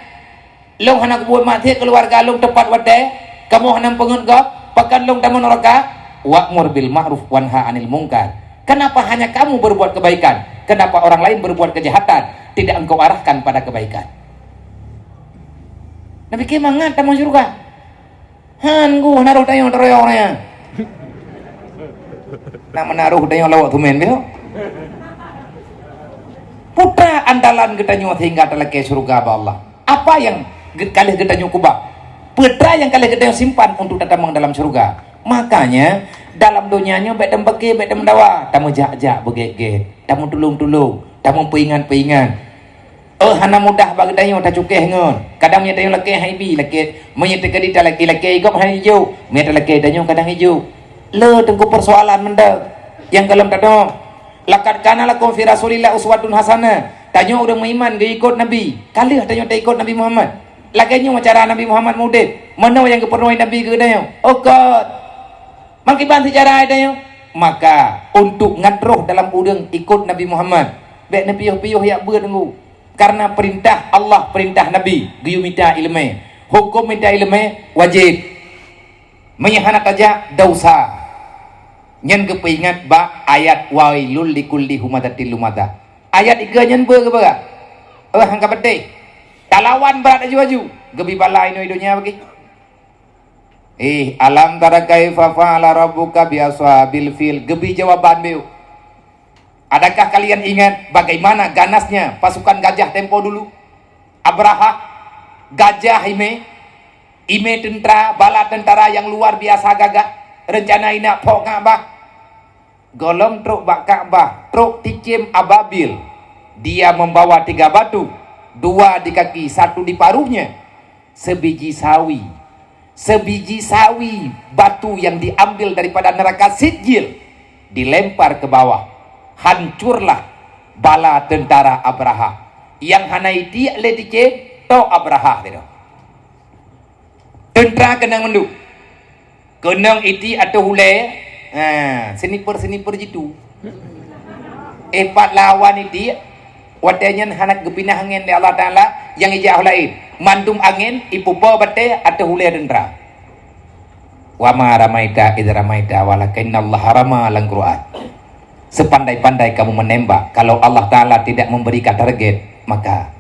Lôn hana kubuet maksiat keuluwarga lôn teupat watée, kamoe hana peungeut gob, pakon lôn tamong neuraka? Wa'mur bil ma'ruf wanha 'anil munkar. Kenapa hanya kamu berbuat kebaikan? Kenapa orang lain berbuat kejahatan? Tidak engkau arahkan pada kebaikan. Nabi ke mangat tamong syurga. Han gu hana roh tanyoe taroyong nyan. Nak meunaroh tanyoe lawak tumen besok. Putra andalan geutanyoe sehingga talakée syurga bak Allah. Apa yang ge- ka lheueh geutanyoe kubah? Peue treuk nyang ka lheueh geutanyoe simpan untuk tatamong dalam syurga? Makanya dalam donya nyoe bék tameubaké, bék tameudawa, tameujak-jak beugét-gét, tameutulông-tulông, tameupeuingat-peuingat. Oh, hana mudah bak geutanyoe tacukéh ngon. Kadang meunyoe tanyoe lakée haibi, lakée meunyoe teukeudi talakée, lakée gob hana jijok. Meunyoe talakée tanyoe kadang jijok. Le teungku persoalan mantong nyang golom tadong. Laqad kana lakum fi Rasulillah uswatun hasanah. Tanyoe ureuëng meuiman geuikot Nabi. Ka lheueh tanyoe taikot Nabi Muhammad. Lagée nyoe cara Nabi Muhammad mudeb. Meunoe nyang geupeurunoe Nabi keu geutanyoe. Okot. Meukiban seujarah tanyoe. Maka untuk ngat roh dalam ureuëng ikot Nabi Muhammad, bék neupiôh-piôh jak beuet teungku. Karena perintah Allah, perintah Nabi, geuyue mita iéleumé. Huköm mita iéleumé wajéb. Meunyoe hana tajak, desya. Nyan geupeuingat bak ayat wailul likulli humazatil lumazah. Ayat tiga nyan beu geupeugah, "Eh, han ka peudeh. Talawan brat aju-aju, geubi bala inoe donya bagi." Eh, alam tara kaifa fa'ala rabbuka bi ashabil fil. Geubri jawaban beu. Adakah kalian ingat bagaimana ganasnya pasukan gajah tempo dulu? Abrahah, gajah imé, imé tentara, bala tentara yang luar biasa gagah, rencana inak phok Ka'bah. Gohlom trok bak Ka'bah, trok cicém ababil. Dia membawa tiga batu, dua di kaki, satu di paruhnya. Sebiji sawi. Sebiji sawi batu yang diambil daripada neraka Sijil dilempar ke bawah. Hancurlah bala tentara Abrahah. Nyang hana itiek lé cicém, tok Abrahah teuh. Tentara keunong mandum. Keunong itiek ateueh ulée, ha, sniper-sniper jitu. Eh, pat lawan itiek, watée nyan hana geupinah angén lé Allah Taala nyang ijak laén. Mandum angén ipupo batée ateueh ulée tentara. "Wa ma ramaita idz ramaita walakinnallaha rama" lam Quran. Sepandai-pandai kamu menembak, kalau Allah Taala tidak memberikan target, maka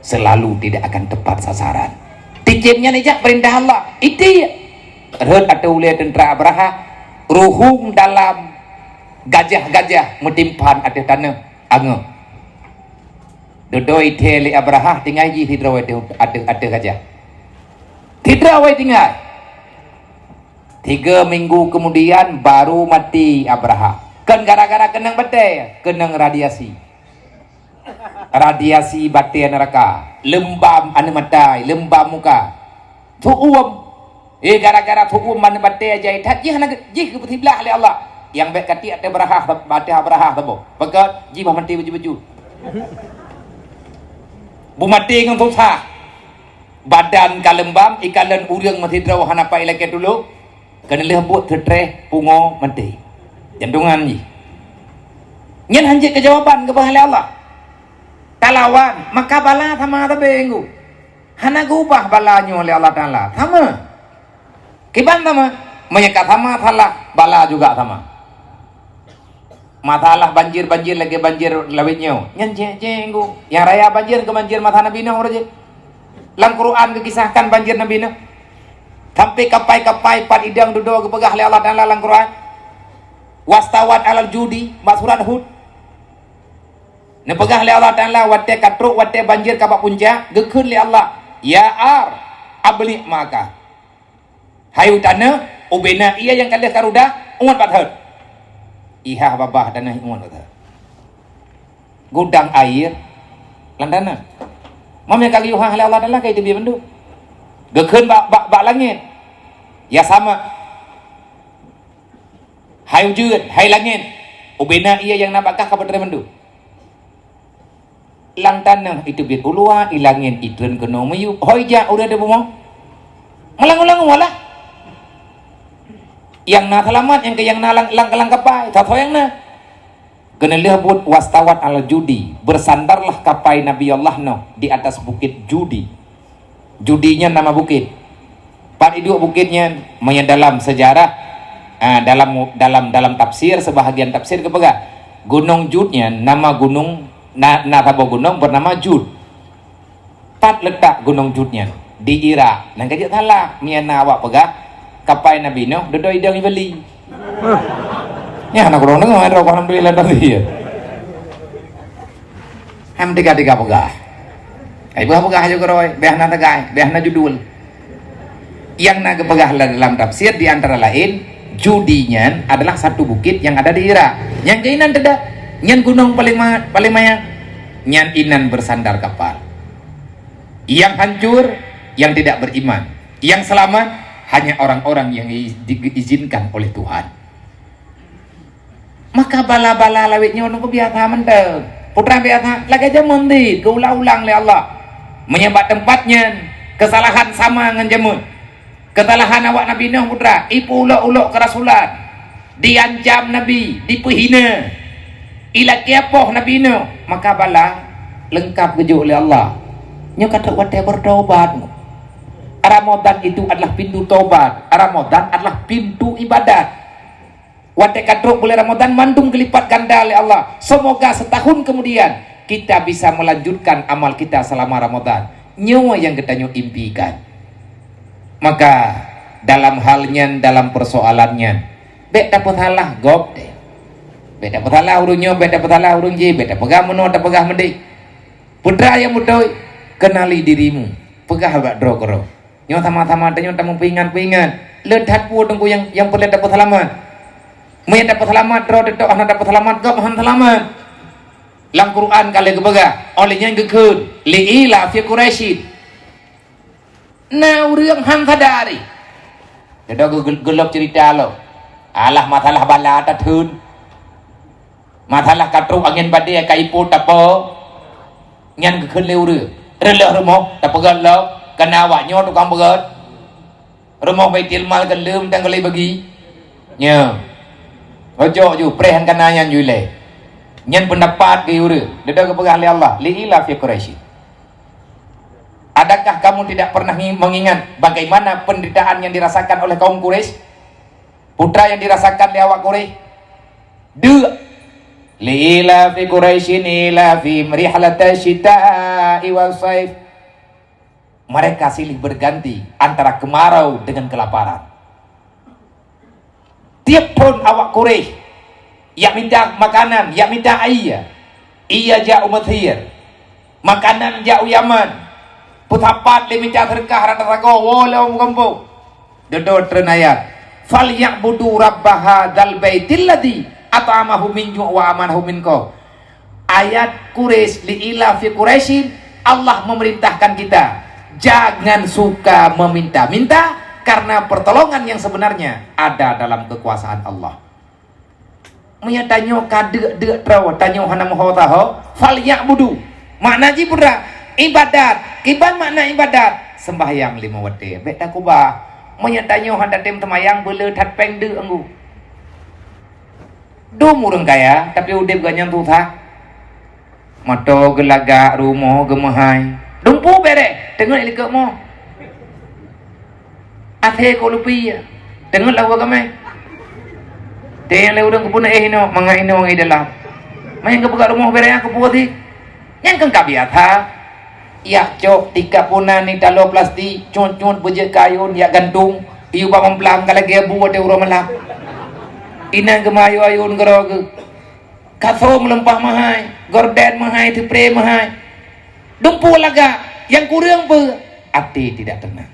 selalu tidak akan tepat sasaran. Cicém nyan ijak peurintah Allah, itiek. Rhot ateueh ulée tentara Abrahah, ruhueng dalam gajah-gajah meutimpan ateueh tanoh, angoh. Dudoe ithée lé Abrahah, tinggai jih sidroe ateueh, ateueh, ateueh gajah. Sidroe tinggai. Tiga minggu kemudian baru mati Abrahah. Kon gara-gara keunong batée, keunong radiasi. Radiasi batée neraka, leumbam aneuk matai, leumbam muka. Tuuem. Eh, gara-gara tuuem aneuk batée jai that, jih hana ge-, jih geupeusiblah lé Allah. Nyang bék katiek ateueh Abrahah, batée Abrahah saboh. Pakon jih bah maté baju-baju. Beumaté ngon susah. Badan ka leumbam, ikalon ureuëng meusidroe hana pai lakée tulông. Keuneulheueh buet teutreh pungo maté. Jantungan jih. Nyan hanjeuet keu jawaban geupeugah lé Allah. Talawan, maka bala sama sabe ngu. Hana geubah bala nyoe lé Allah Taala. Sama. Kiban sama. Meunyoe ka sama salah, bala juga sama. Masalah banjir-banjir lagée banjir lawét nyoe. Nyan cék-cék ngu. Nyang raya banjir keu banjir masa Nabi Nuh uroe jih. Lam Quran geukisahkan banjir Nabi Nuh. Sampai kapai-kapai pat idong dudoe geupeugah lé Allah Taala lam Quran. Wastawat alal judi, bak surat Hud. Neupeugah lé Allah Taala watée ka trok watée banjir ka bak puncak, geukheun lé Allah, "Ya ar, abli' ma'aka." Hai u tanoh, ubena ié nyang ka lheueh ka rudah, uet bak thot. Ihah babah tanoh uet bak thot. Gudang air lam tanoh. Mam nyang ka geuyuhah lé Allah Taala ka iteubiet mandum. Geukheun bak, bak, bak langét. Ya sama. Hai ujeuen, hai langét. Ubena ié nyang na bak kah ka peutré mandum. Lam tanoh iteubiet u luwa, i langét itreun keunoe miyueb. Hôi jak ureuëng teuh bumoe. Meulangue-langue lah. Nyang na seulamat, nyang keu nyang na lam, lam, lam kapai, sasoe nyang na. Keuneulheueh buet wastawat al judi, bersandarlah kapai Nabi Allah Nuh di atas bukit Judi. Judi nyan nama bukét. Pat iduek bukét nyan, meunyoe dalam sejarah, ah, dalam, dalam, dalam tafsir, sebahagian tafsir geupeugah, Gunong Jud nyan nama gunong, na, na saboh gunong bernama Jud. Pat letak Gunong Jud nyan? Di Irak. Nyan ka jeuet salah, meunyoe na awak peugah, kapai Nabi Nuh dudoe idong i Bali. Nyan hana kurang deungoe, alhamdulillah tadi. Hai meutika-tika peugah. Hai peugah-peugah aja keurôi, beh na tagai, beh na judul. Nyang na geupeugah dalam tafsir di antara lain, Judi nyan adalah satu bukit yang ada di Irak. Nyang keuinan teuda, nyan gunong paling ma-, paling maya. Nyan inan bersandar kapal. Yang hancur, yang tidak beriman. Yang selamat, hanya orang-orang yang i-, diizinkan oleh Tuhan. Maka bala-bala lawét nyoe nungku biasa mantong. Putra biasa, lagée jameun dit, geuulang-ulang lé Allah. Meunyoe bak teumpat nyan, keusalahan sama ngon jameun. Keusalahan awak Nabi Nuh putra, ipeuulok-ulok keurasulan, diancam Nabi, dipeuhina, ilakée poh Nabi Nuh, maka bala leungkab geujok lé Allah. Nyoe ka trok watée bertobat. Ramadan itu adalah pintu tobat. Ramadan adalah pintu ibadat. Watée ka trok bulan Ramadan, mandum geulipat ganda lé Allah. Semoga setahun kemudian kita bisa melanjutkan amal kita selama Ramadan. Nyoe nyang geutanyoe impikan. Maka, Dalam hal nyan, dalam persoalan nyan, bék tapeusalah gob deh. Bék tapeusalah ureuëng nyoe, bék tapeusalah ureuëng jih, bék tapeugah meunoe, tapeugah meudéh. Putra nyang beutôi, kenali dirimu. Peugah bak droe keudroe. Nyoe sama-sama tanyoe tameupeuingat-peuingat. Le that peue teungku nyang, nyang peureulée tapeuseulamat. Meunyo tapeuseulamat droe teutap hana tapeuseulamat gob hana seulamat. Lam Quran ka lheueh geupeugah, óh lheueh nyan geukheun, "Li ila fi Quraisyin." Na ureuëng han sadari. Dada geu-, geu-, geulop ceurita lo. Alah masalah bala tatheun. Masalah ka trok angén badée ka ipo tapo. Nyan geukheun lé ureuëng. Reuloh rumoh tapeugét lom, kana awak nyoe tukang peugét. Rumoh Baitul Mal geuleuem dan geulai bagi. Nya. Ojok ju preh kana nyan ju ilée. Nyan pendapat geu ureuëng. Dada geupeugah lé Allah, "Li ila fi Quraisyin." Adakah kamu tidak pernah ngi-, mengingat bagaimana penderitaan yang dirasakan oleh kaum Quraisy? Putra yang dirasakan lé awak Quraisy? Deuk. "Li ila fi Quraisyin ila fi rihlata syita'i wa saif." Mereka silih berganti antara kemarau dengan kelaparan. Tiep thon awak Quraisy jak mita makanan, jak mita ie. Ie jak u Mesir. Makanan jak u Yaman. Peusapat lé mita seudeukah rata sagoe woe lom u gampông. Dodot treun ayat, "Falyabudu rabba hadzal baitil ladzi at'amahum min ju' wa amanahum min khauf." Ayat Quraisy, "Li ila fi Quraisyin", Allah memerintahkan kita, jangan suka meminta-minta, karena pertolongan yang sebenarnya ada dalam kekuasaan Allah. Meunyo tanyoe ka deuk-deuk droe, tanyoe hana meuho saho, "Falyabudu." Makna jih peue? Ibadat. Kiban makna ibadat? Sembahyang lima watée. Bék takubah. Meunyo tanyoe hana tatem seumayang, beule that péng deuk anggô. Dum ureuëng kaya, tapi udeb geuh nyan susah. Moto geulagak, rumoh geumeuhai. Dumpu bereh, teungeut likot mo. Até ko lupi ya. Teungeut lawa kamai. Teuh lé ureuëng keupeue éh inoe, mangat inoe ngai dalam. Main keupeugah rumoh bereh keupeue sih? Nyang keu ka biasa. Yak cok tika punan ni taloe plastik, cut-cut beujeuet keu ayun yak gantung, iyu bak meumplang ka lagée bu watée uroe malam. Inan geumeuayun-ayun keudroe geuh. Kasô meuleumpah meuhai, gorden meuhai, sipré meuhai. Dumpu lagak, nyang kureueng peue? Até tidak tenang.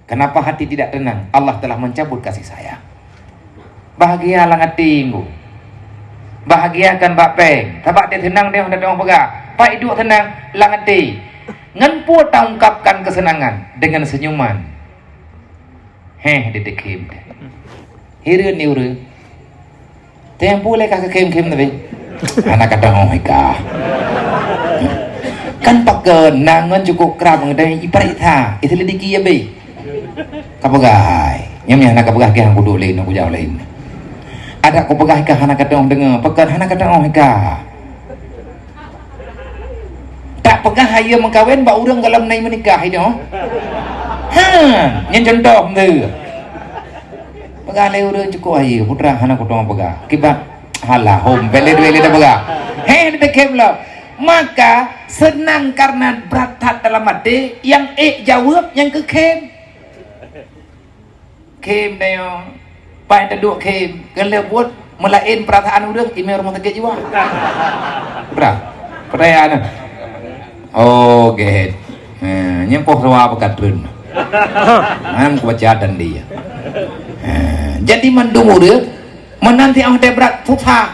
Kenapa hati tidak tenang? Allah telah mencabut kasih sayang. Bahagia lam até, Ngku. Bahagia kan bak péng. Sabab até seunang deh, hana teupeugah. Pai duek seunang lam até. Ngon peue taungkapkan kesenangan? Dengan senyuman. Heh, di dikhem deh. Hireuen ni ureueng. Tempo lé ka khem-khem tapi. Hana ka teu'oh ka. Kan pakai nangon cukup keram ngon iparit ha. Itu lé diki ya be. Ka peugah hai. Nyam ya hana ka peugah ke hang kudu lain, nak kujak lain. Ada ku peugah ka hana ka teu'oh deungoe, pakai hana ka teu'oh ka. Tak peugah hai meukawen bak ureueng galom nai meunikah itu. Ha, nyan contoh tu. Peugah lé ureueng cukup hai, putra hana kutong peugah. Kiban halah hom bele dua lé peugah. Heh, dikhem lo. Maka senang karena brat that dalam até, nyang ék jaweueb nyang keu khem. Khem dayo, pai teuduek khem, keu lheueh buet meulaén peurasaan ureueng, imé rumoh sakét jiwa. Bra, percaya na. Oh, gét. Ha, nyang poh suwa peukatreun. Ngan kubaca dan dia. Ha, jadi mandum ureueng meunan tiep watée brat susah.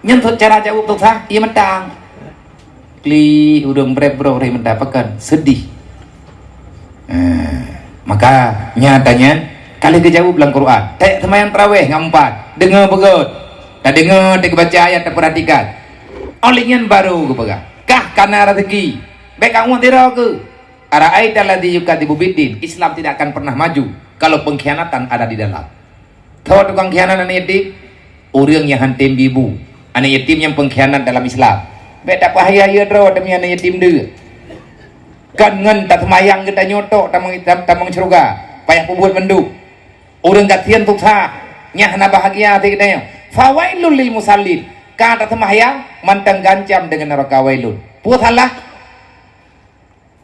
Nyan cara jaweueb susah, iya mantang. Klik, ureueng brek-brok ri meudapakan, sedih. Eh, maka nyata nyan ka lheueh geujaweueb lam Quran. Teuh seumayang tarawih ngon empat, deungoe beugôt. Tadeungoe, teuh geubaca ayat, tapeuratikan. Óh lheueh nyan barô geupeugah, "Kah kana raseuki, bék angueng sidroe keuh." Ara'aita alladzi yukadzibu biddin. Islam tidak akan pernah maju kalau pengkhianatan ada di dalam. Tho tukang khianat aneuk yatim? Ureueng nyang han tem bi bu. Aneuk yatim nyang pengkhianat dalam Islam. Bék tapeuhaya-haya droe teumé aneuk yatim deuh. Kan ngon taseumayang geutanyoe tok tamong, tam-, tamong syeuruga, payah peubuet mandum. Ureueng gasien susah, nyang hana bahagia até geutanyoe. Fawailul lil musallin. Ka taseumayang mantong geuancam deungon neuraka wailun. Peue salah?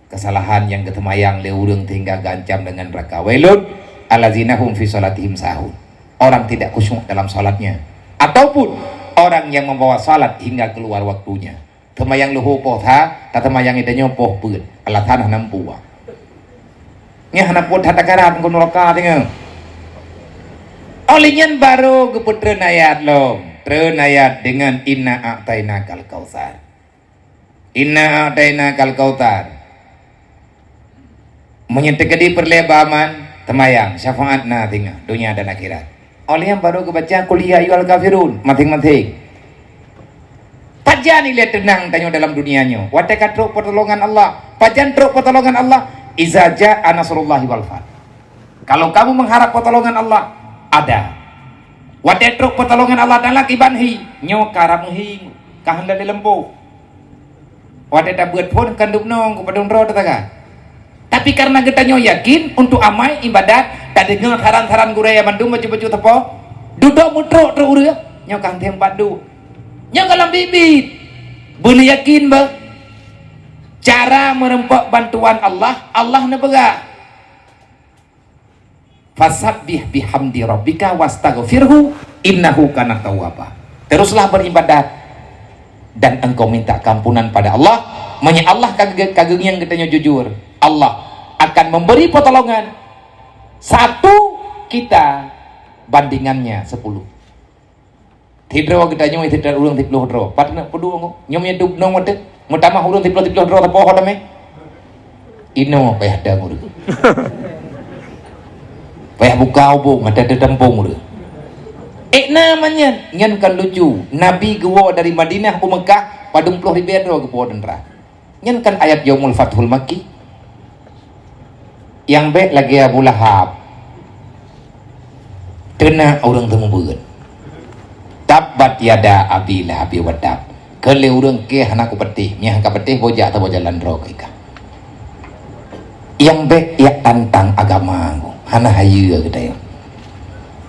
Kesalahan nyang geuseumayang lé ureueng sehingga geuancam deungon neuraka wailun Allazina hum fi salatihim sahun. Orang tidak khusyuk dalam salatnya. Ataupun orang yang membawa salat hingga keluar waktunya. Teumayang luhô poh that, tateumayang geutanyoe poh peuet. Alasan hana meupuah. Nyan hana puet that takaran keu nuraka teungoh. Óh lheueh nyan barô geupeutreun ayat lom. Treun ayat deungon inna a'tainakal kautsar. Inna a'tainakal kautsar. Meunyoe teukeudi peureulée beuaman, teumayang, syafaat na singoh, donya dan akhirat. Óh lheueh nyan barô geubaca, "Qul ya ayyuhal kafirun," maséng-maséng. Pajan ilée teunang tanyoe dalam dunia nyoe, watée ka trok peutulongan Allah. Pajan trok peutulongan Allah? "Iza jaa nasrullahi wal fath." Kalau kamu mengharap pertolongan Allah, ada. Watée trok peutulongan Allah Taala kiban hi, nyoe ka rab meuhi, ka hana lé lampu. Watée tabeuet phon kan dubnong ku padum droe teuka. Tapi karena geutanyoe yakin untuk amai ibadat, tadeungoe saran-saran gurée mandum bacut-bacut teupeu, dudoe meutrok trok ureuëng, nyoe kan tem pat duek. Nyoe gohlom biet-biet. Beuneuyakin bah, cara meureumpok bantuan Allah, Allah neupeugah, "Fasabbih bihamdi rabbika wastaghfirhu innahu kana tawwaba." Teruslah beribadat dan engkau minta keampunan pada Allah. Meunyoe Allah ka ge-, ka geungieng geutanyoe jujur, Allah akan memberi pertolongan satu kita bandingannya sepuluh. Sidroe geutanyoe sidroe ureuëng siplôh droe. Pat na peuduek nyoe? Nyoe meunyoe dub nong watée, meutamah ureuëng siplôh-siplôh droe sapoh ho tamé. Inoe payah dang ureuëng. Payah buka ubong ada teudampong ureuëng. Eh, na manyan, nyan kan lucu. Nabi geuwoe dari Madinah u Meukah, padum ploh ribée droe geuwoe teuntara. Nyan kan ayat Yaumul Fathul Makki. Nyang bék lagée Abu Lahab. Teuna ureuëng teumeubeuet. Tabbat yada Abi Lahab wa tab. Keu lé ureuëng keu hana kupatéh, nyang ka patéh bojak saboh jalan droe keu ikah. Nyang bék yak tantang agama, hana hayeue geutanyoe.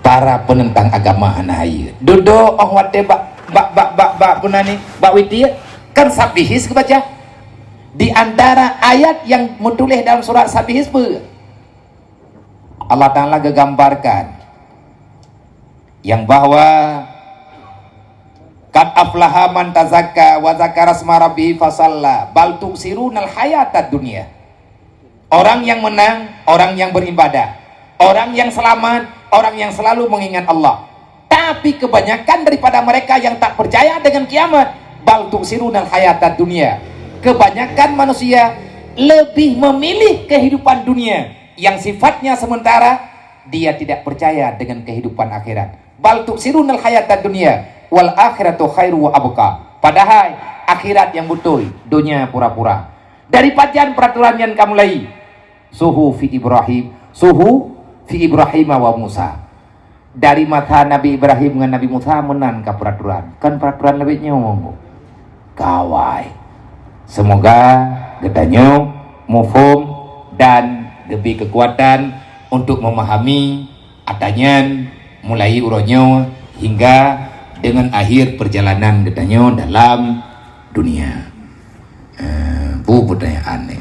Para peunentang agama hana hayeue. Dudoe óh watée bak, bak, bak, bak, bak, peue nan nyan, bak witir, kan Sabbihis geubaca. Di antara ayat yang meutuléh dalam surat Sabbihis peue? Allah Taala geugambarkan yang bahwa, "Qad aflaha man tazakka wa dzakara isma rabbih fasalla, bal tu'tsirunal hayatad dunya." Orang yang menang, orang yang beribadah, orang yang selamat, orang yang selalu mengingat Allah. Tapi kebanyakan daripada mereka yang tak percaya dengan kiamat, bal tu'tsirunal hayatad dunya. Kebanyakan manusia lebih memilih kehidupan dunia yang sifatnya sementara, dia tidak percaya dengan kehidupan akhirat. Bal tu'tsirunal hayatad dunya, wal akhiratu khairu wa abqa. Padahai akhirat yang betul, dunia pura-pura. Dari pajan peraturan nyan ka mulai? Suhufi Ibrahim, suhufi Ibrahim wa Musa. Dari masa Nabi Ibrahim ngon Nabi Musa meunan ka peraturan. Kan peraturan lawét nyoe. Kawai. Semoga geutanyoe muphom dan geubri keukuatan untuk memahami ata nyan mulai uroe nyoe hingga dengan akhir perjalanan geutanyoe dalam dunia. Eh, bu pertanyaan ni.